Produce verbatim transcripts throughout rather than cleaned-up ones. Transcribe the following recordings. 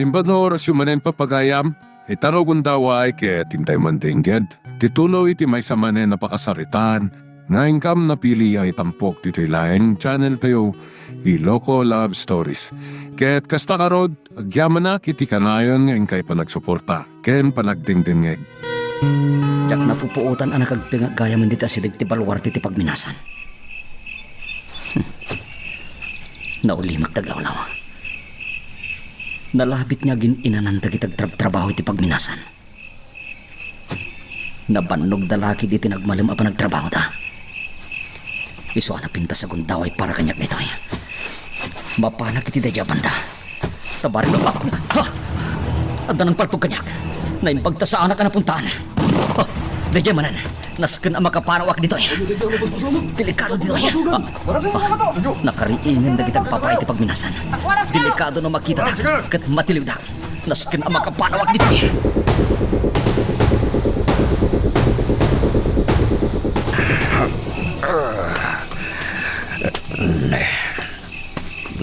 Imbag nga orasyo manen, pagayam, ita no gundaway ket intay mandengged ti tuloy ti maysa manen a pakasaritaan nga inkam napili a itampok ditoy laeng channel tayo, Iloko Love Stories. Ket kasta ngarud, agyamanak iti kanayon nga inkay panagsuporta ken panagdengdengngeg. Diak napupuotan a nakagtengak gayamen dita asideg ti baluarte ti pagminasan. Hmm. Naulimek ti aglawlaw. Nalabit nga agin-inanan dagiti agtrabtrabaho iti pagminasan. Nabannogda la ketdi iti nagmalem a panagtrabahoda. Isu a napintas a gundaway para kaniak daytoy. Mapanak iti daydiay a banda. Tabarim, ah, ha! Adda nangpaltog kaniak. Naimbag ta saanak a napuntaan. Ha! Daydiay manen. Nasken a makapanawak ditoy. Delikado ditoy. Ah, ah, nakariingen dagiti agpapay iti pagminasan. Delikado no makitadak ket matiliwdak. Nasken a makapanawak ditoy. Ne.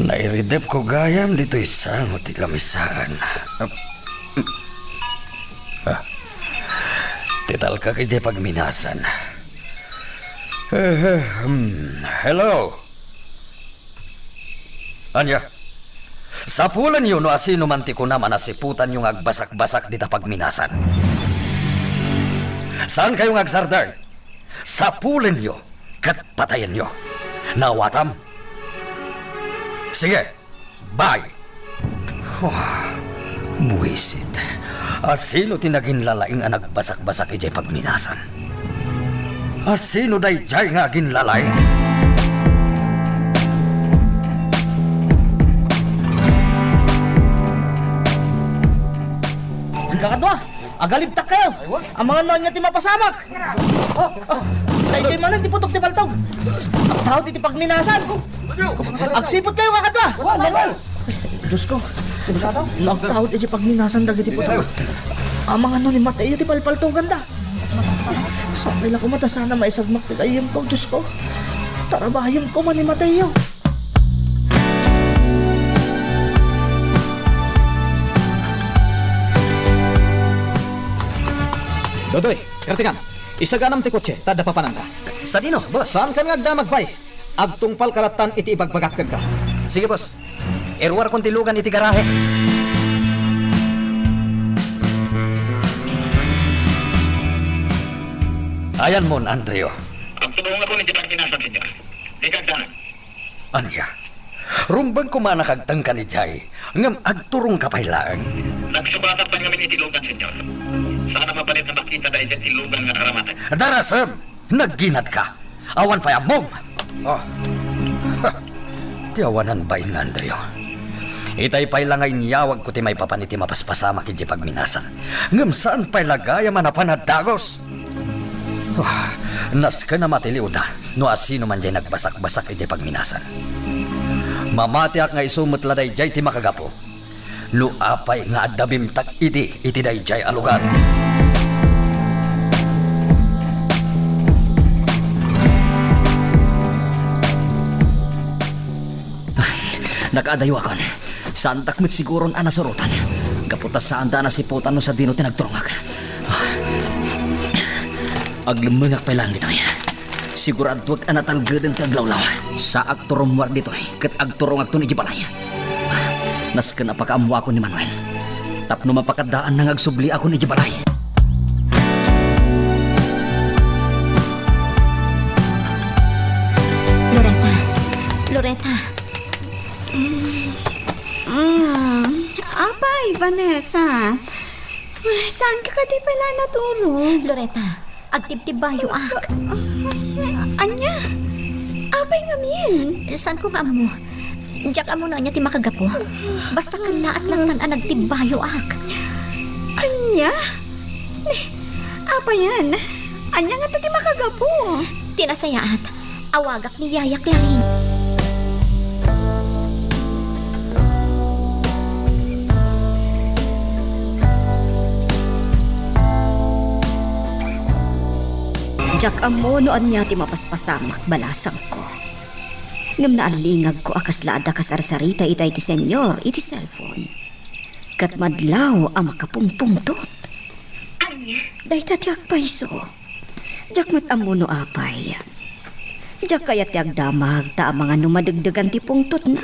Nairidepko gayam ditoy sango ti lamisaan. Ah, ti talkak idiay pagminasan. Eh, eh, hmm, hello? Ania? Sapulenyo no asinoman ti kunam a nasiputanyo nga agbasakbasak dita pagminasan. Saankayo nga agsardeng. Sapulenyo ket patayenyo. Naawatam? Sige, bye. Huh, buisit. Asino ti naginlalaing a nagbasakbasak idiay pagminasan? Asino daydiay nga aginlalaing? Kakadua, agalibtak kayo. Amangan no ania ti mapasamak. Oh, oh. Daydiay manen ti putok ti paltog. Agtaud iti pagminasan. Agsiput kayo, kakadua. Dios ko. No agtaud iti pagminasan dagiti putok, amangan no ni Mateo ti palpaltoganda. Sapay la koma ta sana maisagmak ti gayyemko, Dios ko. Tarabayem koma ni Mateo. Dodoy, kartingan. Isaganam ti kotse, ta adda papananda. Sadino, boss? Saankan nga agdamag pay? Agtungpalka lattan iti ibagbagak kenka. Sige, boss. Iruarkon ti lugan iti garahe. Ayanmon, Andreo. Agturongakon iti pagminasan, señor. Dika agdanag. Ania? Rumbeng koma a nakagtengkan idiay, ngem agturongka pay laeng. Nagsubatak pay ngamin iti lugan, señor. Saan a mabalit a makita daydiay ti lugan nga aramaten. Darasem! Nagginadka! Awan pay ammom! Ah. Ti awanan bain nga Andreo. Itay pay la nga inyawagko ti maipapan iti mapaspasamak idiay pagminasan. Ngem saan pay la gayam a napan a dagus! Ah, nasken a matiliwda no asinoman diay nagbasakbasak idiay pagminasan. Mamatiak nga isu met la daydiay ti makagapu. No apay nga adda bimtak idi iti daydiay a lugar. Nakaadayuakon. Saandak met siguron a nasurotan. Gapu ta saanda a nasiputan no sadino ti nagturongak. Aglemmengak pay laeng ditoy. Siguraduak a natalgeden ti aglawlaw. Saak turummuar ditoy ket agturongakton idiay balay. Nasken a pakaammoakon ni Manuel tapno mapakaddaanna nga agsubliakon idiay balay. Loretta. Loretta. Mm, apay, Vanessa. Saanka kadi pay la naturog? Loretta, agtibtibbayoak. Ania? Apay ngamin? Saanko nga ammo. Diak ammo no ania ti makagapu. Basta kellaat laeng a nagtibbayoak. Ania? Ni, apayen? Ania ngata ti makagapu? Ti nasayaat, awagak ni Yaya Clarin. Diak ammo no ania ti mapaspasamak, balasangko. Ngem naalingagko a kasla adda kasarsarita itay ti Señor iti cellphone. ket madlaw a makapungpungtot. Ania? Dayta ti agpayso. Diak met ammo no apay. Diak kayat ti agdamag ta amangan no madegdegan ti pungtotna.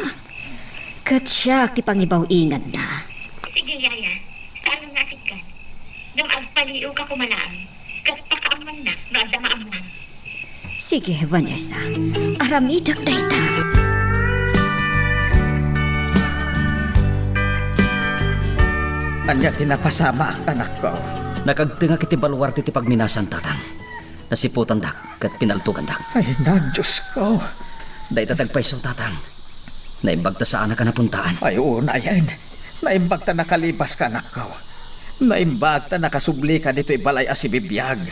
Ket siak ti pangibaw-inganna. Sige, yaya. Saan nga asikkan? Ngem agpaliiwka koma laeng, ket pakaammoannak no adda maammoan. Sige, Vanessa. Aramidek dayta. Ania ti napasamak, anakko? Nakagtengak iti baluarte ti pagminasan, tatang. Nasiputandak ket pinaltugandak. Ay, na, Diosko. Dayta ti agpayso, tatang. Naimbag ta saanak a napuntaan. Ay, unayen. Naimbag ta nakalibaska, anakko. Naimbag ta nakasublika ditoy balay a sibibiag.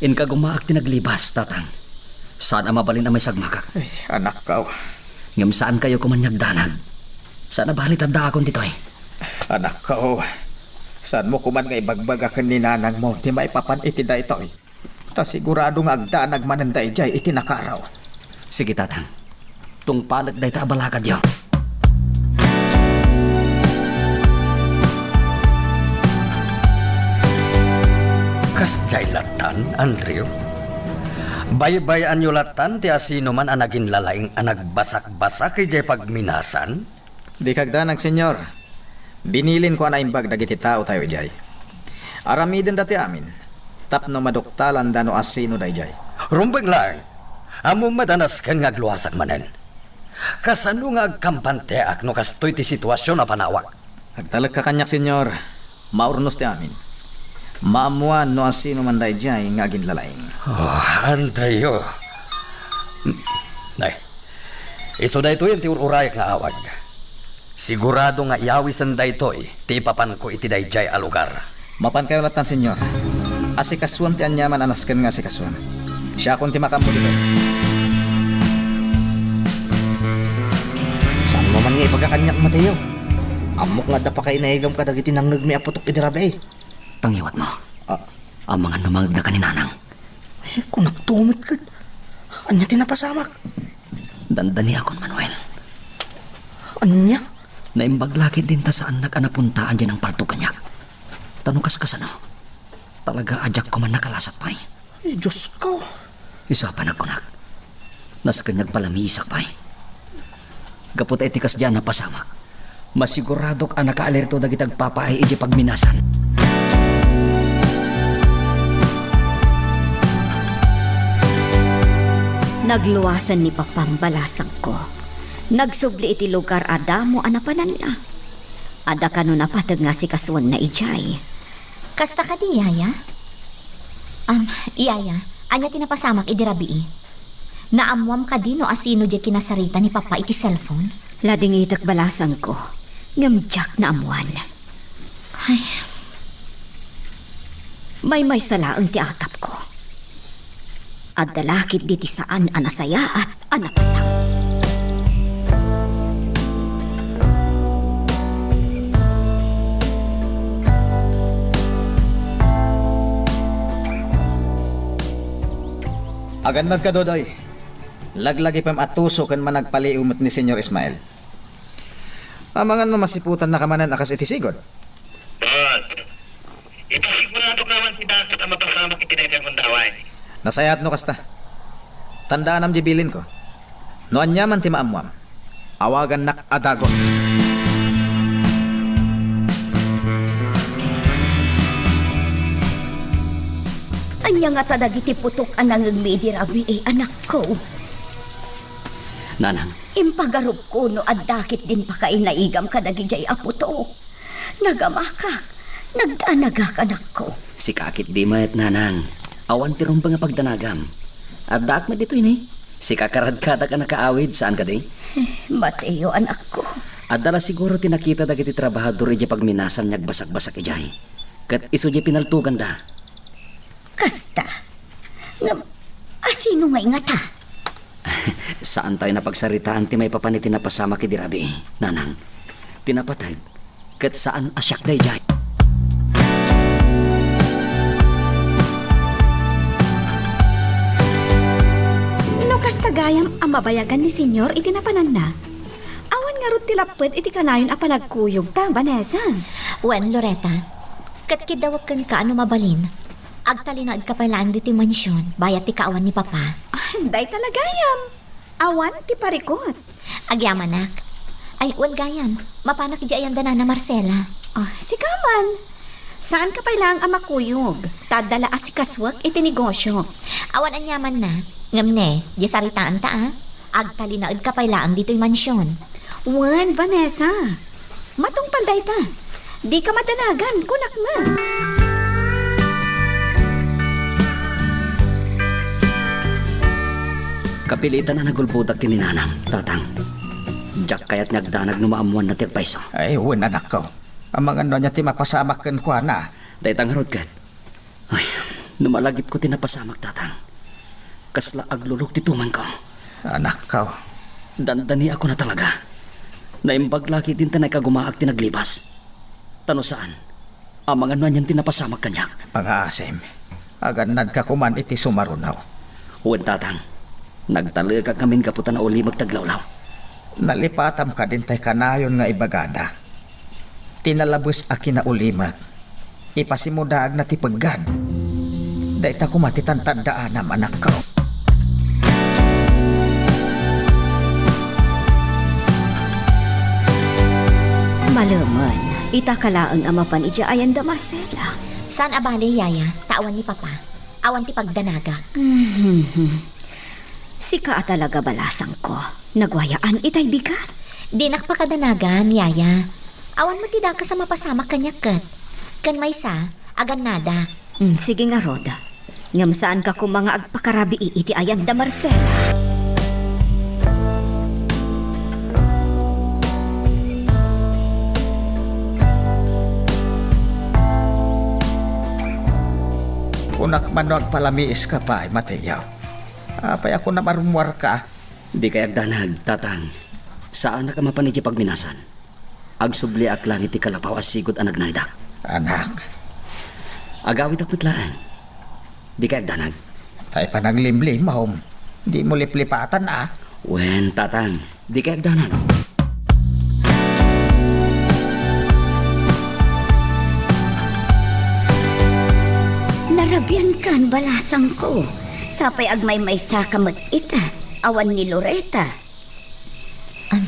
Inka gumaak ti naglibas, tatang. Saan a mabalin a maisagmakak. Ay, anakko. Ngem saankayo koman nga agdanag. Saan a bali ta addaakon ditoy. Anakko, saanmo koman nga ibagbaga ken ni nanangmo ti maipapan iti daytoy. Ta sigurado nga agdanag manen daydiay iti nakaraw. Sige, tatang. Tungpalek dayta a balakadyo. Kasdiay lattan, Andrew? Baybay-anyo lattan ti asinoman a naginlalaing a nagbasakbasak idiay pagminasan? Dika agdanag, Señor. Binilinko a naimbag dagiti taotayo idiay. Aramidenda ti amin, tapno maduktalanda no asino daydiay. Rumbeng laeng. Ammom met a nasken nga agluasak manen. Kasano nga agkampanteak no kastoy ti situasion a panawak? Agtalekka kaniak, Señor. Maurnos ti amin. Maammoan no asino man daydiay nga aginlalaing. Oh, Andrew. Ay, isu daytoyen ti ur-urayak nga awag. Sigurado nga iyawisen daytoy ti ipapanko iti daydiay a lugar. Mapankayo lattan, Señor. Asikasuam ti aniaman a nasken nga asikasuam. Siakon ti makaammo ditoy. Saanmo man nga ibaga kaniak, Mateo? Ammok nga adda pakainaigam kadagiti nangngegmi a putok idi rabii. Pangiwatmo. Ah. Amangan no mangngegna ken ni Nanang. Eh, kunakto met ket. Ania ti napasamak? Dandaniakon, Manuel. Ania? Naimbag la ketdin ta saannak a napuntaan diay nangpaltog kaniak. Ta no kaskasano, talaga a diak koman nakalasat pay. Ay, Diosko. Isu a panagkunak, nasken nga agpalamisak pay. Gapu ta iti kasdiay a napasamak, masiguradok a nakaalirto dagiti agpapaay idiay pagminasan. Nagluasen ni Papam, balasangko. Nagsubli iti lugar a damo a napananna. Adda kano napateg nga asikasuenna idiay. Kasta kadi, Yaya? Am, Yaya, ania ti napasamak idi rabii? Naammoam kadi no asino diay kinasarita ni Papa iti cellphone? Ladingitek, balasangko, ngem diak naammoan. Ay. Maymaysa laeng ti atapko. Adda la ketdi ti saan a nasayaat a napasamak. Agannadka, Dodoy. Laglagipem a tuso ken managpaliiw met ni Señor Ismael. Amangan no masiputannaka manen a kas iti sigud. Boss, ipasiguradok nga awan ti dakes a mapasamak iti daytoy a gundaway. Nasayaat no kasta. Tandaanam diay bilinko. No aniaman ti maammoam, awagannak a dagos. Ania ngata dagiti putok a nangngegmi idi rabii, anakko? Nanang. Impagarupko no adda ketdin pakainaigam kadagidiay a putok. Nagamakak, nagdanagak, anakko. Sika ketdi met, Nanang. Awan ti rumbeng a pagdanagam. Addaak met ditoy ne. Sika karadkadak a nakaawid, saan kadi? Eh, Mateo, anakko. Adda la siguro ti nakita dagiti trabahador idiay pagminasan nga agbasakbasak idiay. Ket isu diay pinaltoganda. Kasta. Ngem, asino ngay ngata? Saantayo napagsaritaan ti maipapan iti napasamak idi rabii, Nanang. Ti napateg, ket saan a siak daydiay. No kasta gayam a mabayagan ni Señor iti napananna, awan ngarud ti lapped iti kanayon a panagkuyogta, Vanessa? Wen, Loretta, ket kiddawek kenka a no mabalin, agtalinaedka pay laeng ditoy mansion, bayat ti kaawan ni Papa. Ah, dayta la gayam. Awan ti parikut. Agyamanak. Ay, wen gayam, mapanak idiay ayanda Nana Marcela. Ah, sika man. Saanka pay laeng a makuyog, ta adda la asikasuek iti negosio. Awan aniamanna. Ngem ne, di saritaanta, a. Agtalinaedka pay laeng ditoy mansion. Wen, Vanessa. Matungpal dayta. Dika madanagan, kunak met. Kapilitan a nagulbodak ti ni Nanang, Tatang. Diak kayat nga agdanag no maammoanna ti agpayso. Ay, wen, anakko. Amangan no ania ti mapasamak kenkuana. Dayta ngarud ket. Ay, no malagipko ti napasamak, Tatang. Kasla aglulog ti tumengko. Anakko. Dandaniak koma talaga. Naimbag la ketdin ta naikagumaak ti naglipas. Ta no saan, amangan no anian ti napasamak kaniak. Pangaasim, agannadka koman iti sumaruno. Wen, Tatang. Nagtalekak ngamin gapu ta naulimek ti aglawlaw. Nalipatam kadin tay kanayon nga ibagada. Ti nalabes a kinaulimek, ipasimudaagna ti peggad. Dayta koma ti tantaddaanam, anakko. Malemen, itaka laeng a mapan idiay ayanda Marcela. Saan a bale, Yaya, ta awan ni Papa. Awan ti pagdanagak. Mhm. Sika a talaga, balasangko. Naguayaan itay bigat. Dinak pakadanagan, Yaya. Awan met ti dakes a mapasamak kaniak ket. Ken maysa, agannadak. Hmm, sige ngarud. Ngem saanka koma nga agpakarabii iti ayanda Marcela. Kunak man no agpalamiiska pay, Mateo. Apay a kunam a rummuarka? Dikay agdanag, Tatang. Saanak a mapan idiay pagminasan. Agsubliak laeng iti kalapaw a sigud a nagnaidak. Anak. Agawidak met laeng. Dikay agdanag. Tay panaglimlimom. Dimo liplipatan, a. Wen, Tatang. Dikay agdanag. Narabiankan, balasangko. Sapay agmaymaysaka met ita. Awan ni Loretta. Am,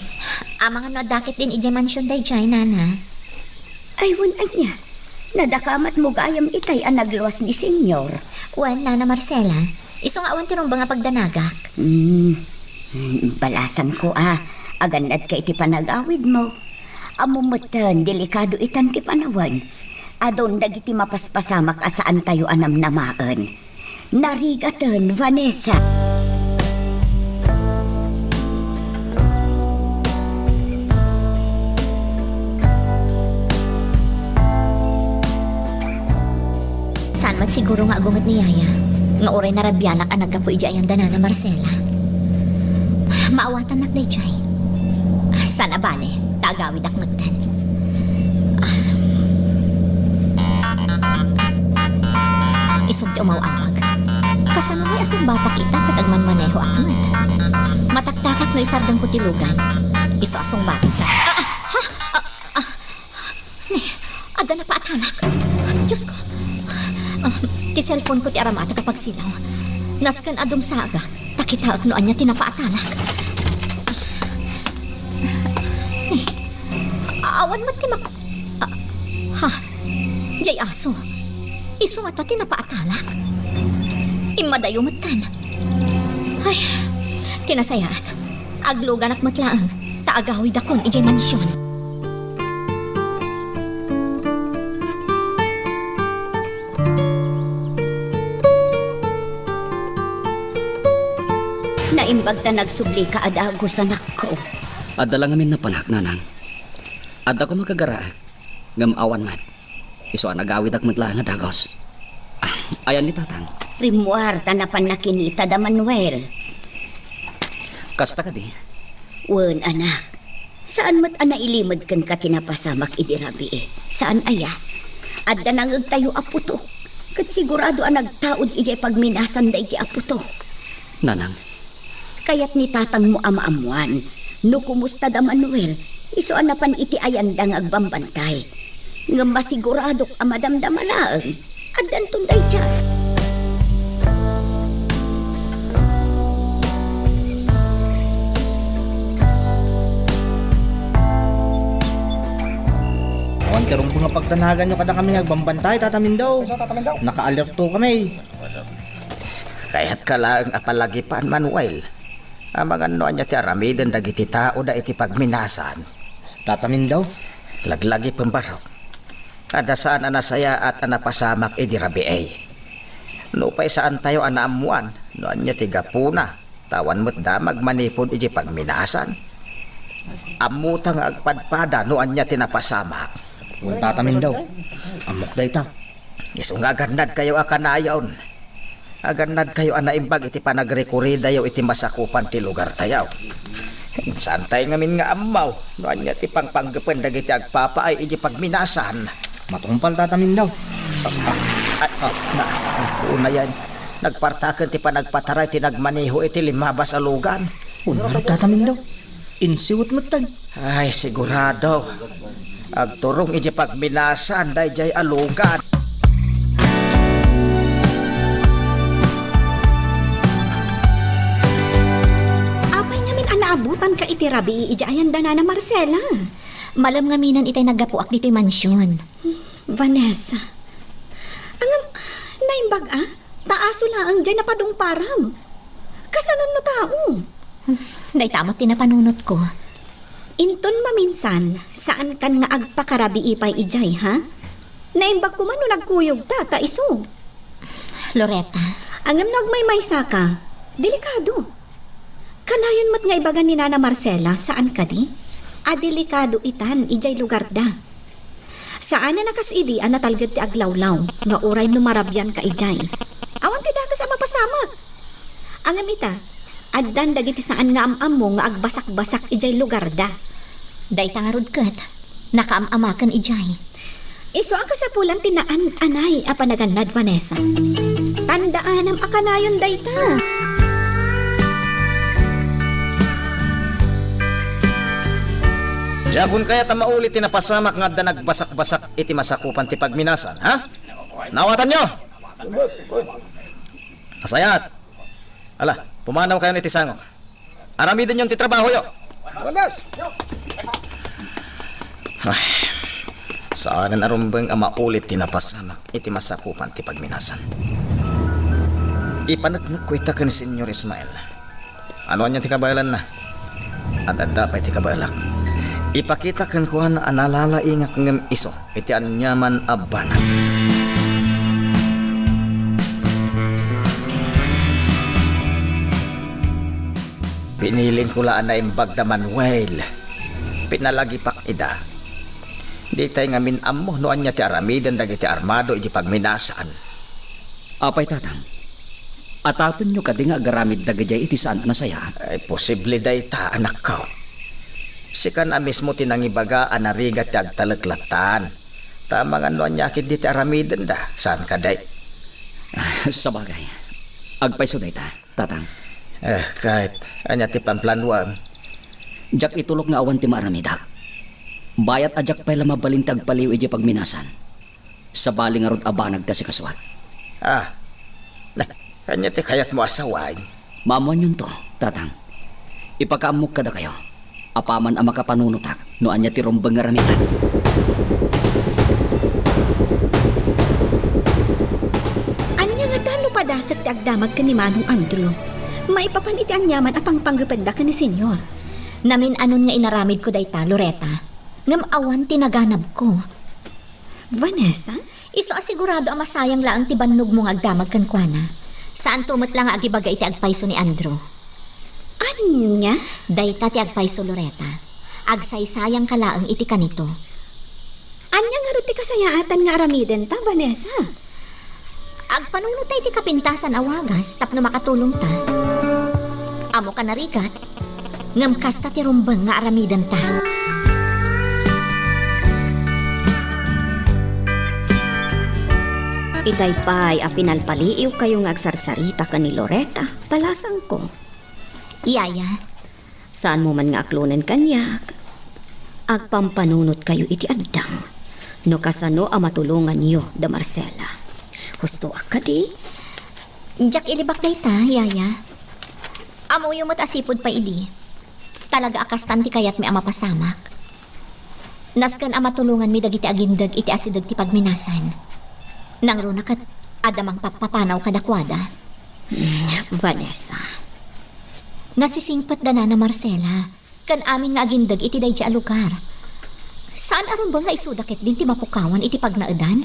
amangan no adda ketdin idiay mansion daydiay, Nana? Ay, wen ania. Nadakamatmo gayam itay a nagluas ni Senyor. Wen, Nana Marcela. Isu nga awan ti rumbeng a pagdanagak. Hmm. Hmm, balasangko, a. Agannadka iti panagawidmo. Ammom metten, delikado itan ti panawen. Adun dagiti mapaspasamak a saantayo a namnamaen. Narigaten, Vanessa. Saan met siguro nga agunget ni Yaya nga uray narabianak a naggapu idiay ayanda Nana Marcela. Maawatannak daydiay. Saan a bale, ta agawidak metten. Isut' ti umaw-awag. Kasano ngay a sungbatak ita ket agmanmanehoak met? Mataktakak no isardengko ti lugan. Isu a sungbatak. Ah, ah, ha? Ah, ah. Ni, adda napaatalak. Diosko. Ah, ti cellphone-ko ti aramatek a pagsilaw. Nasken a dumsaagak, ta kitaek no ania ti napaatalak. Ni, awan met ti mak-, ah, ha? Jay aso. Isu ngata ti napaatalak. Immadayo metten. Ay, ti nasayaat. Agluganak met laeng, ta agawidakon idiay mansion. Naimbag ta nagsublika a dagus, anakko. Adda la ngamin napanak, Nanang. Adda koma gagaraek, ngem awan met. Isu a nagawidak met laeng a dagus. Ah, ayan ni Tatang? Rimmuar ta napanna kinita da Manuel. Kasta kadi? Wen, anak. Saan met a nailimed kenka ti napasamak idi rabii. Saan aya? Adda nangegtayo a putok. Ket sigurado a nagtaud idiay pagminasan daydi a putok. Nanang, Kayat ni tatangmo a maammoan No kumusta da Manuel, isu a napan iti ayanda nga agbambantay. Ngem masiguradok a madamdama laeng. Addanton dayta. Awan ti rumbeng a pagdanaganyo kadakami nga agbambantay, Tata Mindong. Isu, Tata Mindong. Nakaalerto kami. Kayatka laeng a palagipan, Manuel. Amangan no ania ti aramiden dagiti tao da iti pagminasan. Tata Mindong. Laglagipen barok. Adda saan a nasayaat a napasamak idi rabii. Nupay saantayo a naammuan no ania ti gapuna, ta awan met damag manipud iti pagminasan. Ammota nga agpadpada no ania ti napasamak. Wen, Tata Mindong. Ammok dayta. Isu nga agannadkayo a kanayon. Agannadkayo a naimbag iti panagrikuridayo iti masakupan ti lugartayo. Saantay ngamin nga ammo no ania ti pangpanggepen dagiti agpapaay iti pagminasan. Matungpal, Tata Mindong. Ah, ah, ah, na, ah, unayan. Nagpartaken ti panagpataray ti nagmaneho iti limmabas a lugan. Unayan, Tata Mindong. Insiwet metten. Ay, sigurado. Agturong iti pagminasan daydiay a lugan. Apay ngamin a naabutanka iti rabii idiay ayanda Nana Marcela? Malem ngaminen itay naggapuak ditoy mansion. Vanessa. Ngem, naimbag a? Ta aso laeng diay napadungparam. Kasanon no tao? Dayta met ti napanunotko. Inton maminsan, saankan nga agpakarabii pay idiay, ha? Naimbag koma no nagkuyogta, ta isu. Loretta. Ngem no agmaymaysaka, delikado. Kanayon met nga ibaga ni Nana Marcela, saan kadi? A delikado itan idiay lugarda. Saan a nakas idi a natalged ti aglawlaw, nga uray no marabianka idiay, awan ti dakes a mapasamak. Ngem ita, addan dagiti saan nga am-ammo nga agbasakbasak idiay lugarda. Dayta ngarud ket, nakaam-amaken idiay. Isu a kasapulan ti naan-anay a panagannad, Vanessa. Tandaanam a kanayon dayta. Diakon kayat a mauli ti napasamak nga adda nagbasak-basak iti masakupan ti pagminasan, ha? Naawatanyo? Nasayaat. Ala, pumanawkayon iti sangok. Aramidenyon ti trabahoyo. Ay, saanen a rumbeng a mauli ti napasamak iti masakupan ti pagminasan. Ipaneknekko ita ken Señor Ismael. No ania ti kabaelanna? Ad-adda pay ti kabaelak. Ipakita kenkuana a nalalaingak ngem isu iti aniaman a banag. Pinilinko la a naimbag da Manuel. Pinalagipak ida. Ditay ngamin ammo no ania ti aramiden dagiti armado iti pagminasan. Apay, Tatang? Atatenyo kadi nga agaramid dagidiay iti saan a nasayaat? Ay, posible dayta, anakko. Sikan a mismo ti nangibaga a narigat ti agtalek lattan. Ta amangan no ania ketdi ti aramidenda, saan kadi? Ah, sabagay. Agpayso dayta, Tatang. Eh, ket ania ti panplanuam? Diak itulok nga awan ti maaramidak. Bayat a diak pay la mabalin ti agpaliw idiay pagminasan. Sabali ngarud a banag ti asikasuak. Ah, na, ania ti kayatmo a sawen? Maammoanyonto, Tatang. Ipakaammok kadakayo, apaman a makapanunotak no ania ti rumbeng nga aramidak. Ania ngata no padasek ti agdamag ken ni Manong Andrew? Maipapan iti aniaman a pangpanggependa ken ni Señor. Namin-anon nga inaramidko dayta, Loretta. Ngem awan ti naganabko. Vanessa? Isu a sigurado a masayang laeng ti bannogmo nga agdamag kenkuana. Saanto met la nga agibaga iti agpayso ni Andrew. Ania? Dayta ti agpayso, Loretta. Agsaysayangka laeng iti kanito. Ania ngarud ti kasayaatan nga aramidenta, Vanessa? Agpanunot ta iti kapintasan a wagas tapno makatulongta. Ammoka narigat, ngem kasta ti rumbeng nga aramidenta. Itay pay a pinalpaliiwkayo nga agsarsarita ken ni Loretta, palasangko. Yaya, Saanmo man nga aklonen kaniak. Agpampanunotkayo iti addang no kasano a matulonganyo da Marcela. Husto a kadi? Diak ilibak dayta, Yaya. Ammoyo met a sipud pay idi. Talaga a kastan ti kayatmi a mapasamak. Nasken a matulonganmi dagiti agindeg iti asideg ti pagminasan. Nangruna ket adda mangpappapanaw kadakuada. Hmm, Vanessa. Nasisingpet da nana Marcela ken amin nga agindeg iti daydiay a lugar. Saan a rumbeng nga isuda ketdin ti mapukawan iti pagnaedan?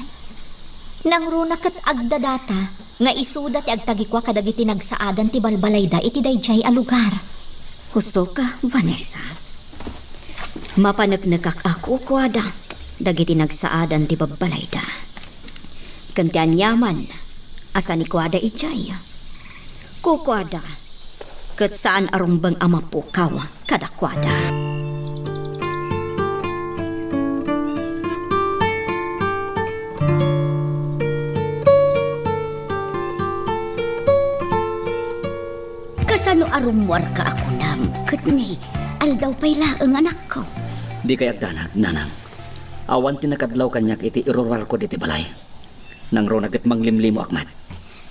Nangruna ket agdadata nga isuda ti agtagikua kadagiti nagsaadan ti balbalayda iti daydiay a lugar. Hustoka, Vanessa. Mapaneknekak a kukuada dagiti nagsaadan ti babbalayda. Ken ti aniaman a sanikuada idiay, kukuada ket saan a rumbeng a mapukaw kadakuada. Kasano a rummuarka a kunam, ket ni, aldaw pay laeng, anakko? Dikay agdanag, nanang. Awan ti nakadlaw kaniak iti irurarko diti balay. Nangruna ket manglimlimoak met.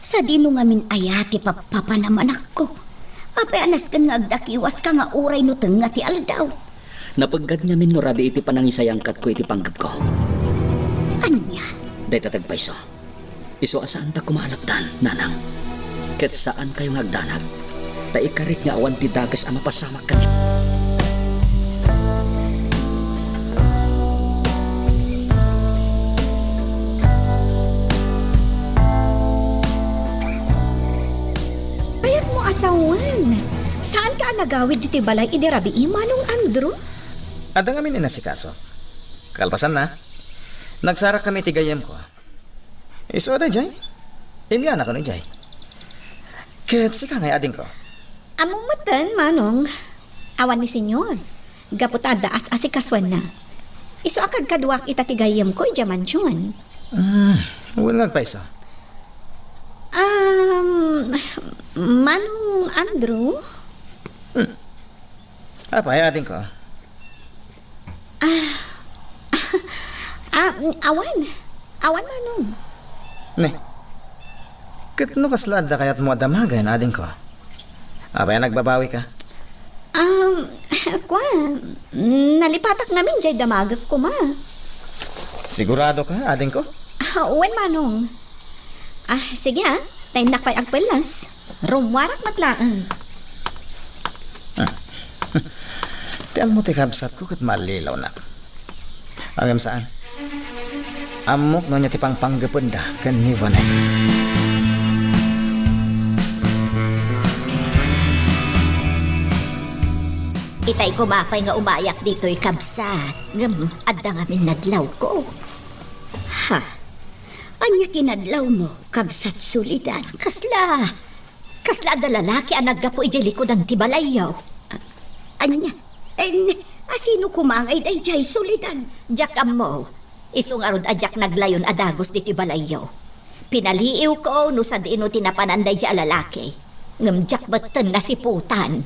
Sadino ngamin aya ti pappapanam, anakko? Apay a nasken nga agdakiwaska nga uray no tengnga ti aldaw? Napeggad ngamin no rabii ti panangisayangkatko iti panggepko. Ania? Dayta ti agpayso. Isu a saanta koma a lapdan, nanang. Ket saankayo nga agdanag, ta ikarik nga awan ti dakes a mapasamak kaniak. Kayatmo a sawen, saanka a nagawid iti balay idi rabii, Manong Andrew? Adda ngamin inasikaso. Kalpasanna, nagsarakkami iti gayyemko. Isu a daydiay? Immiana kano idiay. Ket sika ngay, adingko? Ammom metten, Manong. Awan ni Senyor. Gapu ta adda as-asikasuenna. Isu a kadkaduak ita ti gayyemko idiay mansion. Hmm, wen nga agpayso. Um, Manong Andrew? Hmm. Apay, adingko? Ah, ah, awan. Awan, Manong. Ne. Ket no kasla adda kayatmo a damagen, adingko? Apay a nagbabawika? Um, kua, nalipatak ngamin diay damagek koma. Siguradoka, adingko? Ah, wen, Manong. Ah, sige, ah. Ta innak pay agpellas. Rummuarak met laeng. Ti almo ti kabsatko ket mallilawnak. Ngem saan. Ammok no ania ti pangpanggependa ken ni Vanessa. Itay koma pay nga umayak ditoy, kabsat. Ngem adda ngamin nadlawko. Ha? Ania ti nadlawmo, Kabsat Soledad? Kasla, kasla adda lalaki a naggapu idiay likudan ti balayyo. Ania? Eh, asino koma ngay daydiay, Soledad? Diak ammo. Isu ngarud a diak naglayon a dagus ditoy balayyo. Pinaliiwko no sadino ti napanan daydiay a lalaki. Ngem diak metten nasiputan.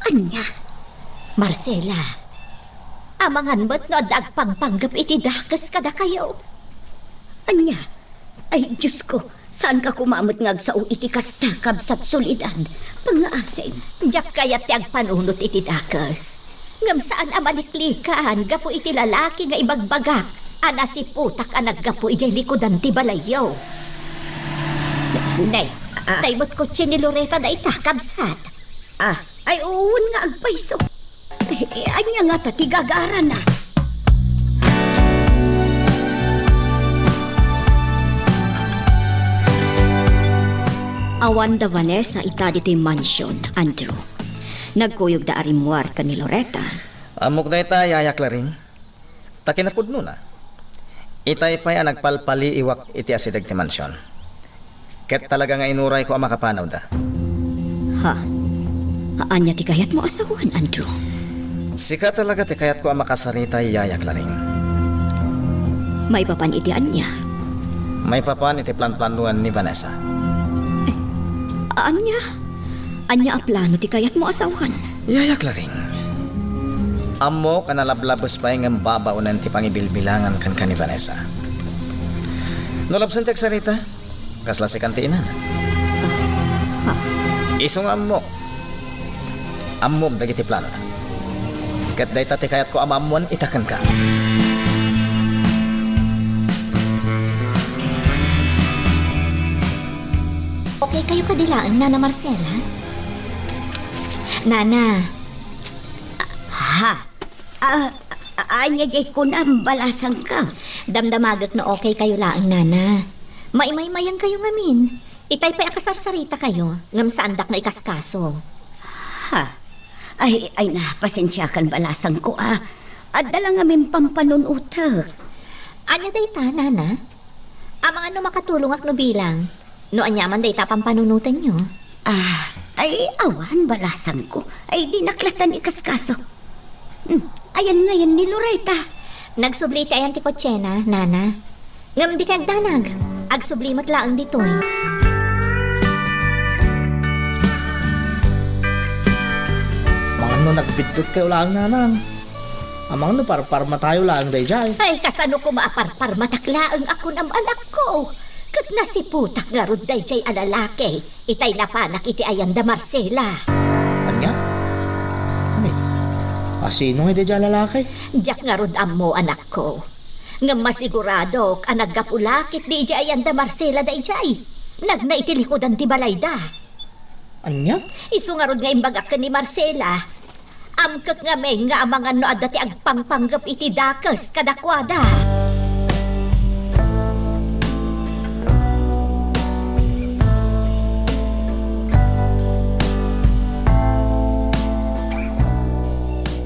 Ania? Marcela, amangan met no adda agpangpanggep iti dakes kadakayo. Ania? Ay, Diosko, saanka koma met nga agsao iti kasta, Kabsat Soledad? Pangngaasim. Diak kayat ti agpanunot iti dakes. Ngem saan a maliklikan gapu iti lalaki nga ibagbagak a nasiputak a naggapu idiay likudan ti balayyo. Ne, ah, tay met kotse ni Loreta dayta, kabsat. Ah, ay, wen nga agpayso. Eh, ania ngata ti gagarana? Awan da Vanessa ita ditoy mansion, Andrew. Nagkuyogda a rimmuar ken ni Loreta. Ammok dayta, Yaya Clarin. Ta kinapudnona, itay pay a nagpalpaliiwak iti asideg ti mansion. Ket talaga nga inurayko a makapanawda. Ha? Ania ti kayatmo a sawen, Andrew? Sika talaga ti kayatko a makasarita, Yaya Clarin. Maipapan iti ania? Maipapan iti planplanoan ni Vanessa. Ania? Ania a plano ti kayatmo a sawen? Yaya Claring, ammok a nalablabes pay ngem babaonen ti pangibilbilangan kenka ni Vanessa. No labsen ti agsarita, kasla sikan ti inana. Isu nga ammok, ammom dagiti planona. Ket dayta ti kayatko a maammoan ita kenka. Okay kayo kadi laeng, Nana Marcela? Nana. Ha? Ah, ah, ania diay kunam, balasangko? Damdamagek no okay kayo laeng, Nana. Maimaymayan kayo ngamin. Itay pay a kasarsarita kayo, ngem saandak nga ikaskaso. Ha? Ay, ay na, pasensiakan, balasangko, ah. Adda la ngamin pampanunotek. Ania dayta, Nana? Amangan no makatulongak no bilang. No aniaman dayta pampanunotenyo? Ah, ay, awan, balasangko. Ay, dinak latan ikaskaso. Hmm, ayan ngayen ni Loretta. Nagsubli iti ayan ti kotsena, Nana. Ngem dikay agdanag. Agsubli met laeng ditoy. Amangan no nagbiddutkayo laeng, Nanang. Amangan no parparmatayo laeng daydiay. Ay, kasano koma a parparmatak laeng a kunam, anakko? Ket nasiputak ngarud daydiay a lalaki itay napanak iti ayan da Marcela. Ania? Ay, asino ngay daydiay a lalaki? Diak ngarud ammo, anakko. Ngem masiguradok a naggapu la ketdi idiay ayan da Marcela daydiay. Nagna iti likudan ti balayda. Ania? Isu ngarud nga imbagak ken ni Marcela. Amkek ngamin nga amangan no adda ti agpangpanggep iti dakes kadakuada.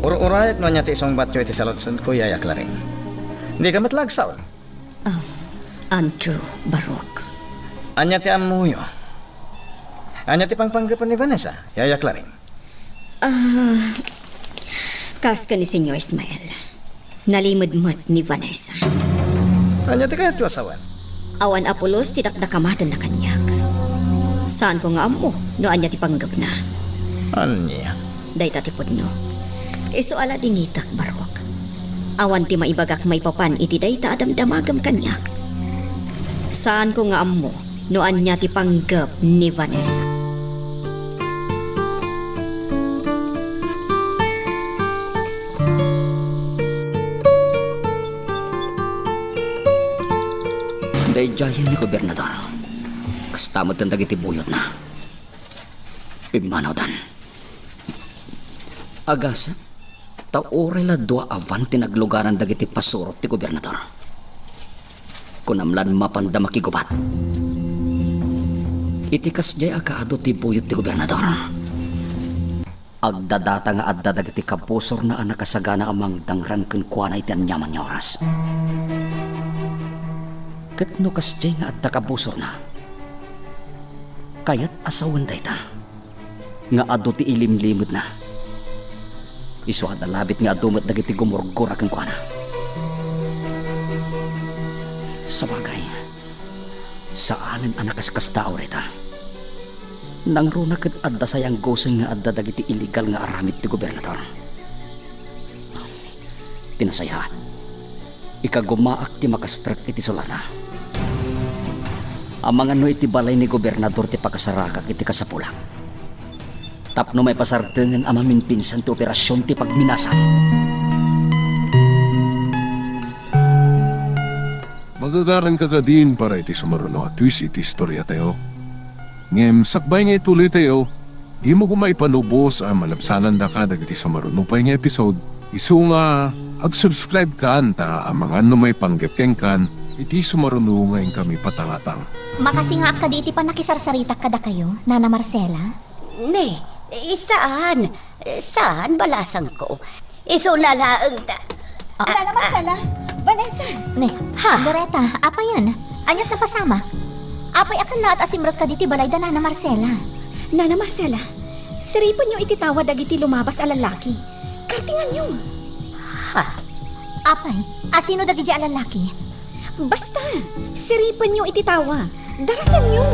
Ur-urayek no ania ti isungbatyo iti saludsodko, Yaya Claring. Dika met la agsaon. Ah, Andrew, Baruch. Ania ti ammoyo? Ania ti pangpanggepen ni Vanessa, Yaya Claring? Ah, kas ken ni Señor Ismael, nalimed met ni Vanessa. Ania ti kayatyo a sawen? Awan a pulos ti dakdakamatenna kaniak. Saanko nga ammo no ania ti panggepna. Ania? Dayta ti pudno. Isu a ladingitek, Baruch. Awan ti maibagak maipapan iti dayta a damdamagem kaniak. Saanko nga ammo no ania ti panggep ni Vanessa. Daydiayen ni Gobernador. Kasta met ken dagiti buyotna. Pimmanawdan. Agasem, ta uray la dua a van ti naglugaran dagiti pasurot ti gobernador. Kunam lan mapanda makigubat. Iti kasdiay a kaadu ti buyot ti gobernador, agdadata nga adda dagiti kabusorna a nakasagana a mangdangran kenkuana iti aniaman nga oras. Ket no kasdiay nga adda kabusorna, kayat a sawen dayta nga adu ti ilimlimedna. Isu a nalabit nga adu met dagiti gumurgura kenkuana. Sabagay, saanen a nakaskasdaaw dayta. Nangruna ket adda sayanggosen nga adda dagiti illegal nga aramid ti gobernador. Ti nasayaat, ikagumaak ti makastrek iti solarna. Amangan no iti balay ni gobernador ti pakasaragak iti kasapulak, tapno maipasardengen a maminpinsan ti operasion ti pagminasa. Magagaranka kadin para iti sumaruno a twist iti istoriatayo. Ngem sakbay nga ituloytayo, dimo koma ipanubos a malabsanandaka dagiti sumaruno pay nga episode. Isu nga, ag-subscribe kan ta amangan no maipanggep kenkan iti sumaruno nga inkami patangatang. Makasingaak kadi iti pannakisarsaritak kadakayo, Nana Marcela? Ne, eh, saan. Eh, saan, balasangko. Isu na laeng ta-, Ah, Nana Marcela, Vanessa. Ne, ha? Loretta, apayen? Aniat napasamak? Apay a kannaat a simrek kaditi balay da Nana Marcela? Nana Marcela, siripenyo iti tawa dagiti lumabas a lallaki. Kartinganyo. Ha? Apay, asino dagiti a lallaki? Basta, siripenyo iti tawa. Darasenyo.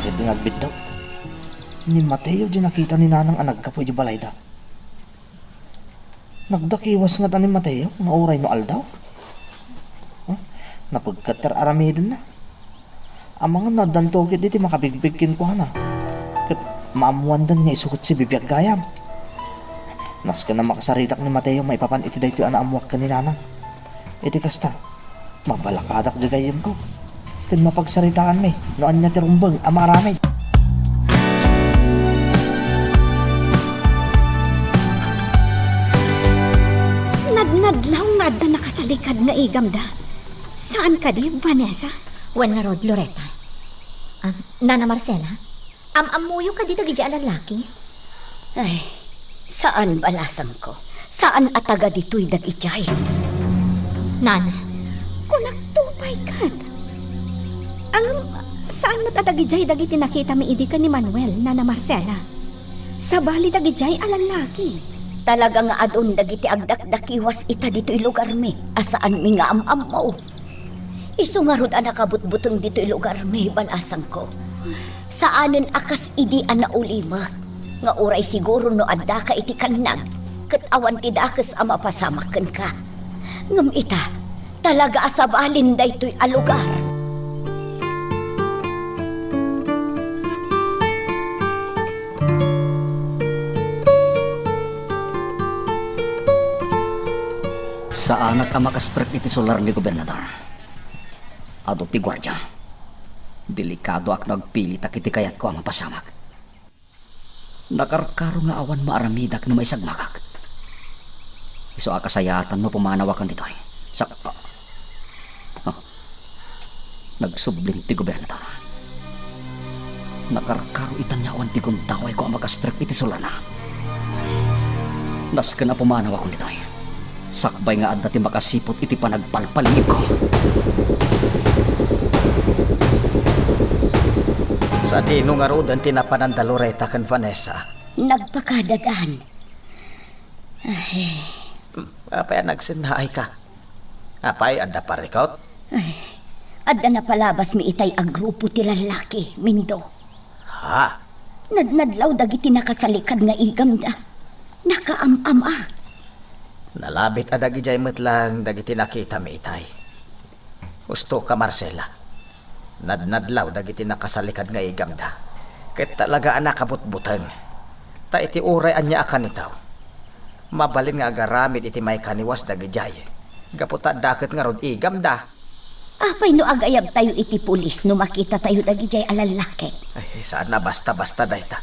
Ket nga agbiddut, ni Mateo diay nakita ni Nanang a naggapu idiay balayda. Nagdakiwas ngata ni Mateo nga uray no aldaw. Huh? Napegket ti ar-aramidenna. Amangan no addanto ketdi ti makabigbig kenkuana. Ket maammoandan nga isu ket sibibiag gayam. Nasken a makasaritak ni Mateo maipapan iti daytoy a naammoak ken ni Nanang. Iti kasta, mabalakadak diay gayyemko ken mapagsaritaanmi no ania ti rumbeng a maaramid. Nadnadlaw nga adda nakasalikad nga igamda. Saan kadi, Vanessa? Wen ngarud, Loretta. Ah, Nana Marcela? Am-ammoyo kadi dagidiay a lallaki? Ay, saan, balasangko. Saan a taga ditoy dagidiay. Nana. Kunakto pay ket. Ngem, saan met a dagidiay dagiti nakitami idi ken ni Manuel, Nana Marcela. Sabali dagidiay a lallaki. Talaga nga adun dagiti agdakdakiwas ita ditoy lugarmi a saanmi nga am-ammo. Isu ngarud a nakabutbuteng ditoy lugarmi, balasangko. Saanen a kas idi a naulimek, nga uray siguro no addaka iti kannag, ket awan ti dakes a mapasamak kenka. Ngem ita, talaga a sabalin daytoy a lugar. Saanak a makastrek iti solarmi, Gobernador. Adu ti guardia. Delikadoak no agpilitak iti kayatko a mapasamak. Nakarkaro nga awan maaramidak no maisagmakak. Isu a kasayaatan no pumanawakan ditoy. Sak-, ah. Ah. Nagsubling ti gobernador. Nakarkaro ita nga awan ti gundawayko a makastrek iti solarna. Nasken a pumanawakon ditoy. Sakbay nga adda ti makasiput iti panagpalpaliyegko. Sadino ngaruden ti napanan da Loretta ken Vanessa? Nagpakadadan. Ay. Apay a nagsennaayka? Apay, adda parikut? Ay, adda napalabasmi itay a grupo ti lallaki, Mindo. Ha? Nadnadlaw dagiti nakasalikad nga igamda. Nakaam-ama. Nalabit a dagidiay met laeng dagiti nakitami itay. Husto ka, Marcela. Nadnadlaw dagiti nakasalikad nga igamda. Ket talaga a nakabutbuteng. Ta iti uray ania a kanitaw, mabalin nga agaramid iti maikaniwas dagidiay. Gapu ta adda ket ngarud igamda. Apay no agayabtayo iti pulis no makitatayo dagidiay a lallaki? Ay, saan a basta-basta dayta.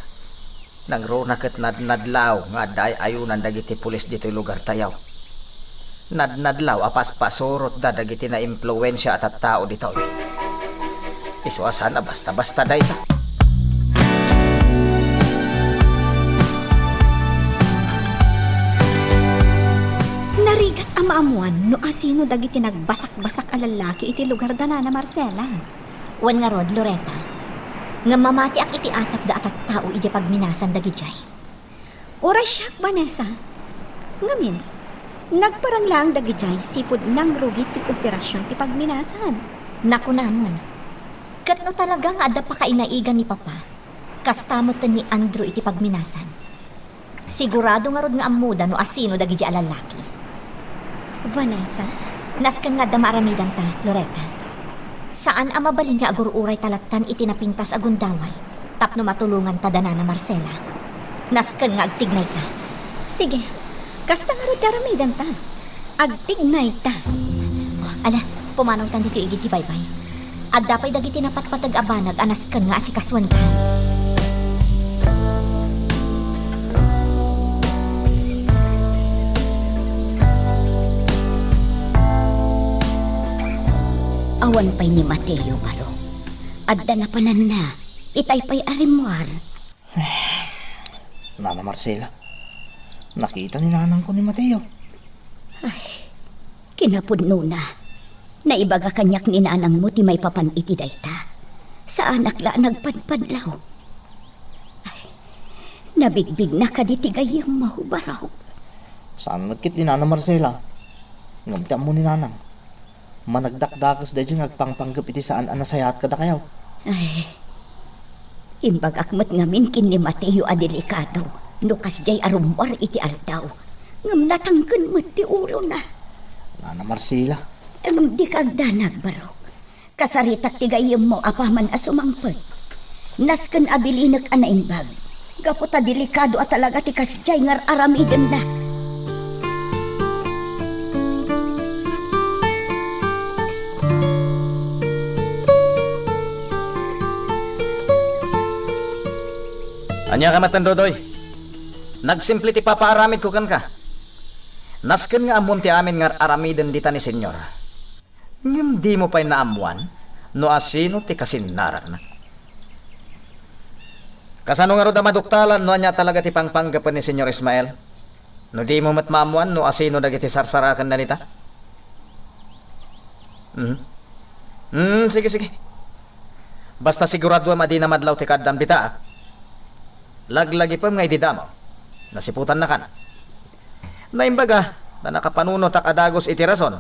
Nangruna ket nadnadlaw nga adda ay-ayunan dagiti pulis ditoy lugartayo. Nadnadlaw a paspasurotda dagiti naimpluensia a tattao ditoy. Isu a saan a basta-basta dayta. Narigat a maammuan no asino dagiti nagbasak-basak a lallaki iti lugar da Nana Marcela. Wen ngarud, Loretta, nga mamatiak iti atapda a tattao idiay pagminasan dagidiay. Uray siak, Vanessa. Ngamin, nagparang laeng dagidiay sipud nangrugi ti operasion ti pagminasan. Nakunamon. Ket no talaga nga adda pakainaigan ni Papa, kasta met ni Andrew iti pagminasan. Sigurado ngarud nga ammoda no asino dagidi a lallaki. Vanessa? Nasken nga adda maaramidanta, Loretta. Saan a mabalin nga agur-uray ta lattan iti napintas a gundaway tapno matulonganta da Nana Marcela. Nasken nga agtignayta. Sige, kasta ngarud ti aramidanta. Agtignayta. Ala, pumanawtan ditoy igid ti baybay. Adda pay dagiti napatpateg a banag a nasken nga asikasuenta. Awan pay ni Mateo, baro. Adda napananna. Itay pay a rimmuar. Nana Marcela, nakita ni nanangko ni Mateo. Ay, kinapudnona. Naibaga kaniak ni nanangmo ti maipapan iti dayta. Saanak la a nagpadpadlaw. Ay, nabigbigna kadi ti gayyemmo, baro? Saan met ket ni Nana Marcela. Ngem ti ammo ni nanang, managdakdakes daydiay nga agpangpanggep iti saan a nasayaat kadakayo. Ay, Imbagak met ngamin ken ni Mateo a delikado no kasdiay a rummuar iti aldaw. Ngem natangken met ti ulona. Nana Marcela. Ngem dika agdanag, Barok. Kasaritak ti gayyemmo apaman a sumangpet. Nasken a bilinek a naimbag. Gapu ta delikado a talaga ti kasdiay nga ar-aramidenna. Ania ka maten, Dodoy? Nagsimple ti papaaramidko kenka. Nasken nga ammom ti amin nga ar-aramiden dita ni Señor. Ngem dimo pay naammoan no asino ti kasinnaratna. Kasano ngarud a maduktalan no ania talaga ti pangpanggapen ni Señor Ismael? No dimo met maammoan no asino dagiti sarsarakenna dita? Mhm. Mm, sige, sige. Basta siguraduem a dina madlaw ti kaaddam dita, a. Laglagipem nga idi damo, nasiputannakan. Naimbaga, ta nakapanunotak a dagus iti rason,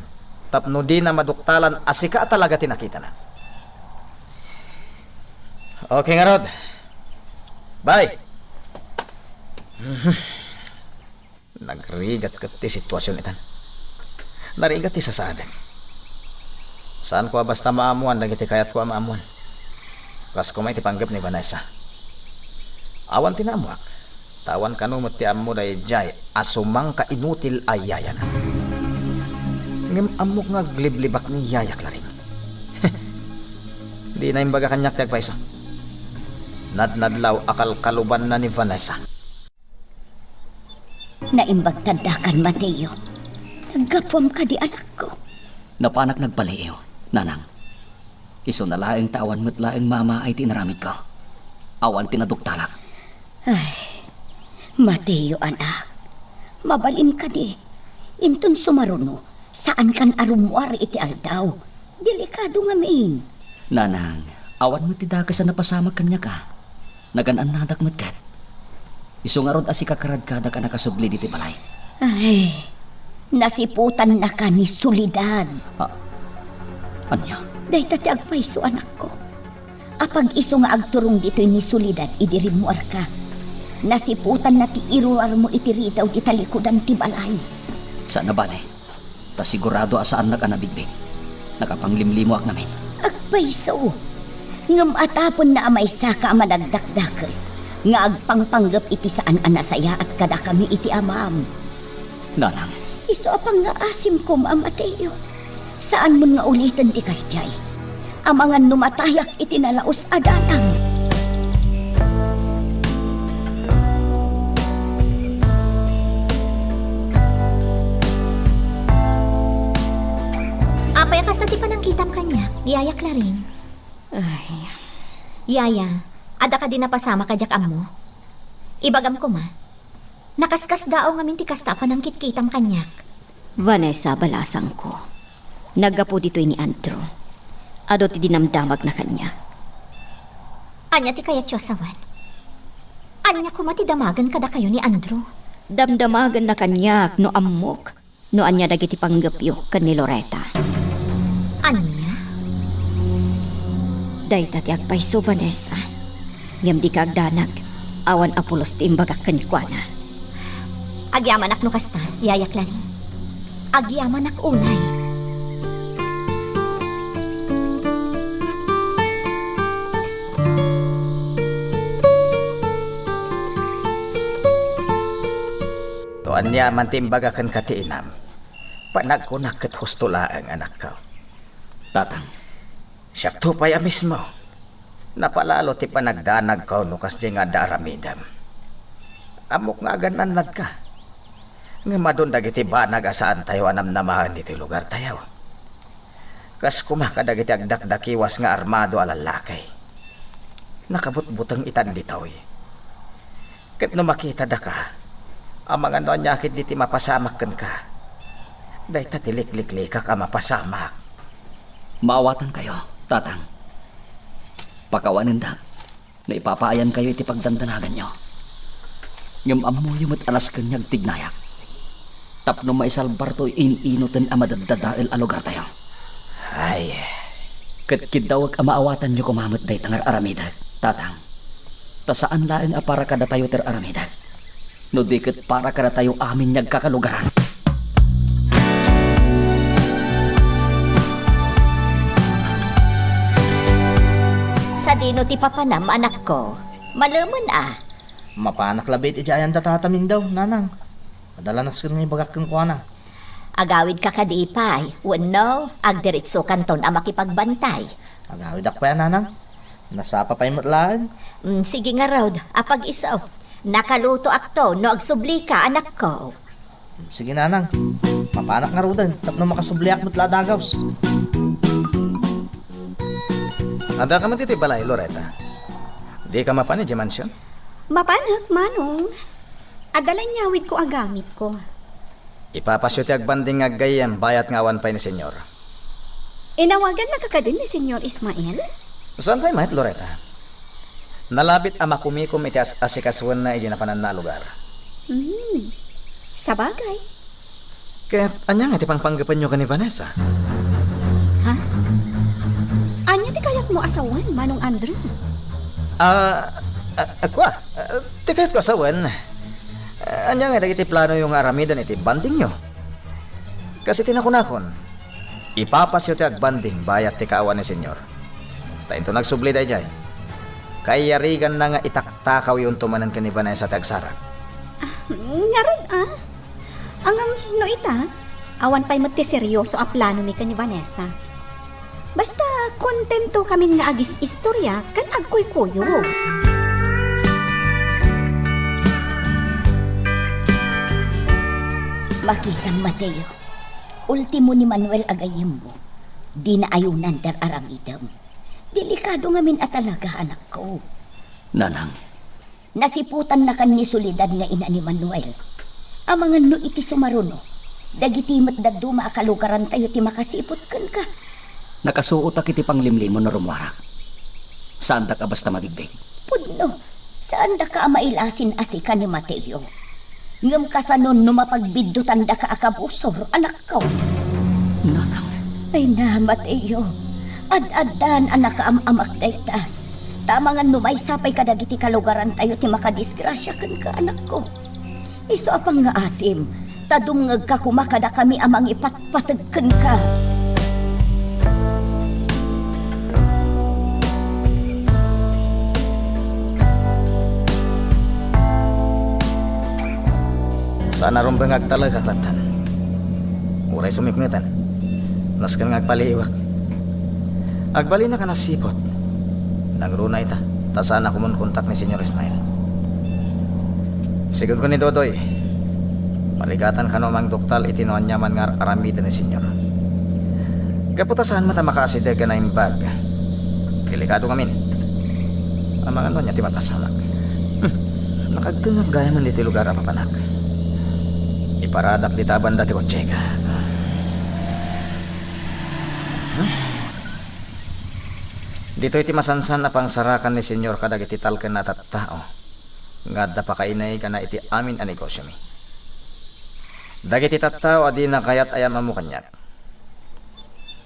tapno dina maduktalan a sika a talaga ti nakitana. Okay ngarud. Bye. Nagrigat ket ti situasion itan. Narigat ti sasaadek. Saanko a basta maammoan dagiti kayatko a maammoan. Kas koma iti panggep ni Vanessa. Awan ti naammoak. Ta awan kano met ti ammo daydiay a sumangkainutil a yayana. Ngem ammok nga agliblibak ni yaya Claring. Dina imbaga kaniak ti agpayso. Nadnadlaw a kalkalubanna ni Vanessa. Naimbag ta addakan, Mateo. Naggapuam kadi, anakko? Napanak nagpaliiw, nanang. Isuna laeng ta awan met laeng mamaay ti inaramidko. Awan ti naduktalak. Ay, Mateo, anak. Mabalin kadi. Inton sumaruno, saankan a rummuar iti aldaw. Delikado ngamin. Nanang, awan met ti dakes a napasamak kaniak a. Nagan-annadak met ket. Isu ngarud a sika karadkadak a nakasubli ditoy balay. Ay, nasiputannaka ni Soledad. Ah, ania? Dayta ti agpayso, anakko. Apag isu nga agturong ditoy ni Soledad idi rimmuarka, nasiputanna ti iruarmo iti ridaw ti talikudan ti balay. Saan a bale. Ta sigurado a saannak a nabigbig. Nakapanglimlimoak ngamin. Agpayso. Ngem atapenna a maysaka a managdakdakes nga agpangpanggep iti saan a nasayaat kadakami iti amam. Nanang. Isu a pangngaasim koma, Mateo. Saanmon nga uliten ti kasdiay. Amangan no matayak iti nalaus a danang. Apay a kasta ti panangkitam kaniak, Yaya Claring? Ay. Yaya, adda kadi napasamak a diak ammo? Ibagam koma. Nakaskasdaaw ngamin ti kasta a panangkitkitam kaniak. Vanessa, balasangko. Naggapu ditoy ni Andrew. Adu ti dinamdamagna kaniak. Ania ti kayatyo a sawen? Ania koma ti damagen kadakayo ni Andrew? Damdamagenna kaniak no ammok no ania dagiti panggepyo ken ni Loretta. Ania? Dayta ti agpayso, Vanessa. Ngem dika agdanag, awan a pulos ti imbagak kenkuana. Agyamanak no kasta, Yaya Clarin. Agyamanak unay. No ania man ti imbaga kenka ti inam, panagkunak ket husto laeng, anakko. Tatang. Siakto pay a mismo. Napalalo ti panagdanagko no kasdiay nga adda aramidem. Ammok nga agan-annadka. Ngem adun dagiti banag a saantayo a namnamaen ditoy lugartayo. Kas koma kadagiti agdakdakiwas nga armado a lallaki. Nakabutbuteng itan ditoy. Ket no makitadaka, amangan no ania ketdi ti mapasamak kenka. Dayta ti likliklikak a mapasamak. Maawatankayo, Tatang. Pakawanendak no ipapaayankayo iti pagdandanaganyo. Ngem ammoyo met a nasken nga agtignayak tapno maisalbarto iti in-inoten a madaddadael a lugartayo. Ay. Ket kiddawek a maawatanyo koma met dayta nga ar-aramidek, Tatang. Ta saan laeng a para kadatayo ti ar-aramidek, no di ket para kadatayo amin nga agkakalugaran. Sadino ti papanam, anakko? Malemen a. Mapanak labi iti ayan da tatamin daw, nanang. Adalanas ken nga ibagak kenkuana. Agawidka kadi pay, wenno agdiretsokanton a makipagbantay? Agawidak pay a, nanang. Nasapa pay met laeng. Mm, sige ngarud, apag-iso. Nakalutoakto no agsublika, anakko. Sige, nanang. Mapanak ngaruden tapno makasubliak met la a dagaws. Addaka met iti balay, Loretta? Dika mapan idiay mansion? Mapanek, Manong. Adda la inyawidko a gamitko. Ipapasyo ti agbanding nga aggayyem bayat nga awan pay ni Senyor. Inawagannaka kadin ni Senyor Ismael? Saan pay met, Loretta? Nalabit a makumikom iti as-, asikasuenna idiay napananna a lugar. Hmm. Sabagay. Ket ania nga ti pangpanggepenyo ken ni Vanessa? Ha? Ania ti kayatmo a sawen, Manong Andrew? Ah, ah, ah, kua, ah, ti kayatko a sawen, ah, ania nga dagiti planoyo nga aramiden iti bandingyo? Kas iti nakunakon, ipapasyo ti agbanding bayat ti kaawan ni Senyor. Ta inton agsubli daydiay, kaiyariganna nga itaktakawyo manen ken ni Vanessa ti agsara. Ah, ngarud, ah? Ngem no ita, awan pay met ti serioso a planomi ken ni Vanessa. Basta, kontentokamin nga agis-istoria ken agkuykuyo. Makitam, Mateo. Ultimo ni Manuel a gayyemmo. Dina ayonan ti ar-aramidem. Delikado ngamin a talaga, anakko. Nanang. Nasiputannakan ni Soledad nga ina ni Manuel. Amangan no iti sumaruno, dagiti met dadduma a kalugarantayo ti makasiput kenka. Nakasuotak iti panglimlimon no rummuarak. Saandak a basta mabigbig. Pudno, saandaka a mailasin a sika ni Mateo. Ngem kasano no mapagbiddutan daka a kabusor, anakko? Nanang. Ay na, Mateo. Ad-addan a nakaam-amak dayta. Ta amangan no maysa pay kadagiti kalugarantayo ti makadisgrasia kenka, anakko. Isu a pangngaasim, ta dumngegka koma kadakami a mangipatpateg kenka. Saan a rumbeng nga agtalekak lattan. Uray sumipngetan, nasken nga agpaliiwak. Agbalinnak a nasiput. Nangruna ita, ta saan a kumonkontak ni Senyor Ismael. Sigurko ni Dodoy, marigatan kano a mangduktal iti no aniaman nga ar-aramiden ni Senyor. Gapu ta saan met a makaasideg a naimbag. Delikado ngamin. Amangan no ania ti mapasamak. Hmm. Nakagtengak gayamen iti lugar a papanak. Iparadak dita a banda ti kotseka. Hmm. Ditoy ti masansan a pangsarakan ni Senyor kadagiti talkenna a tattao nga adda pakainaigana iti amin a negosiomi. Dagiti tattao a dina kayat a yam-ammo kaniak.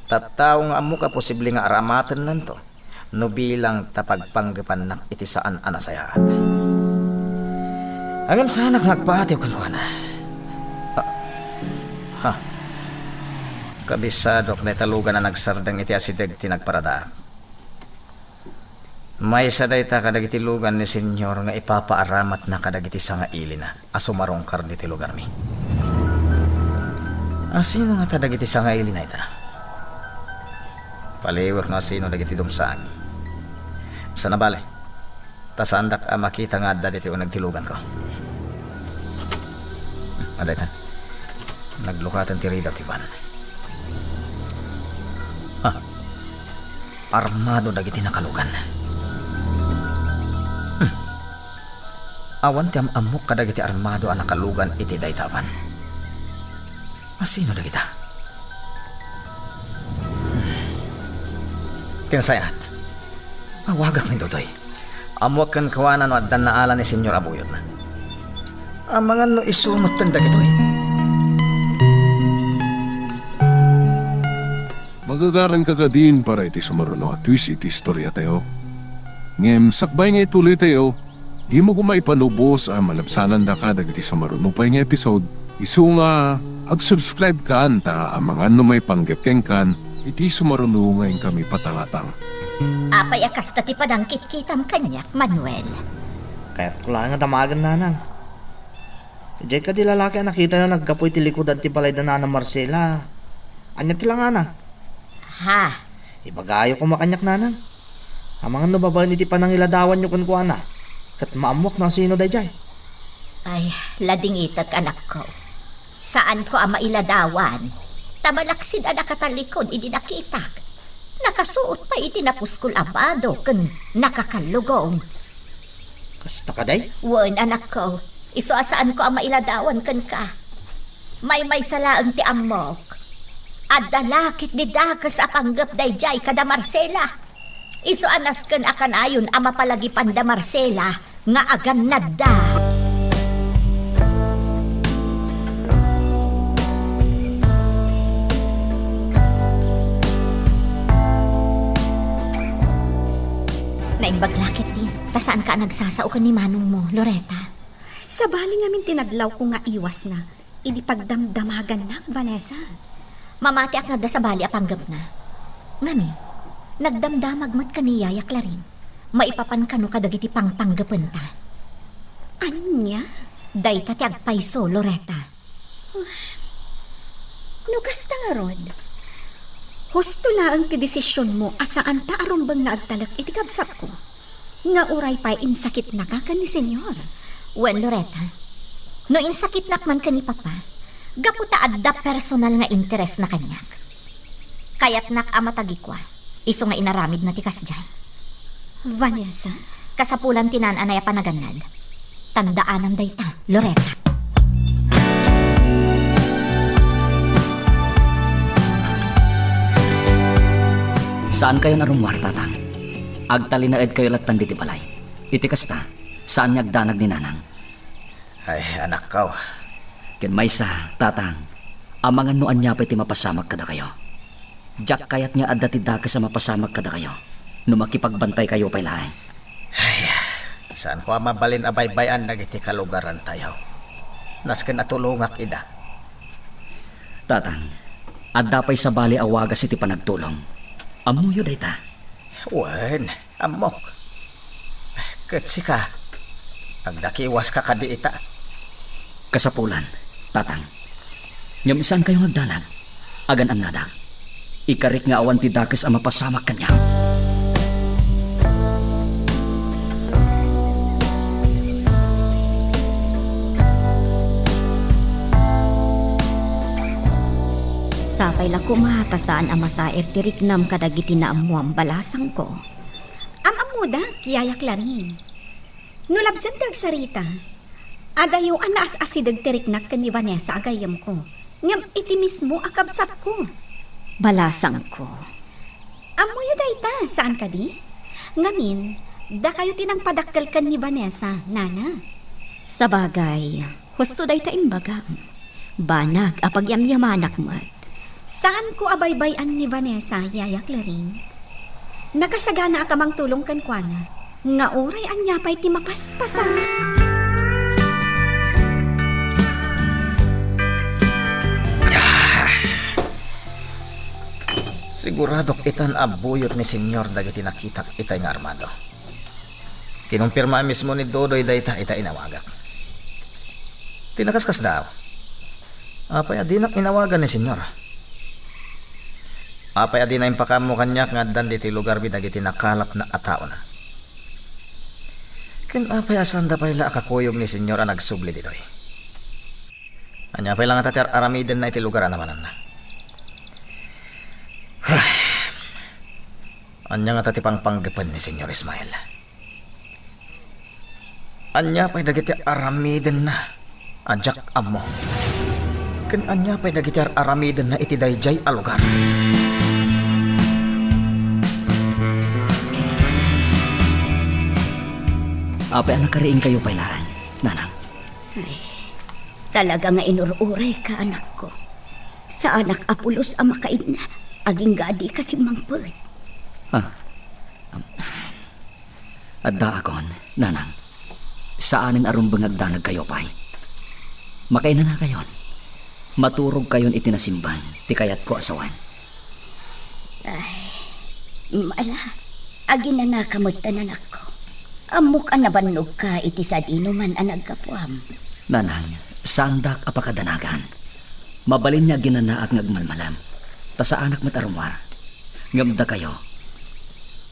Tattao nga ammok a posible nga aramatennanto no bilang ta pagpanggepannak iti saan a nasayaat. Ngem saanak nga agpaatiw kenkuana. Ah, ha. Kabisadok dayta lugan a nagsardeng iti asideg ti nagparadaak. Maysa dayta kadagiti lugan ni Senyor nga ipapaaramatna kadagiti sangailina a sumarungkar ditoy lugarmi. Asino ngata dagiti sangailina ita? Paliwek no asino dagiti dumsaag. Sana bale, ta saandak a makita nga adda ditoy uneg ti luganko. Adda ita. Naglukaten ti ridaw ti van. Ah, armado dagiti nakalugan. Hmm. Awan ti am-ammok kadagiti armado a nakalugan iti dayta a van. Asino dagita? Hmm. Ken sayaat, awagak ni Dodoy. Ammoak kenkuana no addan naala ni Senyor a buyotna. Amangan no isu metten dagitoy. Magagaranka kadin para iti sumaruno a twist iti istoriatayo. Ngem sakbay nga ituloytayo, Dimo koma ipanubos a malabsanandaka dagiti sumaruno pay nga episode, isu nga ag-subscribe kan ta amangan no maipanggep kenkan iti sumaruno nga inkami patangatang. Apay a kasta ti panangkitkitam kaniak, Manuel? Kayatko laeng a damagen, nanang. Diay kadi lalaki a nakitayo naggapu iti likudan ti balay da Nana Marcela. Ania ti langana? Ha? Ibagayo koma kaniak, nanang. Amangan no babaen iti panangiladawanyo kenkuana, ket maammuak no asino daydiay. Ay, ladingitek, anakko. Saanko a mailadawan, ta malaksid a nakatalikod idi nakitak. Nakasuot pay iti napuskol a bado ken nakakallugong. Kasta kadi? Wen, anakko, isu a saanko a mailadawan kenka. Maymaysa laeng ti ammok. Adda la ketdi dakes a panggep daydiay kada Marcela. Isu a nasken a kanayon a mapalagipanda Marcela nga agannadda. Naimbag la ketdi, ta saanka a nagsasao ken ni manongmo, Loretta. Sabali ngamin ti nadlawko nga iwasna, idi pagdamdamagannak, Vanessa. Mamatiak nga adda sabali a panggepna. Ngamin, nagdamdamag met ken ni Yaya Clarin. Maipapan kano kadagiti pangpanggepenta. Ania? Dayta ti agpayso, Loretta. No kasta ngarud, husto laeng ti desisionmo a saanta a rumbeng nga agtalek iti kabsatko, nga uray pay insakitnaka ken ni Señor. Wen, Loretta, no insakitnak man ken ni Papa, gapu ta adda personal nga interesna kaniak. Kayatnak a matagikua, isu nga inaramidna ti kasdiay. Vanessa? Kasapulan ti naan-anay a panagannad. Tandaanam dayta, Loretta. Saankayon a rummuar, Tatang. Agtalinaedkayo lattan ditoy balay. Iti kasta, saan nga agdanag ni Nanang. Ay, anakko. Ken maysa, Tatang, amangan no ania pay ti mapasamak kadakayo. Diak kayat nga adda ti dakes a mapasamak kadakayo no makipagbantaykayo pay laeng. Ay, saanko a mabalin a baybay-an dagiti kalugarantayo. Nasken a tulongak ida. Tatang, adda pay sabali a wagas iti panagtulong. Ammoyo dayta? Wen, ammok. Ket sika, agdakiwaska kadi ita? Kasapulan, Tatang. Ngem saankayo nga agdanag? Agan-annadak. Ikarik nga awan ti dakes a mapasamak kaniak. Sapay la koma ta saan a masair ti riknam kadagiti naammoam, balasangko. Am-ammodak, Yaya Clarin. No labsen ti agsarita, adayo a naas-asideg ti riknak ken ni Vanessa a gayyemko, ngem iti mismo a kabsatko. Balasangko. Ammoyo dayta, saan kadi? Ngamin, dakayo ti nangpadakkel ken ni Vanessa, Nana. Sabagay, husto dayta imbagam. Banag a pagyamyamanak met. Saanko a baybay-an ni Vanessa, Yaya Clarin. Nakasaganaak a mangtulong kenkuana, nga uray ania pay ti mapaspasan. Siguradok itan a buyot ni Señor dagiti nakitak itay nga armado. Kinumpirma mismo ni Dodoy dayta ita inawagak. Ti nakaskasdaaw, apay a dinak inawagan ni Señor? Apay a dina impakaammo kaniak nga addan ditoy lugarmi dagiti nakalapna a taona? Ken apay a saanda pay la a kakuyog ni Señor a nagsubli ditoy? Ania pay la ngata ti ar-aramidenna iti lugar a namananna? Ania ngata ti pangpanggepen ni Señor Ismael? Ania pay dagiti aramidenna a diak ammo? Ken ania pay dagiti ar-aramidenna iti daydiay a lugar? Apay a nakariingkayo pay laeng, Nanang? Ay, talaga nga inur-urayka, anakko. Saanak a pulos a makainna, agingga a dika simmangpet. Ah, um, addaakon, Nanang. Saanen a rumbeng nga agdanagkayo pay. Makainanakayon. Maturogkayon iti nasimbang ti kayatko a sawen. Ay, ala, aginanaka met ta, anakko. Ammok a nabannogka iti sadinoman a naggapuam. Nanang, saandak a pakadanagan. Mabalin nga aginanaak nga agmalmalem, ta saanak met a rummuar. Ngem dakayo,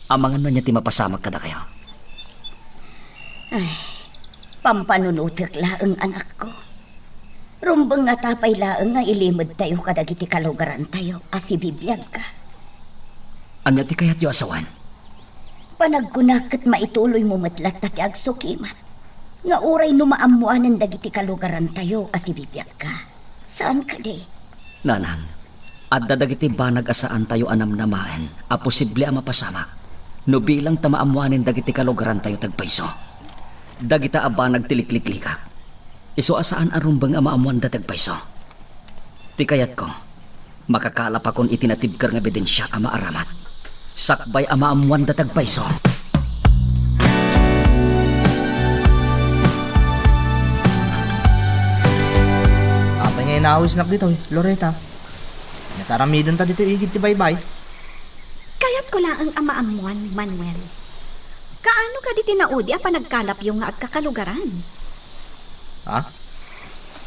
amangan no ania ti mapasamak kadakayo. Ay, pampanunotek laeng, anakko. Rumbeng ngata pay laeng nga ilimedtayo kadagiti kalugarantayo a sibibiagka. Ania ti kayatyo a sawen? Panagkunak ket maituloymo met latta ti agsukimat nga uray no maammoanen dagiti kalugarantayo a sibibiagka. Saan kadi? Nanang, adda dagiti banag a saantayo a namnamaen a posible a mapasamak no bilang ta maammoanen dagiti kalugarantayo ti agpayso. Dagita a banag ti likliklikak, isu a saan a rumbeng a maammoanda ti agpayso. Ti kayatko, makakalapakon iti natibker nga ebidensia a maaramat. Sakbay a maammoanda ti agpayso. Apay nga inawisnak ditoy, Loreta? Nataramidenta ditoy igid ti baybay. Kayatko laeng a maammoan, Manuel. Kaano kadi ti naudi a panagkalapyo nga agkakalugaran? Ha?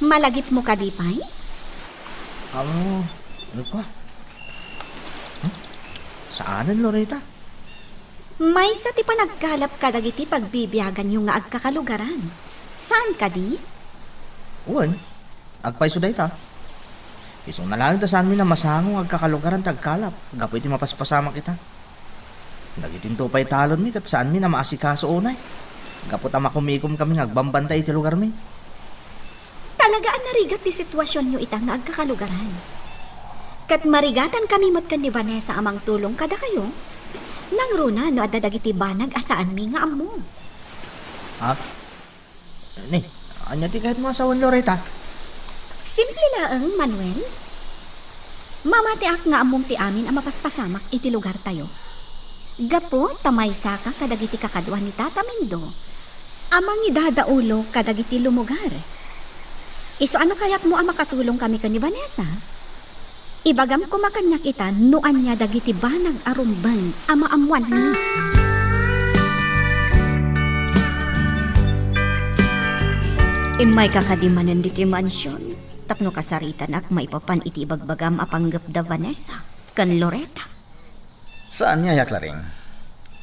Malagipmo kadi pay? Amo, ano pa? Hmm? Saanen, Loreta? Maysa ti panagkalap kadagiti pagbibiaganyo nga agkakalugaran. Saan kadi? Wen, agpayso dayta. Isuna laeng ta saanmi a masango nga agkakalugaran ti agkalap gapu iti mapaspasamak ita. Dagitinto pay talonmi ket saanmi a maasikaso unay, gapu ta makumikomkami nga agbambantay iti lugarmi. Talaga a narigat ti situasionyo ita nga agkakalugaran. Ket marigatankami met ken ni Vanessa a mangtulong kadakayo, nangruna no adda dagiti banag a saanmi nga ammo. Ha? Ni, ania ti kayatmo a sawen, Loreta? Simple laeng, Manuel. Mamatiak nga ammom ti amin a mapaspasamak iti lugartayo. Gapu ta maysaka kadagiti kakadua ni Tata Mindo a mangidadaulo kadagiti lumugar. Isu a no kayatmo a makatulongkami ken ni Vanessa, ibagam koma kaniak ita no ania dagiti banag a rumbeng a maammoanmi. Immayka kadi manen ditoy mansion tapno kasaritanak maipapan iti ibagbagam a panggepda Vanessa ken Loreta. Saan nga, Yaklaring?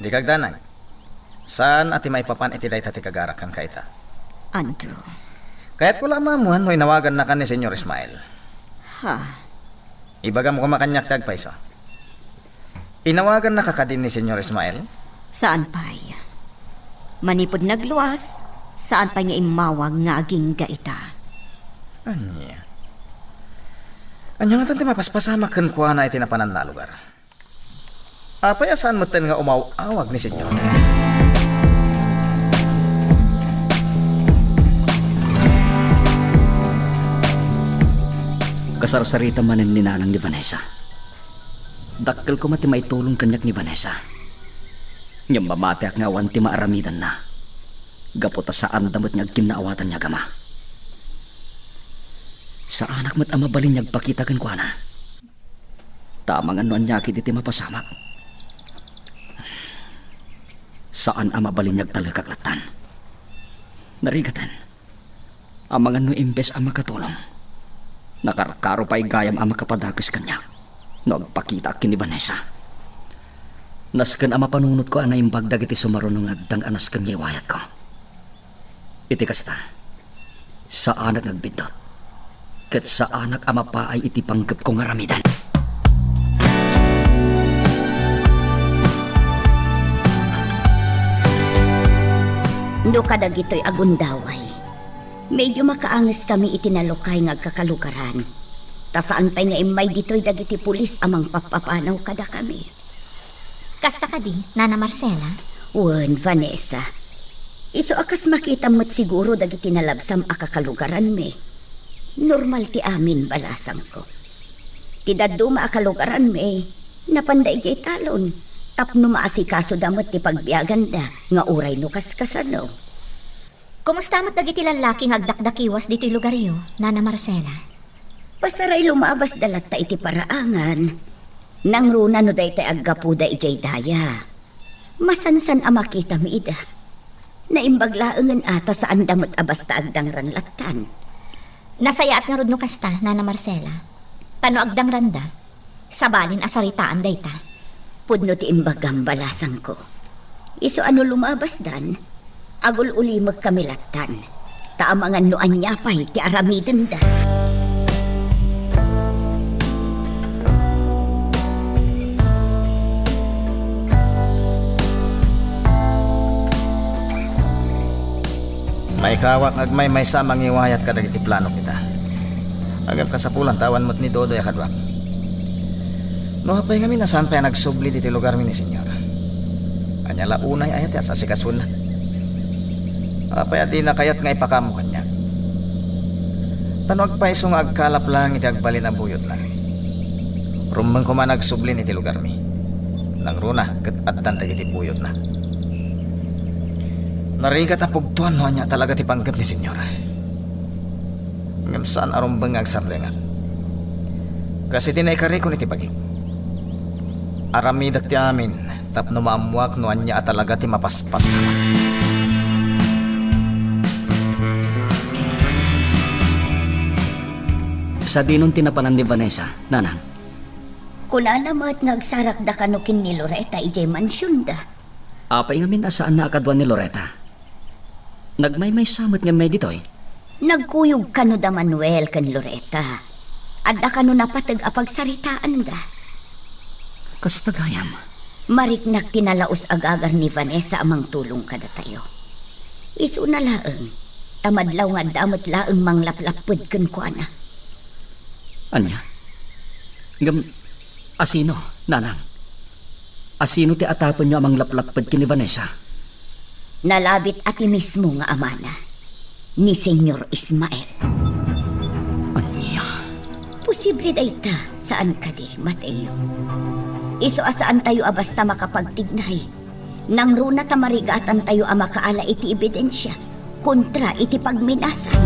Dika agdanag. Saan a ti maipapan iti dayta ti kagarak kenka ita. Andrew. Kayatko la a maammoan no inawagannakan ni Señor Ismael. Ha? Ibagam koma kaniak ti agpayso. Inawagannaka kadi ni Señor Ismael? Saan pay. Manipud nagluas, saan pay nga immawag nga agingga ita. Ania? Ania ngatan ti mapaspasamak kenkuana iti napananna a lugar? Apay a saan metten nga umaw-awag ni Señor? Kasarsarita manen ni nanang ni Vanessa. Dakkel koma ti maitulong kaniak ni Vanessa. Ngem mamatiak nga awan ti maaramidanna, gapu ta saanda met nga agkinnaawatan ni agama. Saanak met a mabalin nga agpakita kenkuana. Ta amangan no ania ketdi ti mapasamak. Saan a mabalin nga agtalekak lattan. Narigaten. Amangan no imbes a makatulong, nakarkaro pay gayam a makapadakes kaniak no agpakitaak ken ni Vanessa. Nasken a mapanunotko a naimbag dagiti sumaruno nga agdang a nasken nga iwayatko. Iti kasta, saanak nga agbiddut, ket saanak a mapaay iti panggepko nga aramiden. No kadagitoy a gundaway, medyo makaangeskami iti nalukay nga agkakalugaran, ta saan pay nga immay ditoy dagiti pulis a mangpappapanaw kadakami. Kasta kadi, Nana Marcela? Wen, Vanessa. Isu a kas makitam met siguro dagiti nalabsam a kakalugaranmi. Normal ti amin, balasangko. Ti dadduma a kalugaranmi, napanda idiay talon, tapno maasikasoda met ti pagbiaganda nga uray no kaskasano. Kumusta met dagiti lallaki nga agdakdakiwas ditoy lugaryo, Nana Marcela? Pasaray lumabasda latta iti paraangan. Nangruna no daytay aggapuda idiay daya. Masansan a makitam ida. Naimbag laengen a ta saanda met a basta agdangran lattan. Nasayaat ngarud no kasta, Nana Marcela. Ta no agdangranda, sabalin a saritaan dayta. Pudno ti imbagam, balasangko. Isu a no lumabasdan, agul-ulimekkami lattan. Ta amangan no ania pay ti aramidenda. Maikawak nga agmaymaysa a mangiwayat kadagiti plano kita. Ngem kasapulan ta awan met ni Dodoy a kaduak. No apay ngamin a saan pay a nagsubli ditoy lugarmi ni Señor? Ania la unay aya ti as-asikasuenna? Apay a dina kayat nga ipakaammo kaniak? Ta no agpayso nga agkalap laeng iti agbalin a buyotna, rumbeng koma a nagsublin iti lugarmi. Nangruna ket addan dagiti buyotna. Narigat a pugtoan no ania talaga ti panggep ni Señor. Ngem saan a rumbeng nga agsardengak. Kas iti naikarikon iti bagik, aramidek ti amin tapno maammoak no ania a talaga ti mapaspasamak. Sadinon ti napanan ni Vanessa, nanang? Kunana met nga agsarakda kano ken ni Loreta idiay mansionda. Apay ngamin a saanna a kadua ni Loreta? Nagmaymaysa met ngem ditoy. Nagkuyog kano da Manuel ken Loreta. Adda kano napateg a pagsaritaanda. Kasta gayam. Mariknak ti nalaus a gagar ni Vanessa a mangtulong kadatayo. Isuna laeng, ta madlaw nga adda met laeng manglaplapped kenkuana. Ania? Ngem, asino, nanang? Asino ti atapenyo a manglaplapped ken ni Vanessa? Nalabit a ti mismo nga amana, ni Señor Ismael. Ania? Posible dayta, saan kadi, Mateo? Isu a saantayo a basta makapagtignay. Nangruna ta marigatantayo a makaala iti ebidensia kontra iti pagminasan.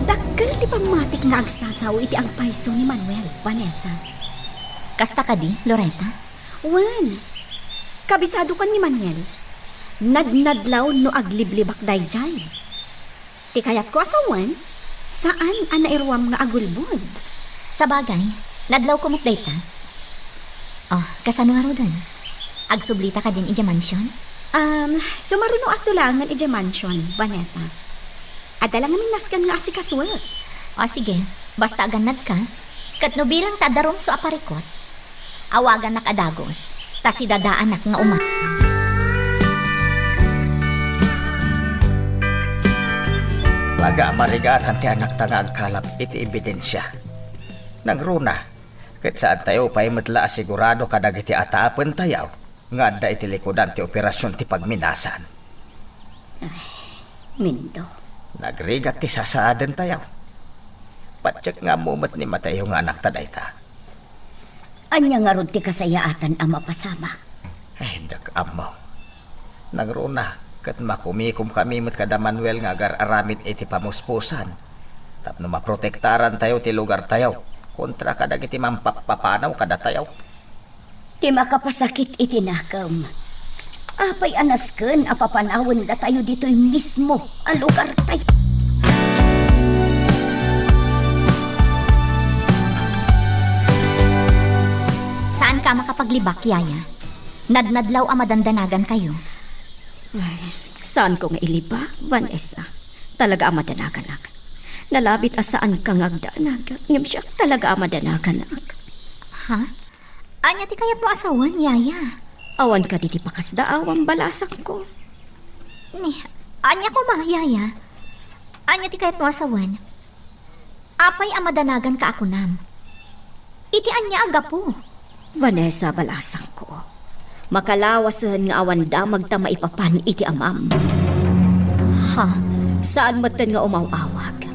Dakkel ti pammatik nga agsasao iti agpayso ni Manuel, Vanessa. Kasta kadi, Loreta? Wen, kabisadokan ni Manuel. Nadnadlaw no agliblibak daydiay. Ti kayatko a sawen, saan a nairuam nga agulbod. Sabagay, nadlawko met dayta. Oh, kasano ngaruden? Agsublita kadin idiay mansion? Um, sumarunoakto laengen idiay mansion, Vanessa. Adda la ngamin nasken nga asikasuek. O sige, basta agannadka, ket no bilang ta adda rumso a parikut, awagannak a dagus, ta sidadaanak nga uma. Talaga a marigatan ti anakta nga agkalap iti ebidensia. Nangruna, ket saantayo pay met la a sigurado kadagiti atapentayo nga adda iti likudan ti operasion ti pagminasan. Ay, Mindo. Nagrigat ti sasaadentayo. Patiek nga ammo met ni Mateo nga anakta dayta. Ania ngarud ti kasayaatan a mapasamak? Ay, diak ammo. Nangruna, ket makumikomkami met kada Manuel nga agar-aramid iti pamuspusan tapno maprotektarantayo ti lugartayo kontra kadagiti mampapapanaw kadatayo. Ti makapasakit iti nakem, apay a nasken a papanawendatayo ditoy mismo a lugartayo? Saanka a makapaglibak, Yaya. Nadnadlaw a madandanagankayo. Ay, saanko nga ilibak, Vanessa. Talaga a madanaganak. Nalabit a saanka nga agdanag, ngem siak talaga a madanaganak. Ha? Ania ti kayatmo a sawen, Yaya? Awan kadi ti pakasdaawam, balasangko. Ni, ania koma, Yaya? Ania ti kayatmo a sawen? Apay a madanaganka a kunam? Iti ania a gapu? Vanessa, balasangko, makalawasen nga awan damagta maipapan iti amam. Ha? Saan metten nga umaw-awag.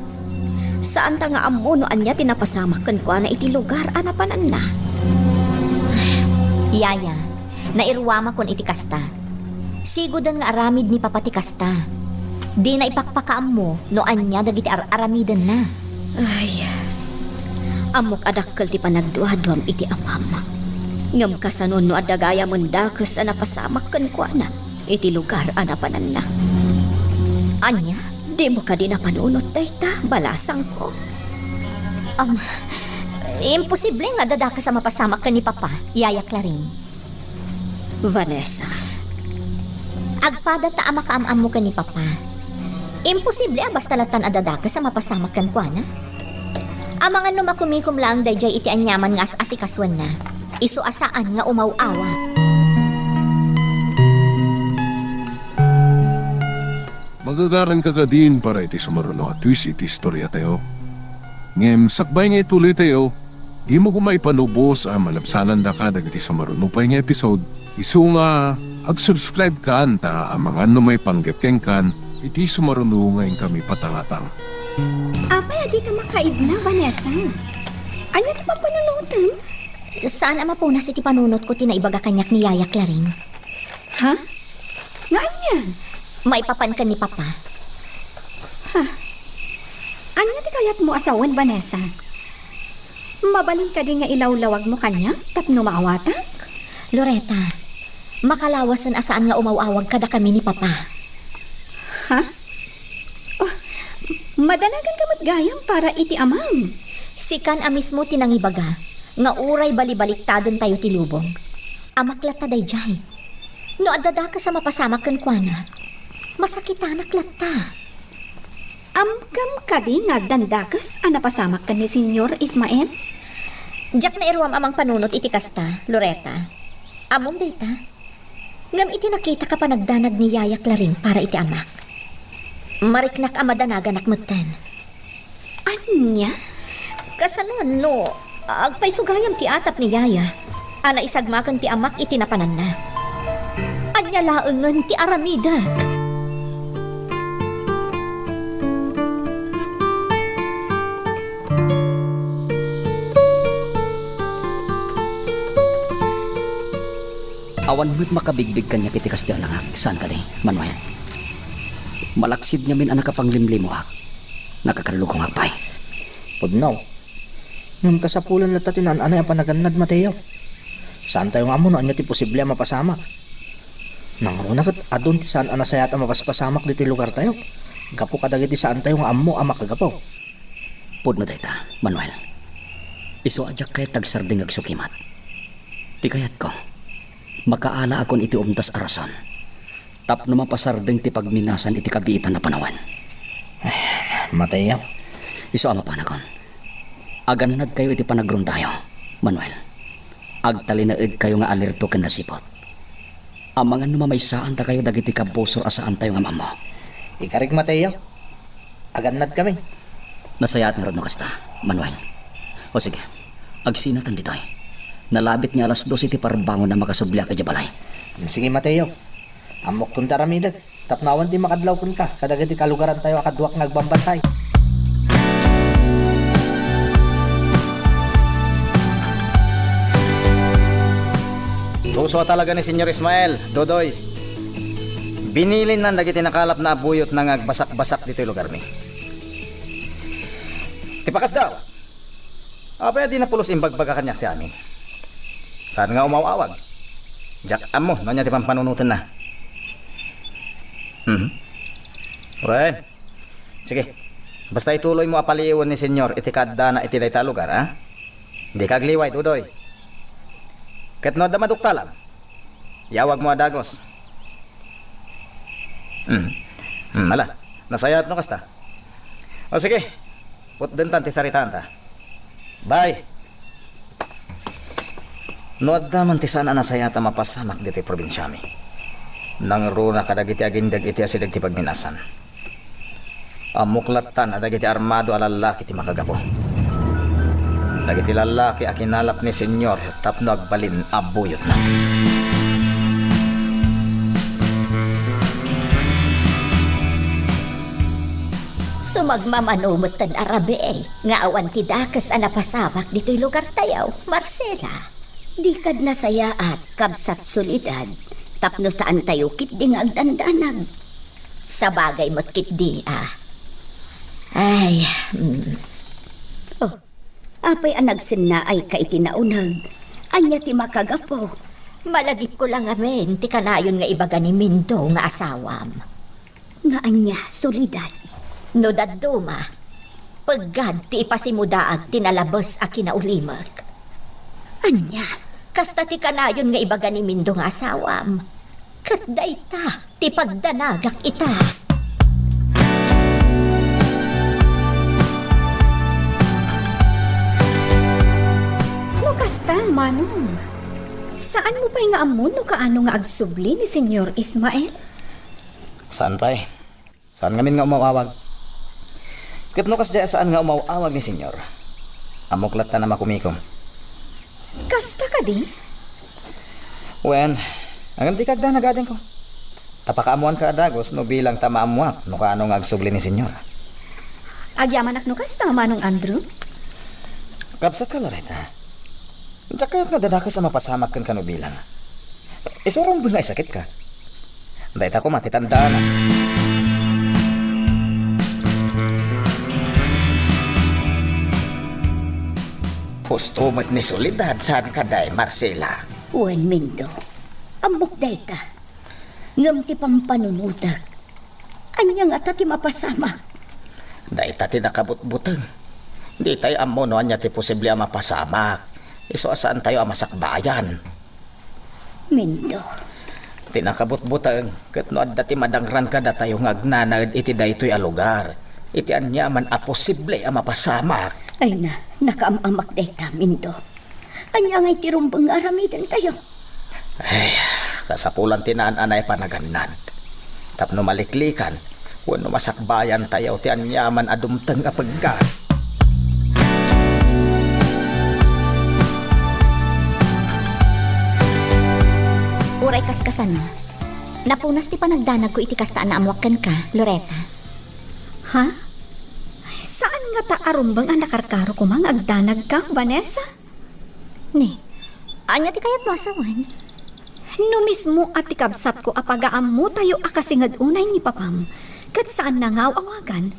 Saanta nga ammo no ania ti napasamak kenkuana iti lugar a napananna. Yaya, nairuamakon iti kasta. Sigoden nga aramid ni Papa ti kasta. Dina ipakpakaammo no ania dagiti ar-aramidenna. Ay, ammok a dakkel ti panagduaduam iti amam. Ngem kasano no adda gayamen dakes a napasamak kenkuana iti lugar a napananna? Ania? Dimo kadi napanunot dayta, balasangko? Am, imposible nga adda dakes a mapasamak ken ni Papa, Yaya Clarin. Vanessa. Agpada ta a makaam-ammo ken ni Papa. Imposible a basta lattan a dadakes a mapasamak kenkuana. Amangan no makumikom laeng daydiay iti aniaman nga as-asikasuenna. Isu a saan nga umaw-awag. Magagaranka kadin para iti sumaruno a twist iti istoriatayo. Ngem sakbay nga ituloytayo, dimo koma ipanubos a malabsanandaka dagiti sumaruno pay nga episode, isu nga ag-subscribe kan ta amangan no maipanggep kenkan iti sumaruno nga inkami patangatang. Apay a dika makaibna, Vanessa? Ania ti pampanunotem? Saan a mapunas iti panunotko ti naibaga kaniak ni Yaya Clarin. Ha? Nga ania? Maipapan ken ni Papa. Ha? Ania ti kayatmo a sawen, Vanessa? Mabalin kadi nga ilawlawagmo kaniak tapno maawatak? Loretta, makalawasen a saan nga umaw-awag kadakami ni Papa. Ha? Oh, madanaganka met gayam para iti amam. Sikan a mismo ti nangibaga nga uray balibaliktadentayo ti lubong. Amak latta daydiay. No adda dakes a mapasamak kenkuana, masakitanak latta. Amgam kadi nga addan dakes a napasamak ken ni Señor Ismael? Diak nairuam a mangpanunot iti kasta, Loretta. Ammom dayta? Ngem iti nakitak a panagdanag ni Yaya Clarin para iti amak, mariknak a madanaganak metten. Ania? Kasano no agpayso gayam ti atap ni Yaya a naisagmaken ti amak iti napananna? Ania laengen ti aramidek? Awan met makabigbig kaniak iti kasta a langag, saan kadi, Manuel? Malaksid ngamin a nakapanglimlimoak, nakakallugongan pay. Pudno. Ngem kasapulan latta ti naan-anay a panagannad, Mateo. Saantayo nga ammo no ania ti posible a mapasamak. Nangruna ket adun ti saan a nasayaat a mapaspasamak ditoy lugartayo, gapu kadagiti saantayo nga ammo a makagapu. Pudno dayta, Manuel. Isu a diak kayat agsardeng nga agsukimat. Ti kayatko, makaalaakon iti umdas a rason tapno mapasardeng ti pagminasan iti kabiitan a panawen. Ay, Mateo. Isu a mapanakon. Agannadkayo iti panagrondayo, Manuel. Agtalinaedkayo nga alerto ken nasiput. Amangan no mamaysaandakayo dagiti kabusor a saantayo nga maammo. Ikarik, Mateo. Agannadkami. Nasayaat ngarud no kasta, Manuel. O sige, agsinatan ditoy. Nalabit nga alas dose ti parbangon a makasubliak idiay balay. Sige, Mateo. Ammokton ti aramidek tapno awan ti makadlaw kenka kadagiti kalugarantayo a kaduak nga agbambantay. Tuso a talaga ni Señor Ismael, Dodoy. Binilinnan dagiti nakalapna a buyotna nga agbasakbasak ditoy lugarmi. Ti pakasda, apay a dina pulos imbagbaga kaniak ti amin? Saan nga umaw-awag? Diak ammo no ania ti pampanunotenna. Mhm. Wen. Sige. Basta ituloymo a paliiwen ni Señor iti kaaddana iti dayta a lugar, a? Dika agliway, Dodoy. Ket no adda maduktalam, yawagmo a dagus. Hmm. Hmm, ala. Nasayaat no kasta. O sige, putdentan ti saritaanta. Bye. No adda man ti saan a nasayaat a mapasamak ditoy probinsiami, nangruna kadagiti agindeg iti asideg ti pagminasan. Ammok lattan a dagiti armado a lallaki ti makagapu. Dagiti lallaki a kinalap ni Señor tapno agbalin a buyotna. Sumagmamano metten a rabii nga awan ti dakes a napasamak ditoy lugartayo, Marcela. Dika nasayaat, kabsat Soledad, tapno saantayo ketdi nga agdandanag. Sabagay met ketdi a. Ay, mm. Oh, apay a nagsennaayka iti nauneg? Ania ti makagapu? Malagipko la ngamin ti kanayon nga ibaga ni Mindo nga asawam. Nga ania, Soledad? No dadduma, peggad ti ipasimudaag ti nalabes a kinaulimek. Ania? Kasta ti kanayon nga ibaga ni Mindo nga asawam. Ket dayta ti pagdanagak ita. No kasta, Manong, saanmo pay nga ammo no kaano nga agsubli ni Señor Ismael? Saan pay. Saan ngamin nga umaw-awag. Ket no kasdiay a saan nga umaw-awag ni Señor, ammok latta a makumikom. Kasta kadi? Wen, ngem dika agdanag, adingko. Ta pakaammoanka a dagus no bilang ta maammoak no kaano nga agsubli ni Señor. Agyamanak no kasta, Manong Andrew. Kabsatka, Loretta. Diak kayat nga adda dakes a mapasamak kenka no bilang. Isu a rumbeng nga isakitka. Dayta koma ti tandaana. Husto met ni Soledad, saan kadi, Marcela? Wen, Mindo. Ammok dayta. Ngem ti pampanunotek, ania ngata ti mapasamak? Dayta ti nakabutbuteng. Ditay ammo no ania ti posible a mapasamak. Isu a saantayo a masakbayan. Mindo. Ti nakabutbuteng, ket no adda ti madangran kadatayo nga agnanaed iti daytoy a lugar, iti aniaman a posible a mapasamak. Ay na, nakaam-amak dayta, Mindo. Ania ngay ti rumbeng nga aramidentayo? Ay, kasapulan ti naan-anay a panagannad. Tapno maliklikan, wenno masakbayantayo ti aniaman a dumteng a pegga. Uray kaskasano, napunas ti panagdanagko iti kasta a naammoak kenka, Loretta. Ha? Saan ngata a rumbeng a nakarkaro koma nga agdanagka, Vanessa? Ni, ania ti kayatmo a sawen? No mismo a ti kabsatko a pagaammotayo a kasinged unay ni papam, ket saanna nga aw-awagan,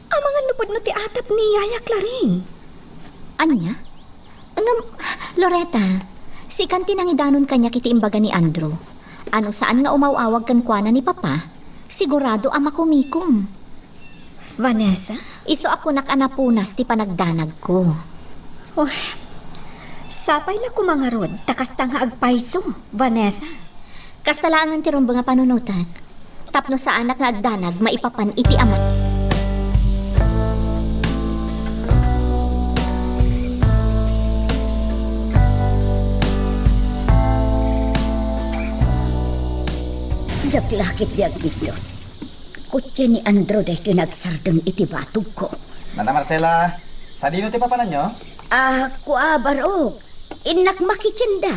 amangan no pudno ti atap ni Yaya Claring. Ania? Ngem, Loretta, sikan ti nangidanon kaniak iti imbaga ni Andrew. A no saan nga umaw-awag kenkuana ni Papa, sigurado a makumikom. Vanessa? Isu a kunak a napunas ti panagdanagko. Oh, sapay la koma ngarud, ta kasta nga agpayso, Vanessa. Kasta laengen ti rumbeng a panunotek, tapno saanak nga agdanag maipapan iti Ama. Diak la ketdi agnipnop. Kutien ni Andrew daytoy nagsardeng iti batogko. Nana Marcela, sadino ti papananyo? Ah, kua, Barok. Innak makitienda.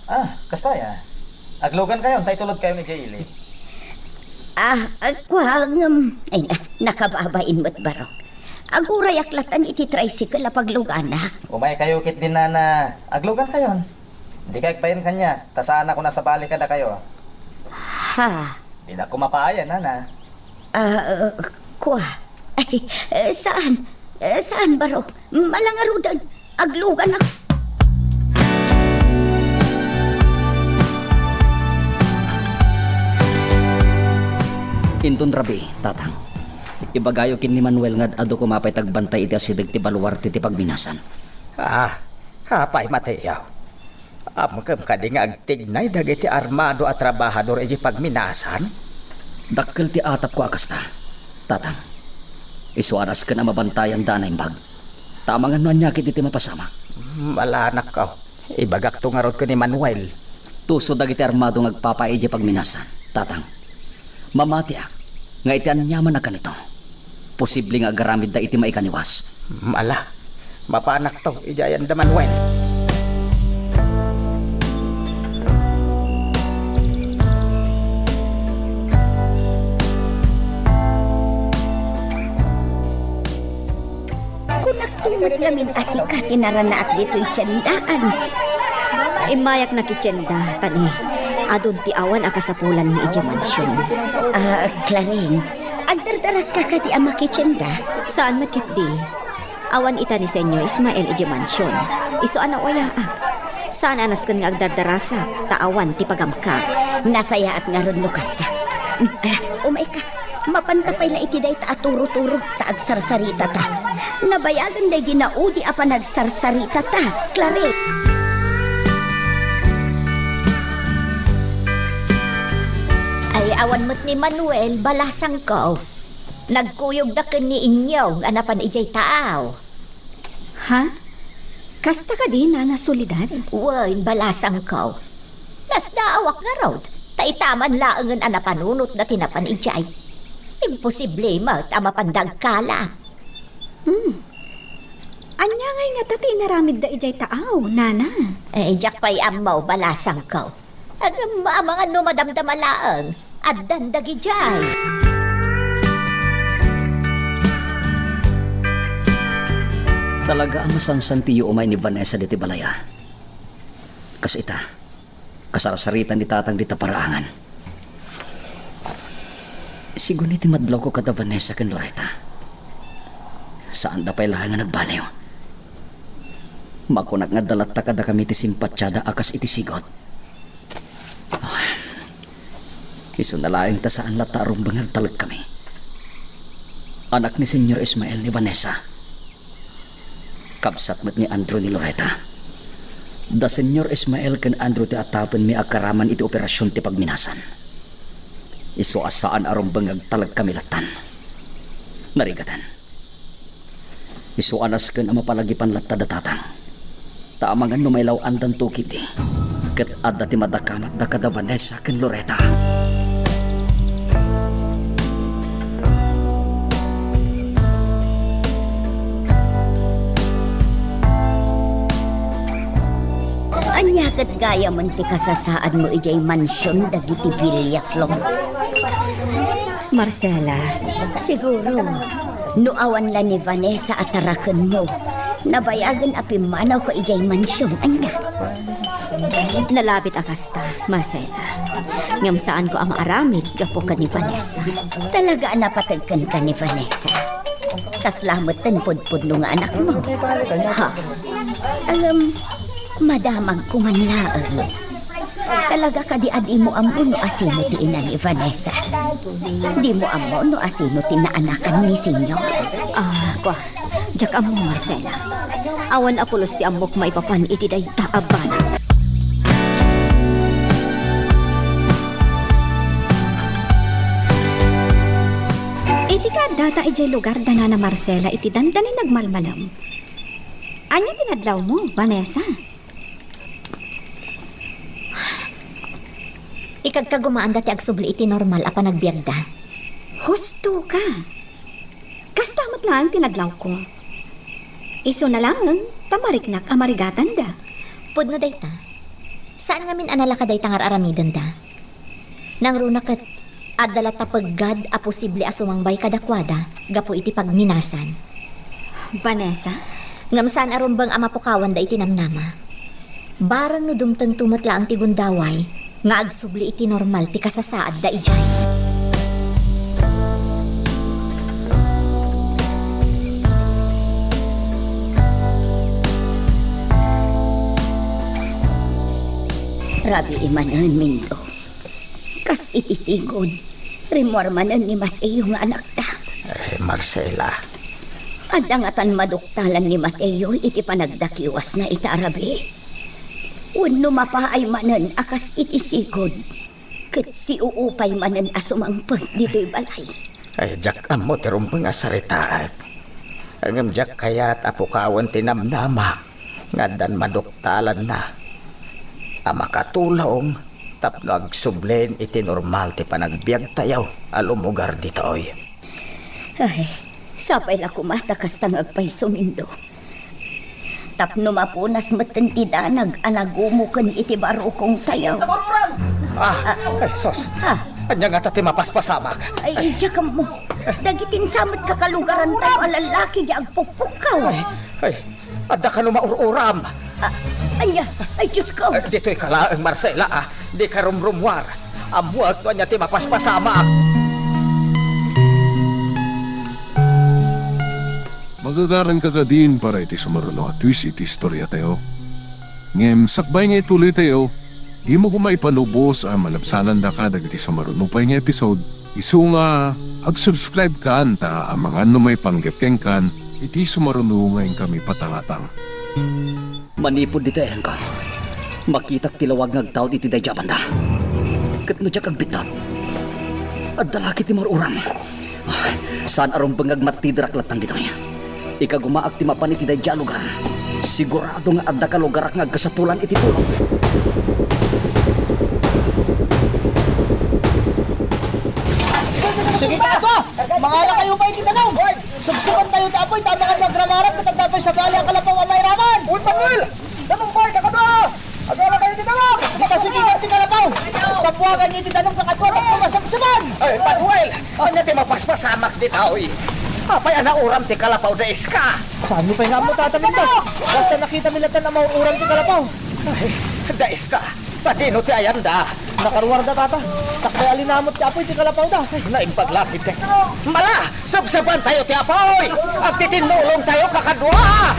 Ah, kasta aya. Aglugankayon, ta itulodkayon idiay ili. Ah, ah, kua, ngem, ay, na, nakababain met, Barok. Agurayak latan iti tricycle a pagluganak. Umaykayo ketdi, Nana. Aglugankayon. Dika agbain kaniak, ta saanak a nasabali kadakayo. Ha? Dinak koma paayan, Nana. Ah, uh, kua. Ay, eh, saan? Eh, saan, Barok? Malangaruden. Agluganak. Inton rabii, Tatang. Ibagayo ken ni Manuel nga ad-adu koma pay ti agbantay iti asideg ti baluarte ti pagminasan. Ah, apay, Mateo? Ammokem kadi nga agtignay dagiti armado a trabahador idiay pagminasan? Dakkel ti atapko a kasta, Tatang. Isu a nasken a mabantayanda a naimbag. Ta amangan no ania ketdi ti mapasamak. Malanakko. Ibagakto ngarud ken ni Manuel. Tuso dagiti armado nga agpapaay idiay pagminasan, Tatang. Mamatiak nga iti aniaman a kanito, posible nga agaramidda iti maikaniwas. Ala, mapanakto idiay ayan da Manuel. Met ngamin a sika ti naranaak ditoy tiendaan. Immayak na ti tienda, ta ni, adun ti awan a kasapulanmi idiay mansion. Ah, Claring, agdardaraska kadi a makitienda? Saan met ketdi. Awan ita ni Señor Ismael idiay mansion. Isu a nawayaak. Saan a nasken nga agdardarasak, ta awan ti pagamkak. Nasayaat ngarud no kasta. Ah, umayka. Mapanta pay la iti dayta a turo-turo ta agsarsaritata. Nabayagen daydi naudi a panagsarsaritata, Claret. Ay, awan met ni Manuel, balasangko. Nagkuyogda ken ni Inyong a napan idiay taaw. Ha? Kasta kadi, Nana Soledad? Wen, balasangko. Nasdaawak ngarud, ta itaman laengen a napanunotda ti napan idiay. Imposible met a mapanda agkala. Hmm. Ania ngay ngata ti inaramidda idiay taaw, Nana? Eh, diak pay ammo, balasangko. Ngem amangan no madamdama laeng, addan dagidiay. Talaga a masansantiyo umay ni Vanessa ditoy balay a. Kas ita, kasarsarita ni Tatang dita paraangan. Sigun iti madlawko kada Vanessa ken Loretta. Saanda pay laeng nga nagbaliw. Makunak nga adda latta kadakami ti simpatiada a kas iti sigud. Isuna laeng ta saan latta a rumbeng nga agtalek kami. Anak ni Señor Ismael ni Vanessa. Kabsat met ni Andrew ni Loretta. Da Señor Ismael ken Andrew ti atapenmi a karaman iti operasion ti pagminasan. Isu a saan a rumbeng nga agtalek kami lattan. Narigaten. Isu a nasken a mapalagipan latta da Tatang. Ta amangan no mailaw-andanto ketdi, ket adda ti madakamatda kada Vanessa ken Loretta. Ania ket gayamen ti kasasaadmo idiay mansion dagiti Villaflor? Marcela. Siguro, no awan la ni Vanessa a tarakenmo, nabayagen a pimmanawko idiay mansion, ania? Nalabit a kasta, Marcela. Ngem saanko a maaramid gapu ken ni Vanessa. Talaga a napateg kenka ni Vanessa. Kasla metten pudpudno nga anakmo. Ha? Alam, madamagko man laeng. Talaga kadi a dimo ammo no asino ti ina ni Vanessa? Dimo ammo no asino ti naanakan ni Senyor? Ah, kua, diak ammo, Marcela. Awan a pulos ti ammok maipapan iti dayta a banag. Iti kaaddata idiay lugar da Nana Marcela iti dandani nagmalmalem. Ania ti nadlawmo, Vanessa? Ikagkagumaanda ti agsubli iti normal a panagbiagda. Husto ka. Kasta met laeng ti nadlawko. Isuna laeng ta mariknak a marigatanda. Pudno dayta. Saan ngamin a nalaka dayta nga ar-aramidenda. Nangruna ket adda latta peggad a posible a sumangbay kadakuada gapu iti pagminasan. Vanessa? Ngem saan a rumbeng a mapukawanda iti namnama. Barang no dumtengto met laeng ti gundaway nga agsubli iti normal ti kasasaadda idiay. Rabii manen, Mindo. Kas iti sigud, rimmuar manen ni Mateo nga anakda. Eh, Marcela. Adda ngatan maduktalan ni Mateo iti panagdakiwasna ita a rabii. Wenno mapaay manen a kas iti sigud, ket siuupay manen a sumangpet ditoy balay. Ay, diak ammo ti rumbeng a saritaek. Ngem diak kayat a pukawen ti namnamak nga addan maduktalanna a makatulong tapno agsublen iti normal ti panagbiagtayo a lumugar ditoy. Ay, sapay la koma ta kasta nga agpayso, Mindo. Tapno mapunas metten ti danag a nagumo ken iti barukongtayo. Ah, ay, sus. Ah. Ania ngata ti mapaspasamak? Ay, diak ammo. Dagiti insamet kakalugarantayo a lallaki di agpukpukkaw. Ay, Ay, adda kano maur-uram? Ah, ania? Ay, Diyos ko! Eh, ditoy ka laeng, Marcela, ah. Dika rumrumuar. Ammoak no ania ti mapaspasamak. Magagaranka kadin para iti sumaruno a twist iti istoriatayo. Ngem sakbay nga ituloytayo, dimo koma ipalubos a malabsanandaka dagiti sumaruno pay nga episode. Isu nga ag-subscribe kan ta amangan no maipanggep kenkan iti sumaruno nga inkami patangatang. Manipud ditoy ayanko, makitak ti lawag nga agtaud iti daydi a banda. Ket no diak agbittot, adda la ketdi maur-uram. Saan a rumbeng nga agmattiderak latta ditoy. Ikagumaak ti mapan iti daydi a lugar. Sigurado nga adda kalugarak nga agkasapulan iti tulong. Sige, Apo! Mangalakayo pay iti danum! Subsubantayo ti apuy, ta amangan no agramaram, ket adda pay sabali a kalapaw a mairaman! Uy, Manuel! Danum pay, kakadua! Agalakayo ti danum! Dita sigigan ti kalapaw! Sapuaganyo iti danum, kakadua, tapno masubsuban! Ay, Manuel! Ania ti mapaspasamak ditoy? Apay a nauram ti kalapaw da Iska? Saanmi pay nga ammo, Tata Mindo? Basta nakitami latta a maur-uram ti kalapaw. Ay, da Iska, sadino ti ayanda? Nakaruarda, Tata. Sakbay a linamut ti apuy ti kalapawda. Ay, naimbag la ketdi. Mala, subsubantayo ti apuy! Agtitinnulongtayo kakadua!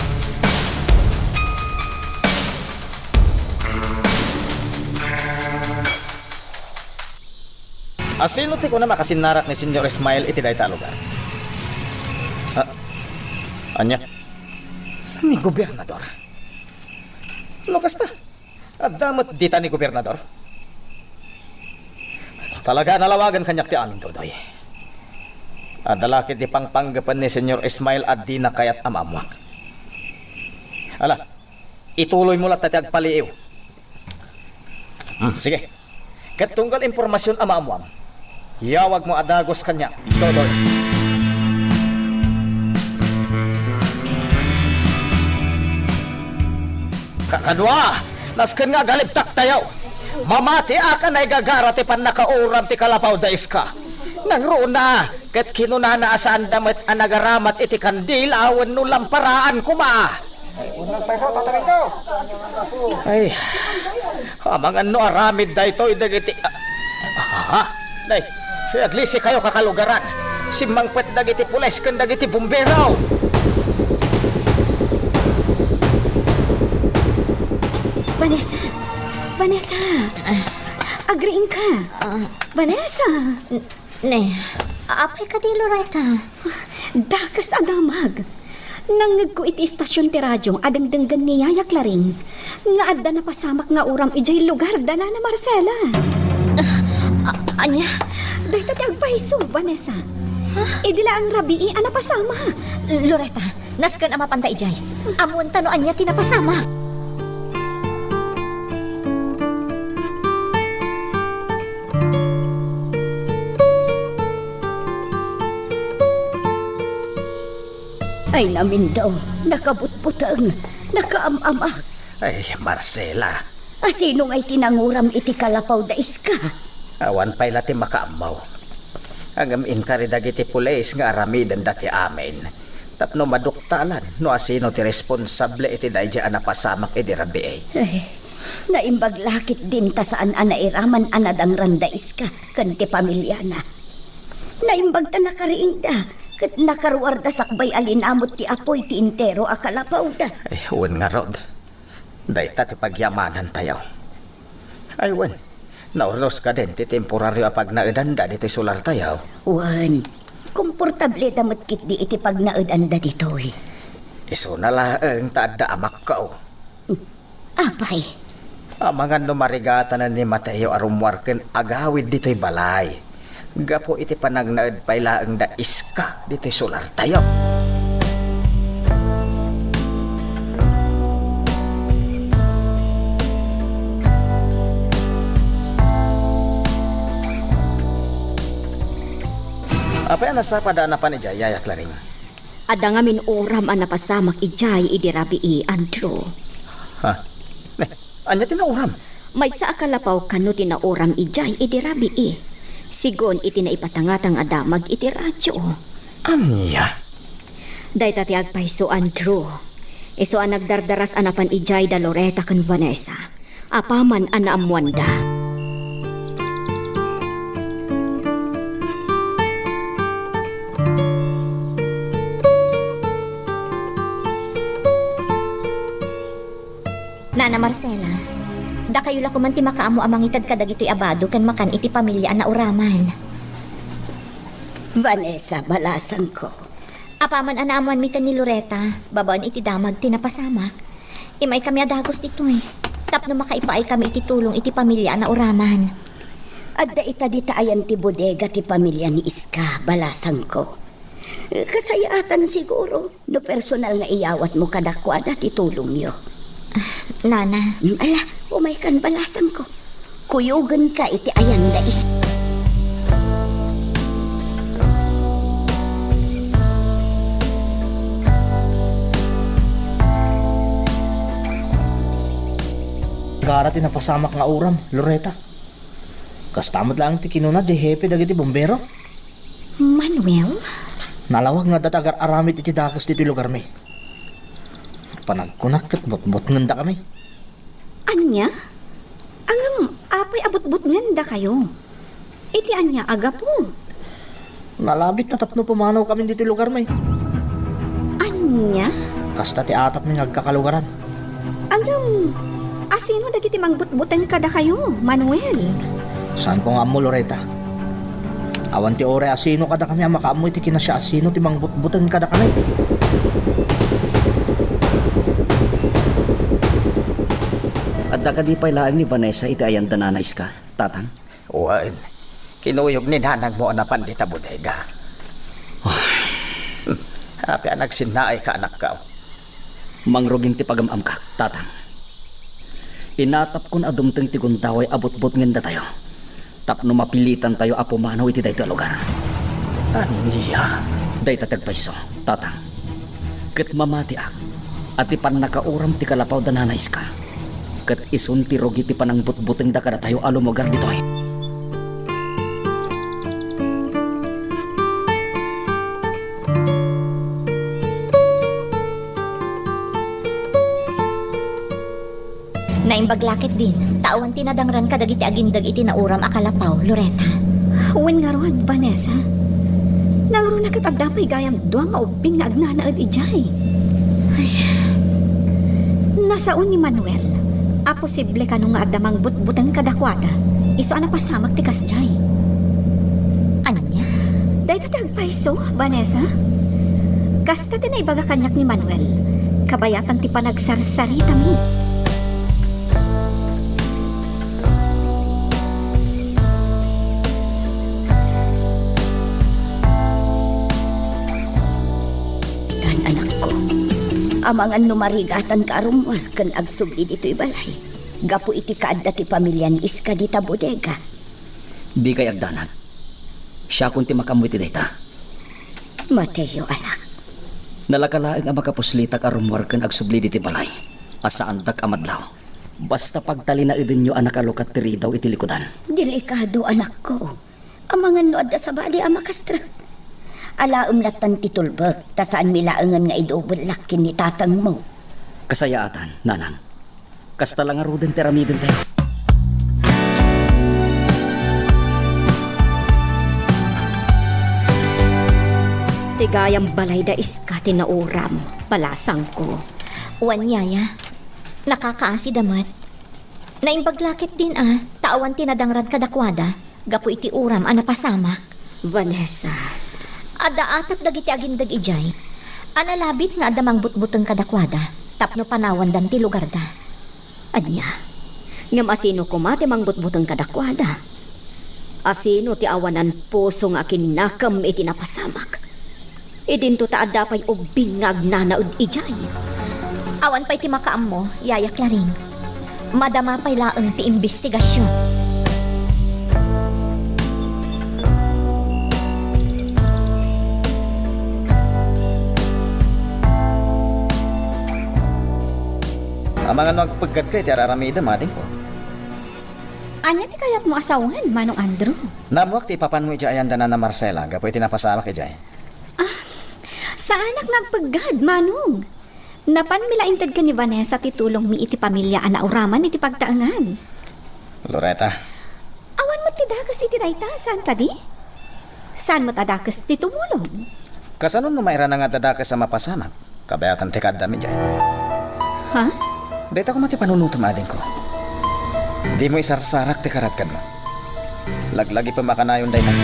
Asino ti kuna makasinnarak ni Señor Ismael iti dayta a lugar? Ah, ania? Ni gobernador? No kasta, adda met dita ni gobernador? Talaga a nalawagan kaniak ti amin, Dodoy. Adda la ketdi pangpanggepen ni Señor Ismael a dina kayat a maammuak. Ala, ituloymo latta ti agpaliiw. Hmm, sige. Ket tunggal impormasion a maammuam, yawagmo a dagus kaniak, Dodoy. Kakadua, nasken nga agalibtaktayo. Mamatiak a naigagara ti pannakauram ti kalapaw da Iska. Nangruna, ket kinunana a saanda met a nagaramat iti kandila wenno lamparaan koma. Ay, amangan no aramid daytoy dagiti, ah, ah, ah, nay, aglisikayo, kakalugaran. Simmangpet dagiti pulis ken dagiti bumbero. Vanessa! Vanessa! Agriingka! Ah. Vanessa! Ne, apay kadi, Loretta? Dakes a damag. Nangngegko iti estasion ti radio a dengdenggen ni Yaya Claring nga adda napasamak nga uram idiay lugar da Nana Marcela. Ah, a-, ania? Dayta ti agpayso, Vanessa. Ha? Idi laeng rabii a napasamak. Loretta, nasken a mapanta idiay. Ammoenta no ania ti napasamak. Ay, Namindo, nakabutbuteng, nakaam-amak. Ay, Marcela. Asino ngay ti nanguram iti kalapaw da Iska? Awan pay la ti makaammo. Ngem inkari dagiti pulis nga aramidenda ti amin tapno maduktalan no asino ti responsable iti daydi a napasamak idi rabii. Ay, naimbag la ketdin ta saan a nairaman a nadangran da Iska ken ti pamiliana. Naimbag ta nakariingda ket nakaruarda sakbay a linamut ti apuy ti entero a kalapawda. Ay, wen ngarud. Dayta ti pagyamanantayo. Ay, wen, naurnos kadin ti temporario a pagnaedanda ditoy solartayo? Wen, komportableda met ketdi iti pagnaedanda ditoy. Isuna laeng ta adda amakko. Apay? Amangan no marigatanan ni Mateo a rummuar ken agawid ditoy balay gapu iti panagnaed pay laeng da Iska ditoy solartayo. Apay a nasapada a napan idiay, Yaya Claring? Adda ngamin uram a napasamak idiay idi rabii, Andrew. Ha? Ne, ania ti nauram? Maysa a kalapaw kano ti nauram idiay idi rabii, sigun iti naipatangatang a damag iti radio. Ania? Dayta ti agpayso, Andrew. Isu a nagdardaras a napan idiay da Loretta ken Vanessa, apaman a naammoanda. Nana Marcela, dakayo la koman ti makaammo a mangited kadagitoy a bado ken makan iti pamilia a nauraman. Vanessa, balasangko. Apaman a naammoanmi ken ni Loretta, babaen iti damag ti napasamak, immaykami a dagus ditoy tapno makaipaay kami iti tulong iti pamilia a nauraman. Adda ita dita ayan ti bodega ti pamilia ni Iska, balasangko. Kasayaatan siguro no personal nga iyawatmo kadakuada ti tulongyo. Nana. Mm, ala, umaykan, balasangko. Kuyogenka iti ayan da Is- Gara ti napasamak nga uram, Loretta. Kasta met laeng ti kinuna ti hepe dagiti bombero. Manuel? Nalawag nga adda ti agar-aramid iti dakes ditoy lugarmi. Panagkunak ket butbutngenda kami. Ania? Ngem apay a butbutngenda kayo? Iti ania a gapu? Nalabit ta tapno pumanaw kami ditoy lugarmi. Ania? Kasta ti atapmi nga agkakalugaran. Ngem, asino dagiti mangbutbuteng kadakayo, Manuel? Saanko nga ammo, Loretta. Awan ti uray asino kadakami a makaammo iti kinasiasino ti mangbutbuteng kadakami. Adda kadi pay laeng ni Vanessa iti ayan da Nana Iska, Tatang? Wen, kinuyog ni nanangmo a napan dita bodega. Apay a nagsinnaayka, anakko? Mangrugin ti pagam-amkak, Tatang. Inatapkon a dumteng ti gundaway a butbutngendatayo tapno mapilitantayo a pumanaw iti daytoy a lugar. Ania? Dayta ti agpayso, Tatang. Ket mamatiak a ti pannakauram ti kalapaw da Nana Iska ket isun ti rugi ti panangbutbutengda kadatayo a lumugar ditoy. Naimbag la ketdin, ta awan ti nadangran kadagiti agindeg iti nauram a kalapaw, Loretta. Wen ngarud, Vanessa. Nangruna ket adda pay gayam dua nga ubbing nga agnanaed idiay. Ay. Nasao ni Manuel a posible kano nga adda mangbutbuteng kadakuada, isu a napasamak ti kasdiay. Ania? Dayta ti agpayso, Vanessa. Kasta ti naibaga kaniak ni Manuel, kabayatan ti panagsarsaritami. Itan, anakko, amangan no marigatanka a rummuar ken agsubli ditoy balay gapu iti kaadda ti pamilia ni Iska dita bodega. Dikay agdanag. Siakon ti makaammo iti dayta. Mateo, anak. Nalaka laeng a makapuslitak a rummuar ken agsubli diti balay a saandak a madlaw. Basta pagtalinaedenyo a nakalukat ti ridaw iti likudan. Delikado, anakko. Amangan no adda sabali a makastrek. Alaem lattan ti tulbek, ta saanmi laengen nga idubellak ken ni tatangmo. Kasayaatan, nanang. Kasta la ngaruden ti aramidentayo. Ti gayam balay da Iska ti nauram, balasangko. Wen, yaya, nakakaasida met. Naimbag la ketdin a, ta awan ti nadangran kadakuada gapu iti uram a napasamak. Vanessa, adda atap dagiti agindeg idiay a nalabit nga adda mangbutbuteng kadakuada tapno panawandan ti lugarda. Ania? Ngem asino koma ti mangbutbuteng kadakuada? Asino ti awanan puso nga akinnakem iti napasamak? Idinto ta adda pay ubbing nga agnanaed idiay. Awan pay ti makaammo, Yaya Claring. Madama pay laeng ti imbestigasion. Amangan no agpeggadka iti ar-aramidem, adingko. Ania ti kayatmo a sawen, Manong Andrew? Naammoak ti ipapanmo idiay ayan da Nana Marcela gapu iti napasamak idiay. Ah, saanak nga agpeggad, Manong. Napanmi la inted ken ni Vanessa ti tulongmi iti pamilia a nauraman iti pagtaengan. Loretta. Awan met ti dakes iti dayta, saan kadi? Saan met a dakes ti tumulong? Kasano no mairana nga adda dakes a mapasamak? Kabayatan ti kaaddami idiay. Ha? Dayta koma ti panunotem, adingko. Dimo isarsarak ti karatkanmo. Laglagipem a kanayon dayta.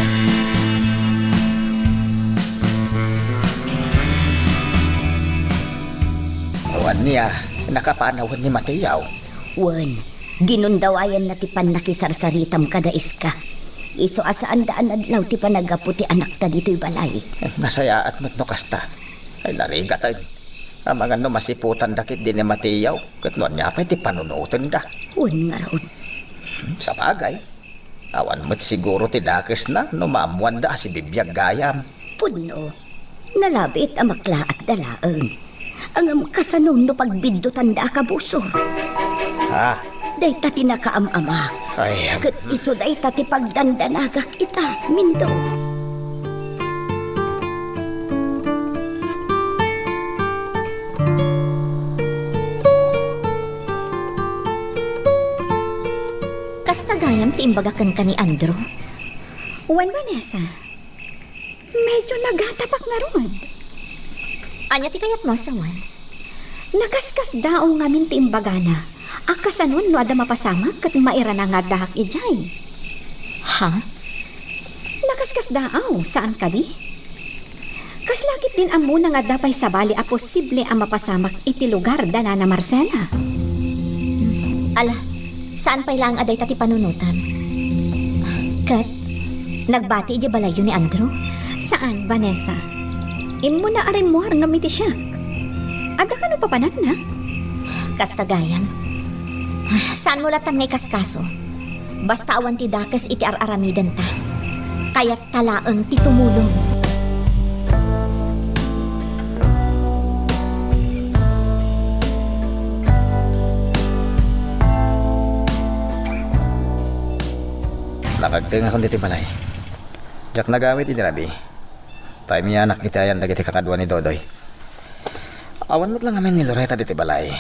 Wen, nia, nakapanawen ni Mateo. Wen, ginundawayanna ti pannakisarsaritam kada Iska. Isu a saanda a nadlaw ti panaggapu ti anakta ditoy balay. Nasayaat met no kasta. Ay, narigaten. Amangan no masiputanda ketdi ni Mateo, ket no ania pay ti panunotenda. Wen ngarud. Sabagay, awan met siguro ti dakesna no maammoanda a sibibiag gayam. Pudno, nalabit a maklaatda laeng. Ngem kasano no pagbiddutanda a kabusor? Ha? Dayta ti nakaam-amak. Ay, ket isu dayta ti pagdandanagak ita, Mindo. Kasta gayam ti imbaga kenka ni Andrew? Wen, Vanessa. Medyo nagatapak ngarud. Ania ti kayatmo a sawen? Nakaskasdaaw ngamin ti imbagana a kasano no adda mapasamak ket mairana nga addaak idiay. Ha? Nakaskasdaaw, saan kadi? Kasla ketdin ammona nga adda pay sabali a posible a mapasamak iti lugar da Nana Marcela. Ala, saan pay laeng a dayta ti panunotam. Ket, nagbati idiay balayyo ni Andrew? Saan, Vanessa. Immuna a rimmuar ngem iti siak. Adda kano papananna? Kasta gayam. Saanmo latta nga ikaskaso? Basta awan ti dakes iti ar-aramidenta. Kayatta laeng ti tumulong. Nakagtengakon ditoy balay. Diak nagawid idi rabii. Tay miyanak iti ayan dagiti kakadua ni Dodoy. Awan met la ngamin ni Loretta ditoy balay.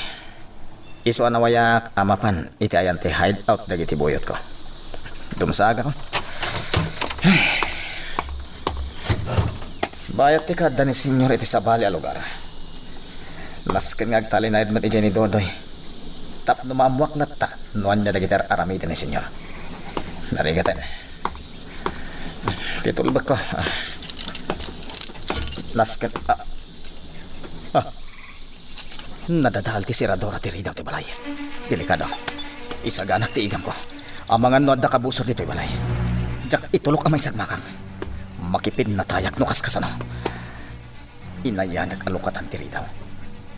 Isu a nawayaak a mapan iti ayan ti hideout dagiti buyotko. Dumsagakon. Bayat ti kaadda ni Senyor iti sabali a lugar. Nasken nga agtalinaed met idiay ni Dodoy tapno maammoak latta no ania dagiti ar-aramiden ni Senyor. Narigaten. Ti tulbekko. Ah. Nasken, ah. Ah. Nadadael ti seradora ti ridaw ti balay. Delikado. Isaganak ti igamko. Amangan no adda kabusor ditoy balay. Diak itulok a maisagmakak. Makipinnatayak no kaskasano. Inayanak a lukatan ti ridaw.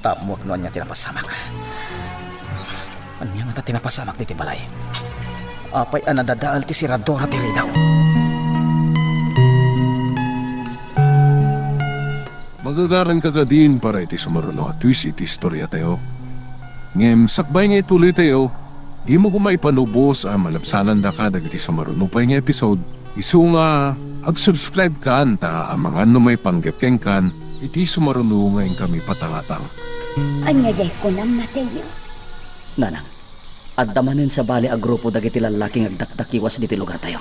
Ta ammoak no ania ti napasamak. Ania ngata ti napasamak ditoy balay? Apay a nadadael ti seradora ti ridaw? Magagaranka kadin para iti sumaruno a twist iti istoriatayo. Ngem sakbay nga ituloytayo, dimo koma ipanubos a malabsanandaka dagiti sumaruno pay nga episode. Isu nga ag-subscribe kan ta amangan no maipanggep kenkan iti sumaruno nga inkami patangatang. Ania diay kunam, Mateo? Nanang, adda manen sabali a grupo dagiti lallaki nga agdakdakiwas ditoy lugartayo.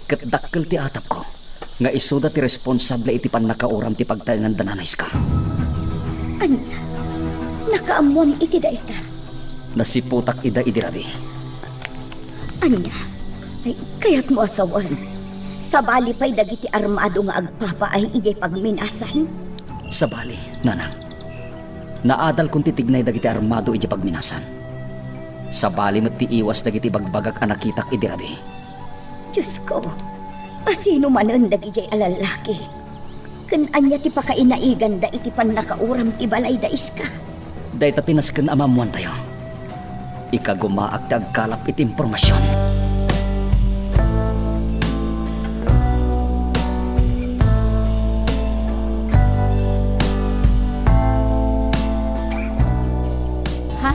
Ket dakkel ti atapko nga isuda ti responsable iti pannakauram ti pagtaengan da Nana Iska. Ania? Nakaammoam iti dayta? Nasiputak ida idi rabii. Ania? Ay, kayatmo a sawen? Sabali pay dagiti armado nga agpapaay idiay pagminasan? Sabali, nanang. Naadalkon ti tignay dagiti armado idiay pagminasan. Sabali met ti iwas dagiti bagbagak a nakitak idi rabii. Diosko, asino manen dagidiay a lallaki? Ken ania ti pakainaiganda iti pannakauram ti balay da Iska? Dayta ti nasken a maammoantayo. Ikagumaak ti agkalap iti impormasion. Ha?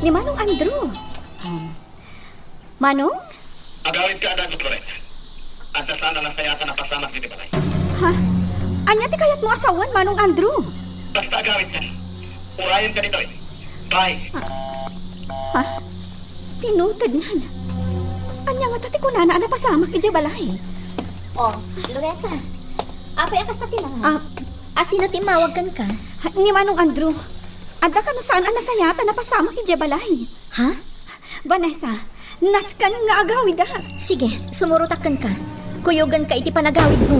Ni Manong Andrew? Um, Manong? Agawidka a dagus, Loretta. Adda saan a nasayaat a napasamak ditoy balay. Ha? Ania ti kayatmo a sawen, Manong Andrew? Basta agawidka. Urayem ka ditoy. Bye. Ha? Pinutednan. Ania ngata ti kunana a napasamak idiay balay? Oh, Loretta. Apay a kasta ti nangag? Ah. Asino ti immawag kenka? Ha, ni Manong Andrew. Adda kano saan a nasayaat a napasamak idiay balay? Ha? Vanessa, nasken nga agawida. Sige, sumurotak kenka. Kuyogenka iti panagawidmo.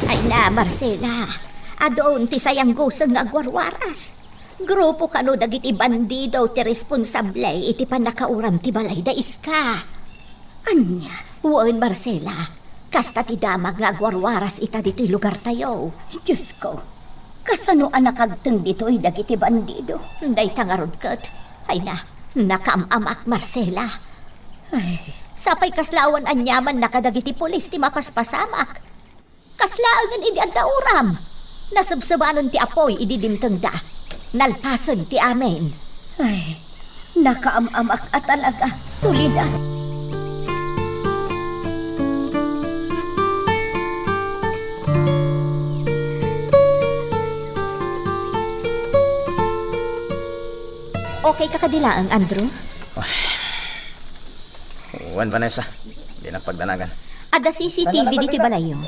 Ay na, Marcela. Adun ti sayangguseng nga agwarwaras. Grupo kano dagiti bandido ti responsable iti pannakauram ti balay da iska. Ania? Wen, Marcela, kasta ti damag nga agwarwaras ita ditoy lugartayo. Diosko, kasano a nakagteng ditoy dagiti bandido? Dayta ngarud ket, ay na, nakaam-amak, Marcela. Ay. Sapay kasla awan aniamanna kadagiti pulis ti mapaspasamak. Kaslaengen idi adda uram. Nasebsebanen ti apuy idi dimtengda. Nalpasen ti amin. Ay, nakaam-amak a talaga, Soledad. Okay ka kadi laeng, Andrew? Wen, Vanessa, dinak pagdanagan. Adda C C T V ditoy balayyo.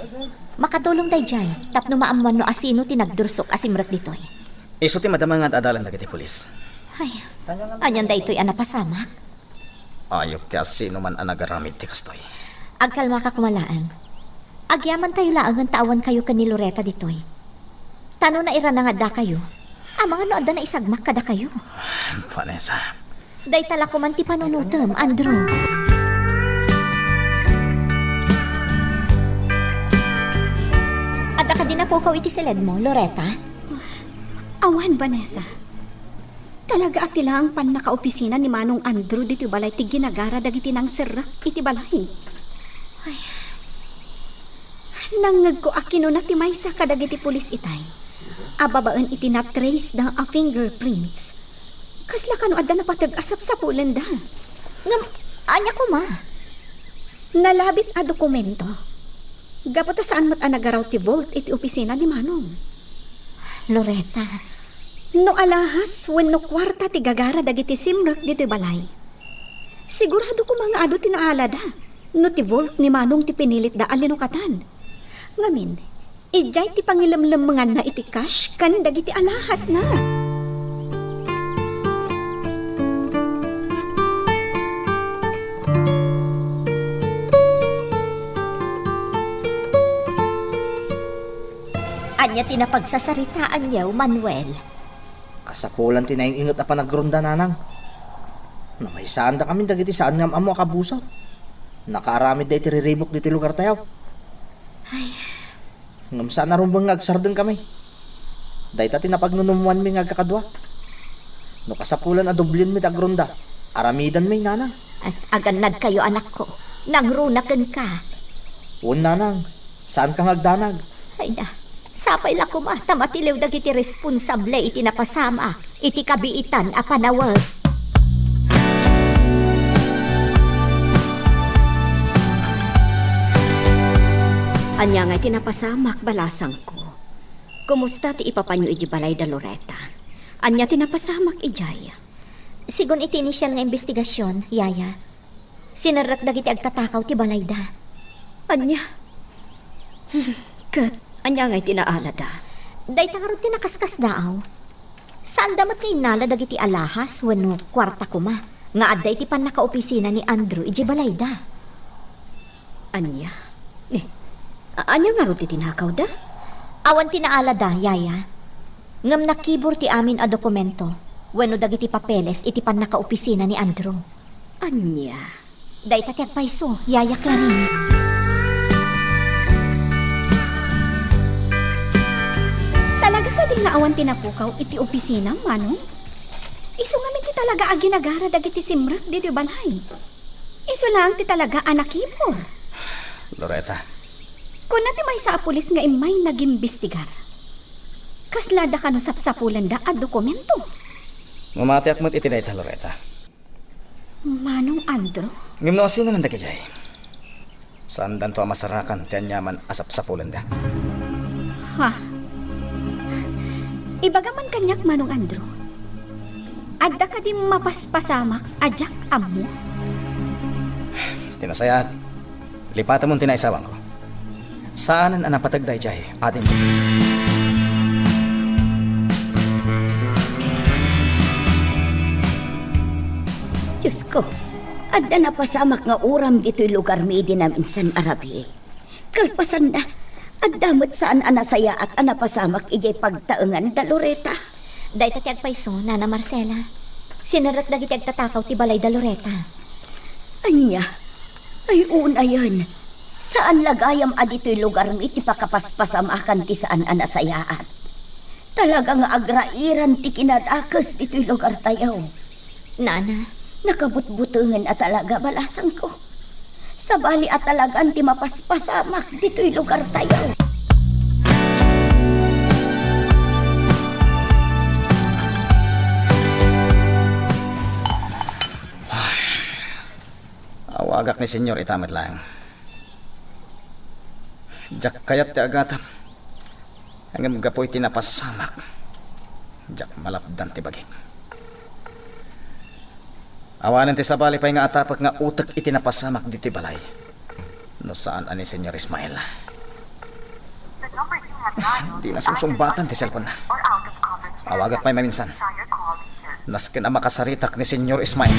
Makatulong daydiay tapno maammuan no asino ti nagdursok a simrek ditoy. Isu ti madama nga ad-adalan dagiti pulis. Ay, anian daytoy a napasamak? Ayup ti asinoman a nagaramid ti kastoy. Agkalmaka koma laeng. Agyamantayo laengen ta awankayo ken ni Loretta ditoy. Ta no nairana nga addakayo, amangan no adda naisagmak kadakayo. Vanessa. Dayta la koman ti panunotem, Andrew. Adda kadi napukaw iti siledmo, Loretta? Awan, Vanessa. Talaga a ti laeng pannakaopisina ni Manong Andrew ditoy balay ti ginagara dagiti nangserrek iti balay. Ay. Nangngegko a kinuna ti maysa kadagiti pulis itay a babaen iti na-trace da a fingerprints, kasla kano adda napateg a sapsapulenda. Ngem, ania koma? Nalabit a dokumento. Gapu ta saan met a nagaraw ti vault iti opisina ni Manong. Loretta. No alahas wenno kuarta ti gagara dagiti simrek ditoy balay, sigurado koma nga adu ti naalada no ti vault ni Manong ti pinilitda a linukatan. Ngamin, idiay ti pangilemlemmenganna iti cash ken dagiti alahasna. Ania ti napagsasaritaanyo, Manuel? Kasapulan ti naing-inget a panagronda, nanang. Namaysaandakamin dagiti saan nga am-ammo a kabusor. Nakaaramidda iti riribuk ditoy lugartayo. Ay. Ngem saan a rumbeng nga agsardengkami. Dayta ti napagnunummoanmi nga agkakadua. No kasapulan a doblienmi ti agronda, aramidanmi, nanang. Ay, agannadkayo, anakko. Nangruna kenka. Wen, nanang. Saanka nga agdanag. Ay na, sapay la koma ta matiliw dagiti responsable iti napasamak iti kabiitan a panawek. Ania ngay ti napasamak, balasangko? Kumusta ti ipapanyo iti balay da Loretta? Ania ti napasamak idiay? Sigun iti inisial nga imbestigasion, yaya, sinerrek dagiti agtatakaw ti balayda. Ania? Hmm, ket ania ngay ti naalada? Dayta ngarud ti nakaskasdaaw. Saanda met nga innala dagiti alahas wenno kuarta koma nga adda iti pannakaopisina ni Andrew idiay balayda. Ania? Ni, a-, ania ngarud ti tinakawda? Awan ti naalada, yaya. Ngem nakibor ti amin a dokumento wenno dagiti papeles iti pannakaopisina ni Andrew. Ania? Dayta ti agpayso, Yaya Clarin. Talaga kadi nga awan ti napukaw iti opisina, Manong? Isu ngamin ti talaga a ginagara dagiti simrek ditoy balay. Isu laeng ti talaga a nakibor. Loretta. Kuna ti maysa a pulis nga immay nagimbestigar. Kasla adda kano sapsapulenda a dokumento? Mamatiak met iti dayta, Loretta. Manong Andrew? Ngem no asino man dagijay, saandanto a masarakan ti aniaman a sapsapulenda. Ha? Ibaga man kaniak, Manong Andrew. Adda kadi mapaspasamak a diak ammo? Ti nasayaat, lipatemon ti naisawanko. Saanen a napateg daydiay, adin. Diosko, adda napasamak nga uram ditoy lugarmi idi naminsan a rabii. Kalpasanna, adda met saan a nasayaat a napasamak idiay pagtaengan da Loreta. Dayta ti agpayso, Nana Marcela. Sinerrek dagiti agtatakaw ti balay da Loreta. Ania? Ay, unayen. Saan la gayam a ditoy lugarmi ti pakapaspasamakan ti saan a nasayaat. Talaga nga agrairan ti kinadakes ditoy lugartayo. Nana. Nakabutbutengen a talaga, balasangko. Sabali a talagan ti mapaspasamak ditoy lugartayo. Awagak ni Senyor ita met laeng. Diak kayat ti agatep. Ngem gapu iti napasamak, diak malapdan ti bagik. Awanen ti sabali pay nga atapek nga utek iti napasamak ditoy balay, no saan a ni Senyor Ismael. Di na sungsungbatan ti cellphone na. Awagak pay maminsan. Nasken a makasaritak ni Senyor Ismael.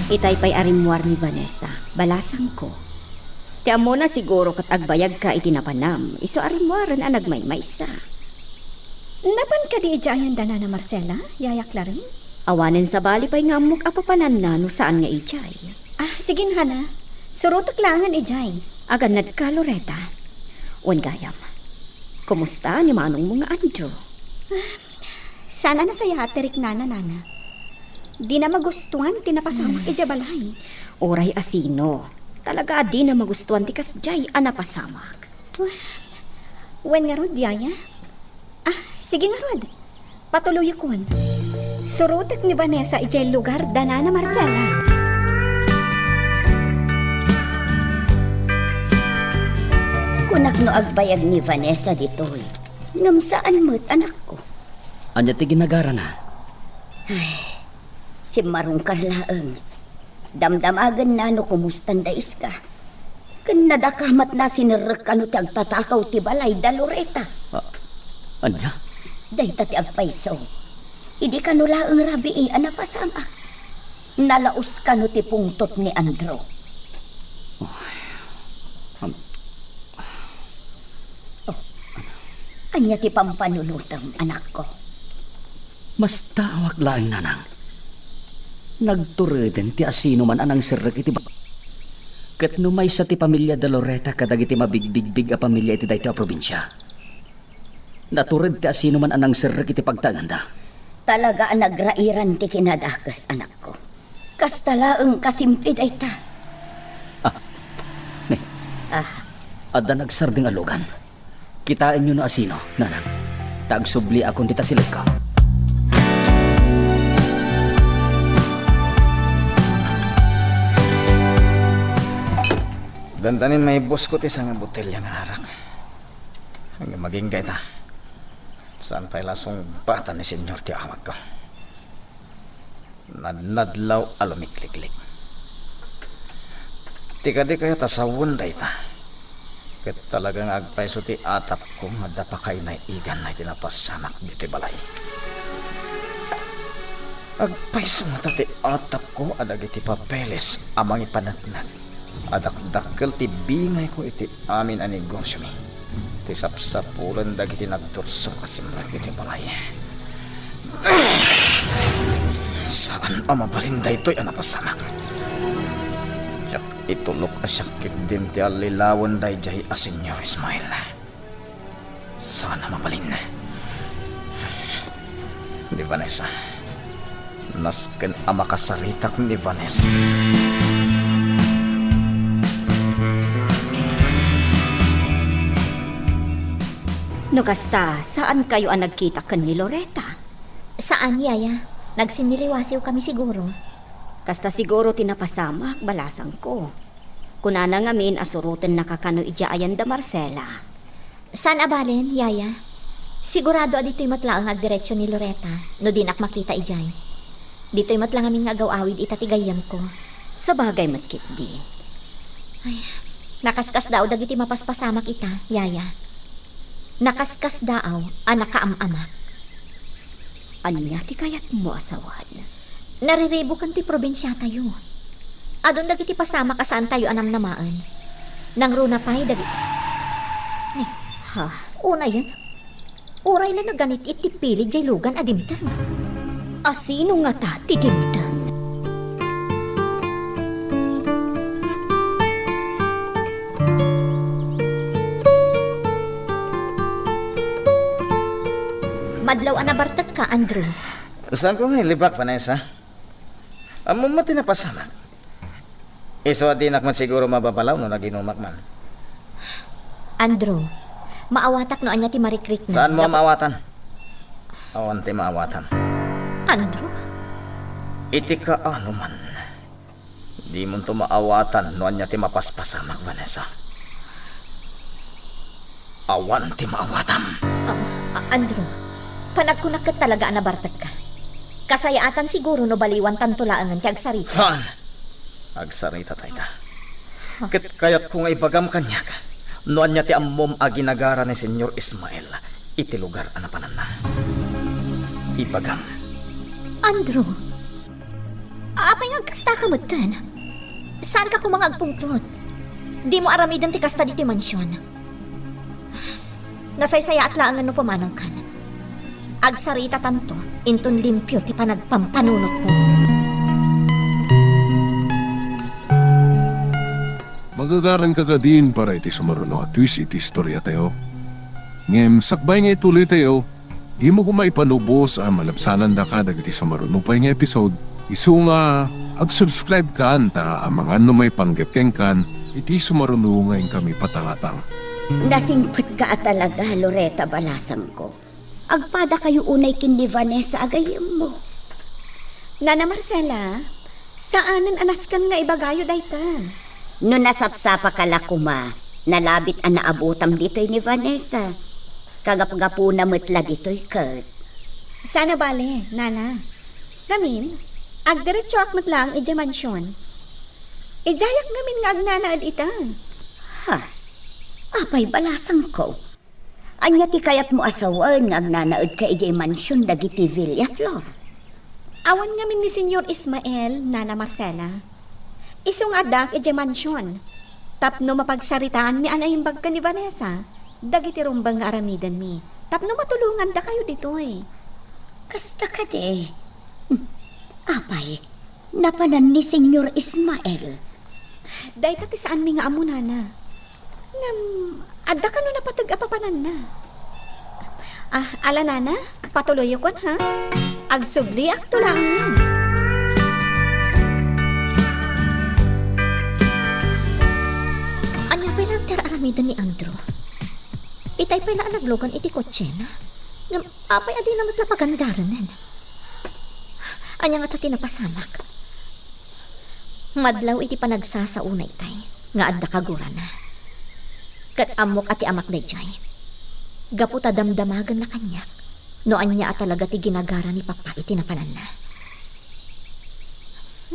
Itay pay a rimmuar ni Vanessa, balasangko. Ti ammona, siguro ket agbayagka iti napanam, isu a rimmuaren a nagmaymaysa. Napan kadi idiayen da Nana Marcela, Yaya Clarin? Awanen sabali pay nga ammok a papananna no saan nga idiay. Ah, sige, Hana. Surotek laengen idiay. Agannadka, Loreta. Wen gayam, kumusta ni manongmo nga Andrew? Ah, saan a nasayaat ti riknana, Nana. Dina magustuan ti napasamak idiay balay. Uray a sino, talaga a dina magustuan ti kasdiay a napasamak. Well, wen ngarud, Yaya? Ah, sige ngarud. Patuloyakon. Surotek ni Vanessa idiay lugar da Nana Marcela. Kunak no agbayag ni Vanessa ditoy, ngem saan met, anakko. Ania ti ginagarana? Ay, simmarungkar laeng. Damdamagenna no kumustan da iska. Ken nadakamatna sinerrek kano ti agtatakaw ti balay da Loreta. Ah, ania? Dayta ti agpayso. Idi kano laeng rabii a napasamak, nalaos kano ti pungtot ni Andrew. Oh, am- Oh, ania ti pampanunotem, anakko? Mastaawak laeng, nanang. Nagtureden ti asinoman a nangserrek iti ba-, ket no maysa ti pamilia da Loreta kadagiti mabigbigbig a pamilia iti daytoy a probinsia. Natured ti asinoman a nangserrek iti pagtaenganda. Talaga a nagrairan ti kinadakes, anakko. Kasta laeng kasimple dayta. Ah, ni. Ah. Adda nagsardeng a lugan. Kitaenyo no asino, nanang. Ta agsubliakon dita siledko. Dandanin maibusko ti sanga botelya nga arak. Ngem agingga ita. Saan pay la sungbatan ni Senyor ti awagko. Nadnadlaw a lumikliklik. Ti kadi kayat a sawen dayta. Ket talaga nga agpayso ti atapko nga adda pakaynay-iganna iti napasamak ditoy balay. Agpayso ngata ti atapko a dagiti papeles a mangipaneknek a dakdakkel ti bingayko iti amin a negosiomi. Ti sapsapulen dagiti nagtursom a simrek iti balay. Saan a mabalin daytoy a napasamak. Diak itulok a siak ketdin ti allilawen daydiay a Senyor Ismael. Saan a mabalin. Ni Vanessa. Nasken a makasaritak ni Vanessa. No kasta, saan kayo a nagkita ken ni Loreta? Saan, Yaya. Nagsiniriwasiw kami siguro. Kasta siguro ti napasamak, balasangko. Kunana ngamin a surotennaka kano idiay ayan da Marcela. Saan a balen, Yaya. Sigurado a ditoy met laeng agdiretso ni Loreta no dinak makita idiay. Ditoy met la ngamin nga agaw-awid ita ti gayyemko. Sabagay met ketdi. Ay, nakaskasdaaw dagiti mapaspasamak ita, Yaya. Nakaskasdaaw a nakaam-amak. Ania ti kayatmo a sawen? Nariribukan ti probinsiatayo. Adun dagiti pasamak a saantayo a namnamaen. Nangruna pay dagi-, ni, ha? Unayen, uray la naganit iti pili diay lugan a dimteng. A sino ngata ti dimteng? Madlaw a nabartekka, Andrew. Saanko nga ilibak, Vanessa. Ammom met ti napasamak. Isu a dinak man siguro mababalaw no naginumak man. Andrew, maawatak no ania ti marikrikna. Saanmo a maawatan? Awan ti maawatan. Andrew? Iti kaano man, dimonto maawatan no ania ti mapaspasamak, Vanessa. Awan ti maawatam. Ah, ah, Andrew, panagkunak ket talaga a nabartekka. Kasayaatan siguro no baliwantanto laengen ti agsarita. Saan? Agsarita dayta. Ket kayatko nga ibagam kaniak no ania ti ammom a ginagara ni Señor Ismael iti lugar a napananna. Ibagam. Andrew, apay nga agkastaka metten? Saanka koma nga agpungtot? Dimo aramiden ti kasta ditoy mansion. Nasaysayaat laengen no pumanangkan. Agsaritatanto inton limpio ti panagpampanunotmo. Magagaranka kadin para iti sumaruno a twist iti istoriatayo. Ngem sakbay nga ituloytayo, dimo koma ipanubos a malabsanandaka dagiti sumaruno pay nga episode, isu nga ag-subscribe kan ta amangan no maipanggep kenkan iti sumaruno nga inkami patangatang. Nasingpetka a talaga, Loreta, balasangko. Agpadakayo unay ken ni Vanessa a gayyemmo. Nana Marcela, saanen a nasken nga ibagayo dayta. No nasapsapaka la koma, nalabit a naabutam ditoy ni Vanessa. Kagapgapuna met la ditoy ket. Saan a bale, Nana. Ngamin, agdiretsoak met laeng idiay mansion. Idiayak ngamin nga agnanaed ita. Ha? Apay, balasangko? Ania ti kayatmo a sawen nga agnanaedka idiay mansion dagiti Villaflor? Awan ngamin ni Señor Ismael, Nana Marcela. Isu nga addaak idiay mansion tapno mapagsaritaanmi a naimbag ken ni Vanessa dagiti rumbeng nga aramidenmi tapno matulongandakayo ditoy. Kasta kadi? Hmm. Apay, napanan ni Señor Ismael? Dayta ti saanmi nga ammo, Nana. Ngem, adda kano napateg a papananna? Ah, ala, Nana, patuloyyo kon, ha? Agsubliakto laeng. Ania pay la ti ar-aramiden ni Andrew? Itay pay la a naglugan iti kotsena? Ngem, apay a dina met la pagandarenen? Ania ngata ti napasamak? Madlaw iti panagsasaona itay nga adda kagurana. Ket ammok a ti amak daydiay. Gapu ta damdamagenna kaniak no ania a talaga ti ginagara ni Papa iti napananna.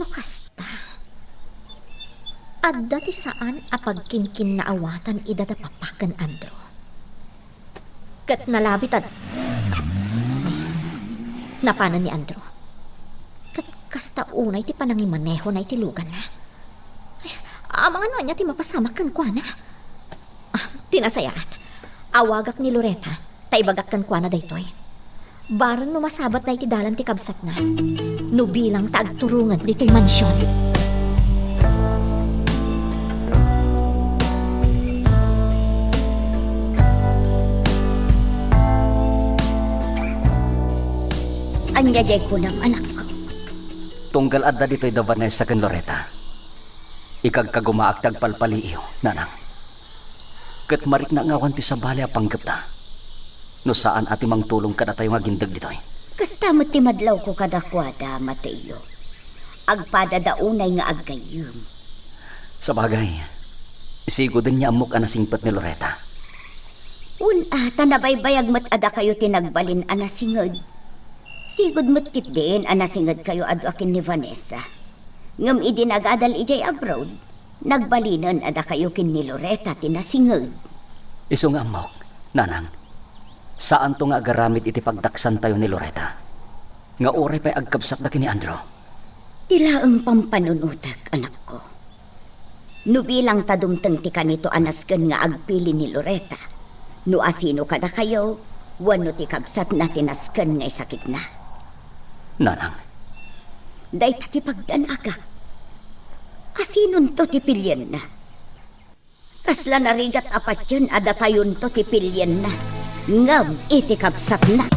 No kasta, adda ti saan a pagkinkinnaawatan ida da Papa ken Andrew. Ket nalabit a napanen ni Andrew. Ket kasta unay ti panangimanehona iti luganna. Ay, amangan no ania ti mapasamak kenkuana. Ah, ti nasayaat, awagak ni Loreta ta ibagak kenkuana daytoy. Bareng no masabatna iti dalan ti kabsatna, no bilang ta agturongen ditoy mansion. Ania diay kunam, anakko? Tunggal adda ditoy da Vanessa ken Loreta, ikagkagumaak ti agpalpaliiw, nanang. Ket marikna nga awan ti sabali a panggepda no saan a ti mangtulong kadatayo nga agindeg ditoy. Kasta met ti madlawko kadakuada, Mateo. Agpadada unay nga aggayyem. Sabagay, sigoden nga ammok a nasingpet ni Loretta. Wen a, ta nabaybayag met a dakayo ti nagbalin a nasinged. Sigod met ketdin a nasingedkayo a dua ken ni Vanessa. Ngem idi nagadal idiay abroad, nagbalinen a dakayo ken ni Loretta ti nasinged. Isu nga ammok, nanang, saanto nga agaramid iti pagdaksantayo ni Loretta, nga uray pay agkabsatda ken ni Andrew. Ti laeng pampanunotek, anakko. No bilang ta dumteng ti kanito a nasken nga agpili ni Loretta, no asino kadakayo, wenno ti kabsatna ti nasken nga isakitna. Nanang. Dayta ti pagdanagak. Asinonto ti pilienna? Kasla narigat a patien a datayonto ti pilienna, ngem iti kabsatna.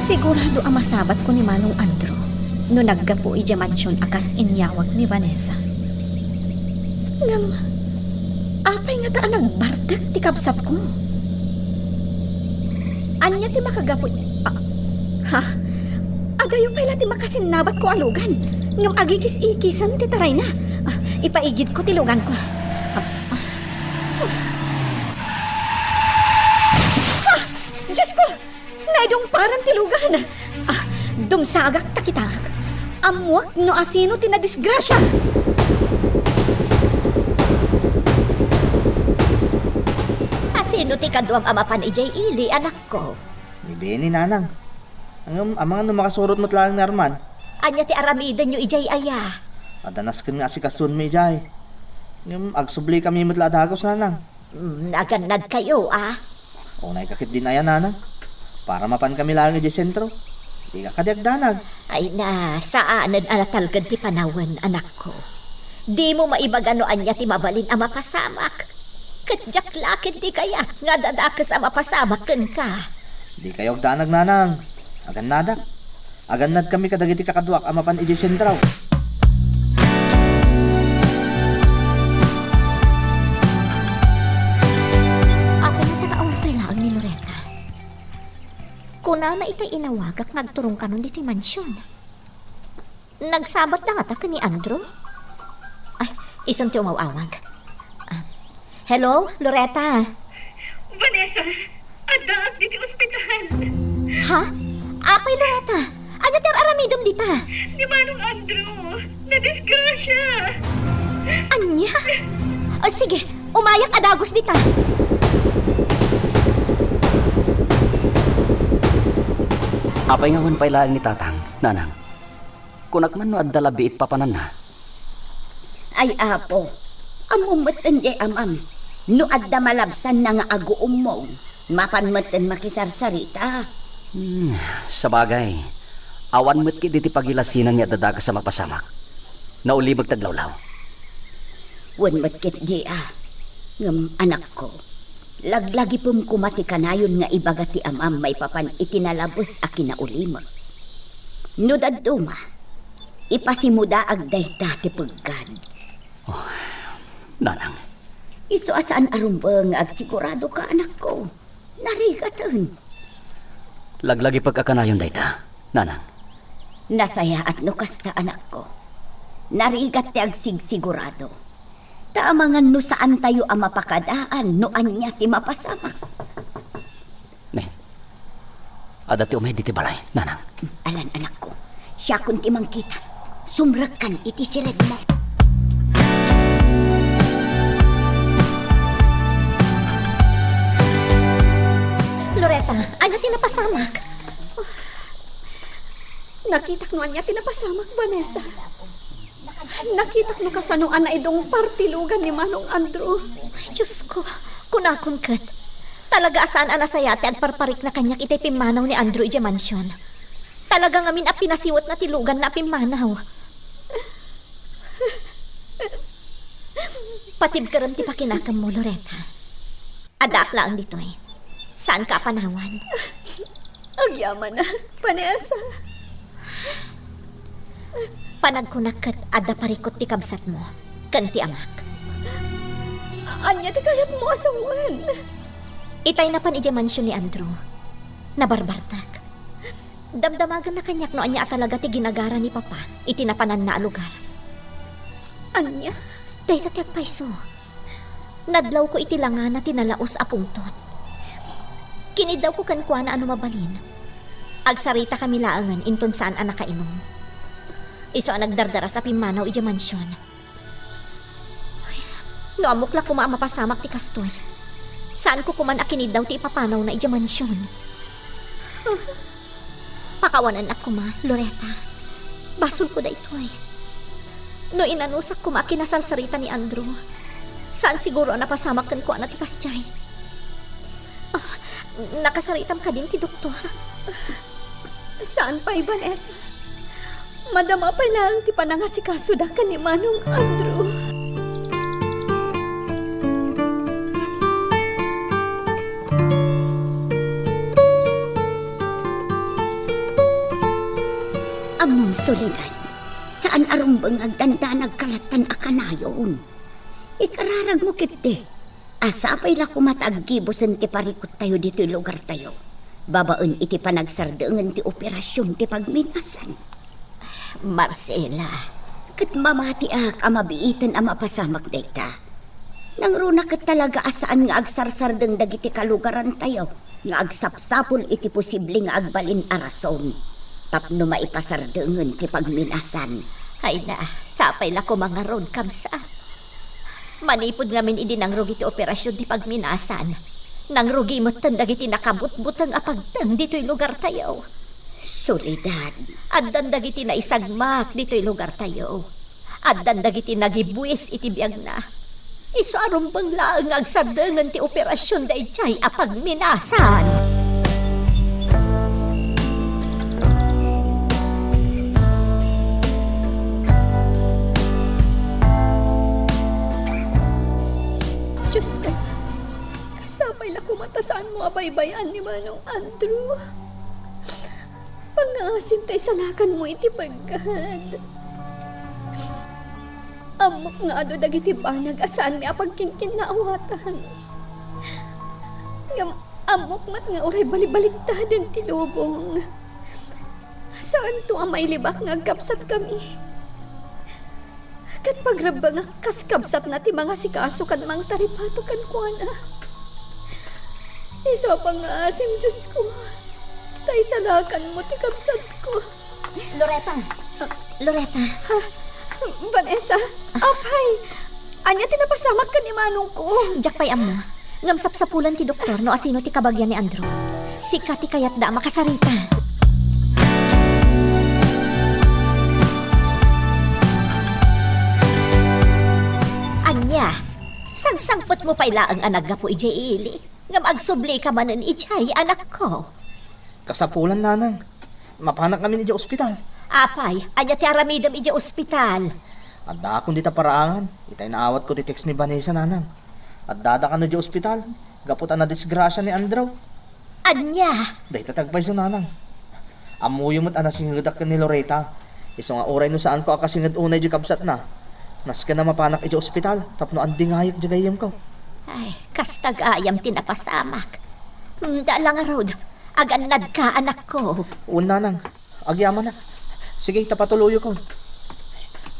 Sigurado a masabatko ni Manong Andrew no naggapu idiay mansion a kas inyawag ni Vanessa. Ngem, apay ngata a nagbartek ti kabsatko? Ania ti makagapu-, a-, ha? Adayo pay la ti makasinnabatko a lugan, ngem agikis-ikisen ti tarayna. Ah, ipaigidko ti luganko. Ah, ah. Ah! Diosko! Naidungparan ti lugan! Ah, dumsagak ta kitak. Ammoak no asino ti nadisgrasia! Asino ti kaduam a mapan idiay ili, anakko? Ni Benny, nanang. Ngem, amangan no makasurot met laeng ni Arman. Ania ti aramidenyo idiay aya? Adda nasken nga asikasoenmi idiay. Ngem, agsublikami met la a dagus, nanang. Mm, nagannadkayo, a? Unayka ketdin aya, nanang. Para mapankami laeng idiay sentro. Dika kadi agdanag. Ay na, saanen a natalged ti panawen, anakko. Dimo maibaga no ania ti mabalin a mapasamak. Ket diak la ketdi kayat nga adda dakes a mapasamak kenka. Dikayo agdanag, nanang. Agannadak. Agannadkami kadagiti kakaduak a mapan idiay sentro. Apay ngata nga awan pay laeng ni Loretta? Kunana itay inawagak nga agturongkanon ditoy mansion. Nagsabat la ngata ken ni Andrew? Ay, isun ti umaw-awag. Ah, hello, Loretta? Vanessa, addaak ditoy ospital. Ha? Apay, Loretta? Ania ti ar-aramidem dita? Ni Manong Andrew, nadisgrasia. Ania? O, sige, umayak a dagus dita. Apay nga awan pay laeng ni Tatang, Nanang? Kunak man no adda la biit papananna. Ay, Apo, ammom metten diay amam. No adda malabsanna nga aguummong, mapan metten makisarsarita. Hmm, sabagay, awan met ketdi ti pagilasinan nga adda dakes a mapasamak. Naulimeg ti aglawlaw. Wen met ketdi a. Ngem, anakko, laglagipem koma ti kanayon nga ibaga ti amam maipapan iti nalabes a kinaulimek. No dadduma, ipasimudaag dayta ti peggad. Oh, Nanang. Isu a saan a rumbeng nga agsiguradoka, anakko. Narigaten. Laglagipek a kanayon dayta, Nanang. Nasayaat no kasta, anakko. Narigat ti agsigsigurado. Ta amangan no saantayo a mapakadaan no ania ti mapasamak. Ne. Adda ti umay ditoy balay, Nanang. Alan, anakko. Siakon ti mangkita. Sumrekkan iti siregmo. Loretta, ania ti napasamak? Nakitak no ania ti napasamak, Vanessa. Nakitak no kasano a naidungpar ti lugan ni Manong Andrew. Ay, Diosko, kunakon ket, talaga a saan a nasayaat ti agparparikna kaniak itay pimmanaw ni Andrew idiay mansion. Talaga ngamin a pinasiwetna ti luganna a pimmanaw. Patibkerem ti pakinakemmo, Loretta. Addaak laeng ditoy. Saanka a panawan. Agyamanak, Vanessa. Panagkunak ket adda parikut ti kabsatmo ken ti amak. Ania ti kayatmo a sawen? Itay napan idiay mansion ni Andrew. Nabarbartek. Damdamagenna kaniak no ania a talaga ti ginagara ni Papa iti napananna a lugar. Ania? Dayta ti agpayso. Nadlawko iti langana ti nalaus a pungtot. Kiniddawko kenkuana a no mabalin, agsaritakami laengen inton saan a nakainum. Isu a nagdardaras a pimmanaw idiay mansion. No ammok la koma a mapasamak ti kastoy, saanko koman a kiniddaw ti ipapanawna idiay mansion. Pakawanennak koma, Loretta. Basolko daytoy. No inanusak koma a kinasarsarita ni Andrew, saan siguro a napasamak kenkuana ti kasdiay. Ah, nakasaritam kadin ti doktor? Saan pay, Vanessa. Madama pay laeng ti panangasikasoda ken ni Manong Andrew. Ammom, Soledad, saan a rumbeng nga agdandanag ka lattan a kanayon. Ikararagmo ketdi a sapay la koma ta aggibusen ti parikuttayo ditoy lugartayo babaen iti panagsardengen ti operasion ti pagminasan. Marcela. Ket mamatiak a mabiiten a mapasamak dayta. Nangruna ket talaga a saan nga agsarsardeng dagiti kalugarantayo nga agsapsapul iti posible nga agbalin a rason tapno maipasardengen ti pagminasan. Ay na, sapay la koma ngarud, kabsat. Manipud ngamin idi nangrugi ti operasion ti pagminasan, nangrugi metten dagiti nakabutbuteng a pagteng ditoy lugartayo. Soledad. Addan dagiti naisagmak ditoy lugartayo. Addan dagiti nagibuis iti biagna. Isu a rumbeng laeng nga agsadengen ti operasion daydiay a pagminasan. Diyos ko, sapay la koma ta saanmo a baybay-an ni Manong Andrew. Pangngaasim ta isalakanmo iti peggad. Ammok nga adu dagiti banag a saanmi a pagkinkinnaawatan. Ngem ammok met nga uray balibaliktaden ti lubong. Saanto a mailibak nga agkabsatkami. Ket pagrebbengak kas kabsatna ti mangasikaso ken mangtaripato kenkuana. Isu a pangngaasim, Diosko, ta isalakanmo ti kabsatko. Loretta! Loretta! Ha? Vanessa? Apay! Ania ti napasamak ken ni manongko? Diak pay ammo. Ngem sapsapulen ti doktor no asino ti kabagian ni Andrew. Sika ti kayatda a makasarita. Ania? Sangsangpetmo pay laeng a naggapu idiay ili, ngem agsublika manen idiay, anakko. Kasapulan, nanang. Mapanak ngamin idiay ospital. Apay, ania ti aramidem idiay ospital? Addaakon dita paraangan. Itay naawatko ti text ni Vanessa, nanang. Addada kano idiay ospital gapu ta nadisgrasia ni Andrew. Ania? Dayta ti agpayso, nanang. Ammoyo met a nasingedak ken ni Loretta. Isu nga uray no saanko a kasinged unay idiay kabsatna, nasken a mapanak idiay ospital tapno andingayek idiay gayyemko. Ay, kasta gayam ti napasamak. Hmm, da la ngarud. Agannadka, anakko. Wen, nanang. Agyamanak. Sige, ta patuloyko.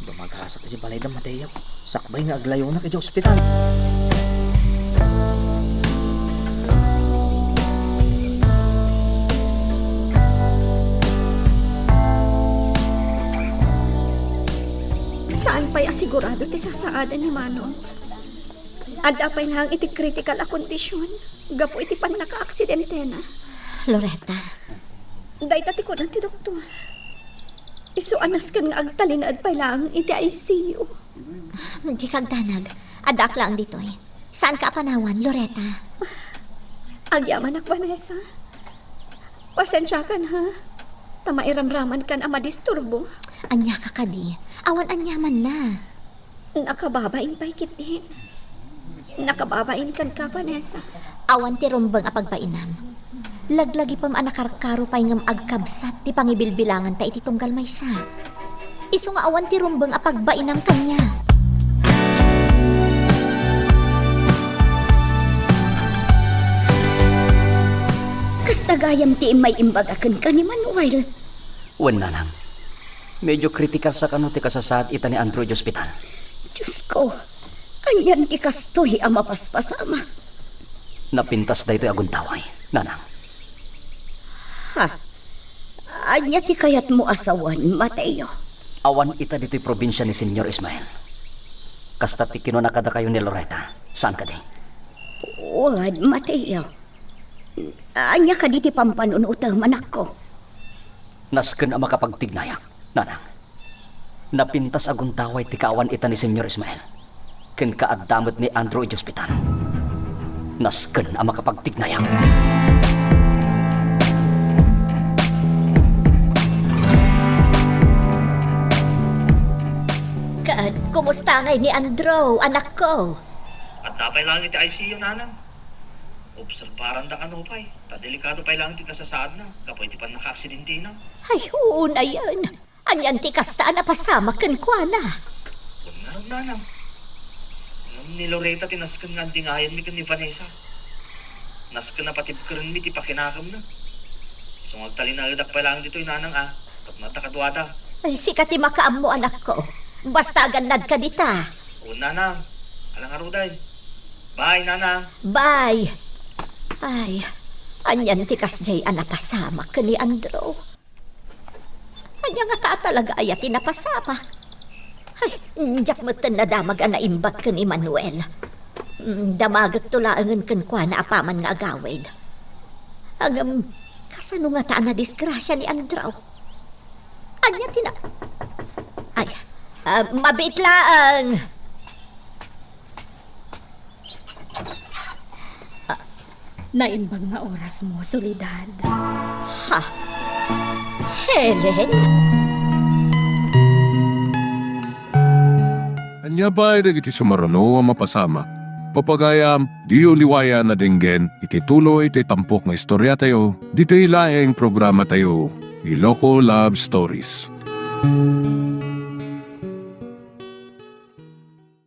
Dumagasak idiay balay da Mateo. Sakbay nga aglayonak idiay ospital. Saan pay a sigurado ti sasaadan ni Manong? Adda pay laeng iti kritikal a kondisyon gapu iti pannakaaksidentena. Loretta. Dayta ti kunan ti doktor. Isu a nasken nga agtalinaed pay laeng iti I C U. Dika agdanag. Addaak laeng ditoy. Saanka a panawan, Loretta. Agyamanak, Vanessa. Pasensiakan, ha? Ta mairamramankan a madisturbo. Aniaka kadi? Awan aniamanna. Nakababain pay ketdin. Nakababain kenka, Vanessa. Awan ti rumbeng a pagbainam. Laglagipem a nakarkaro pay ngem agkabsat ti pangibilbilanganta iti tunggal maysa. Isu nga awan ti rumbeng a pagbainam kaniak. Kasta gayam ti immay imbaga kenka ni Manuel. Wen, nanang. Medyo critical sa kano ti kasasaad ita ni Andrew iti ospital. Diosko, anian ti kastoy a mapaspasamak? Napintas daytoy a gundaway, nanang. Ha? Ania ti kayatmo a sawen, Mateo? Awan ita ditoy probinsia ni Señor Ismael. Kasta ti kinuna kadakayo ni Loretta, saan kadi? Wen, Mateo. Ania kadi ti pampanunotem, anakko? Nasken a makapagtignayak, nanang. Napintas a gundaway ti kaawan ita ni Señor Ismael. Ken kaadda met ni Andrew iti ospital. Nasken a makapagtignayak. Ket kumusta ngay ni Andrew, anakko? Adda pay laeng iti I C U, nanang. Obserbaranda kano pay, ta delikado pay laeng ti kasasaadna gapu iti pannakaaksidentena. Ay, unayen. Anian ti kasta a napasamak kenkuana? Wen ngarud, nanang. Ngem ni Loretta ti nasken nga andingayanmi ken ni Vanessa. Nasken a patibkerenmi ti pakinakemna. Isu nga agtalinaedak pay laeng ditoy, nanang, a, tapno adda kaduada. Ay, sika ti makaammo, anakko. Basta agannadka dita. Wen, nanang. Ala ngaruden. Bye, nanang. Bye. Ay, anian ti kasdiay a napasamak ken ni Andrew? Ania ngata a talaga aya ti napasamak? Ay, diak metten nadamag a naimbag ken ni Manuel. Mm, damagekto laengen kenkuana apaman nga agawid. Ngem, kasano ngata a nadisgrasia ni Andrew? Ania ti na-, ay, ah, mabiit laeng. Ah, naimbag nga orasmo, Soledad. Ha? Helen? Ania pay dagiti sumaruno a mapasamak? Pagayam, diyo liwayan a denggen iti tuloy ti tampok nga istoriatayo, ditoy laeng programatayo, Iloko Love Stories.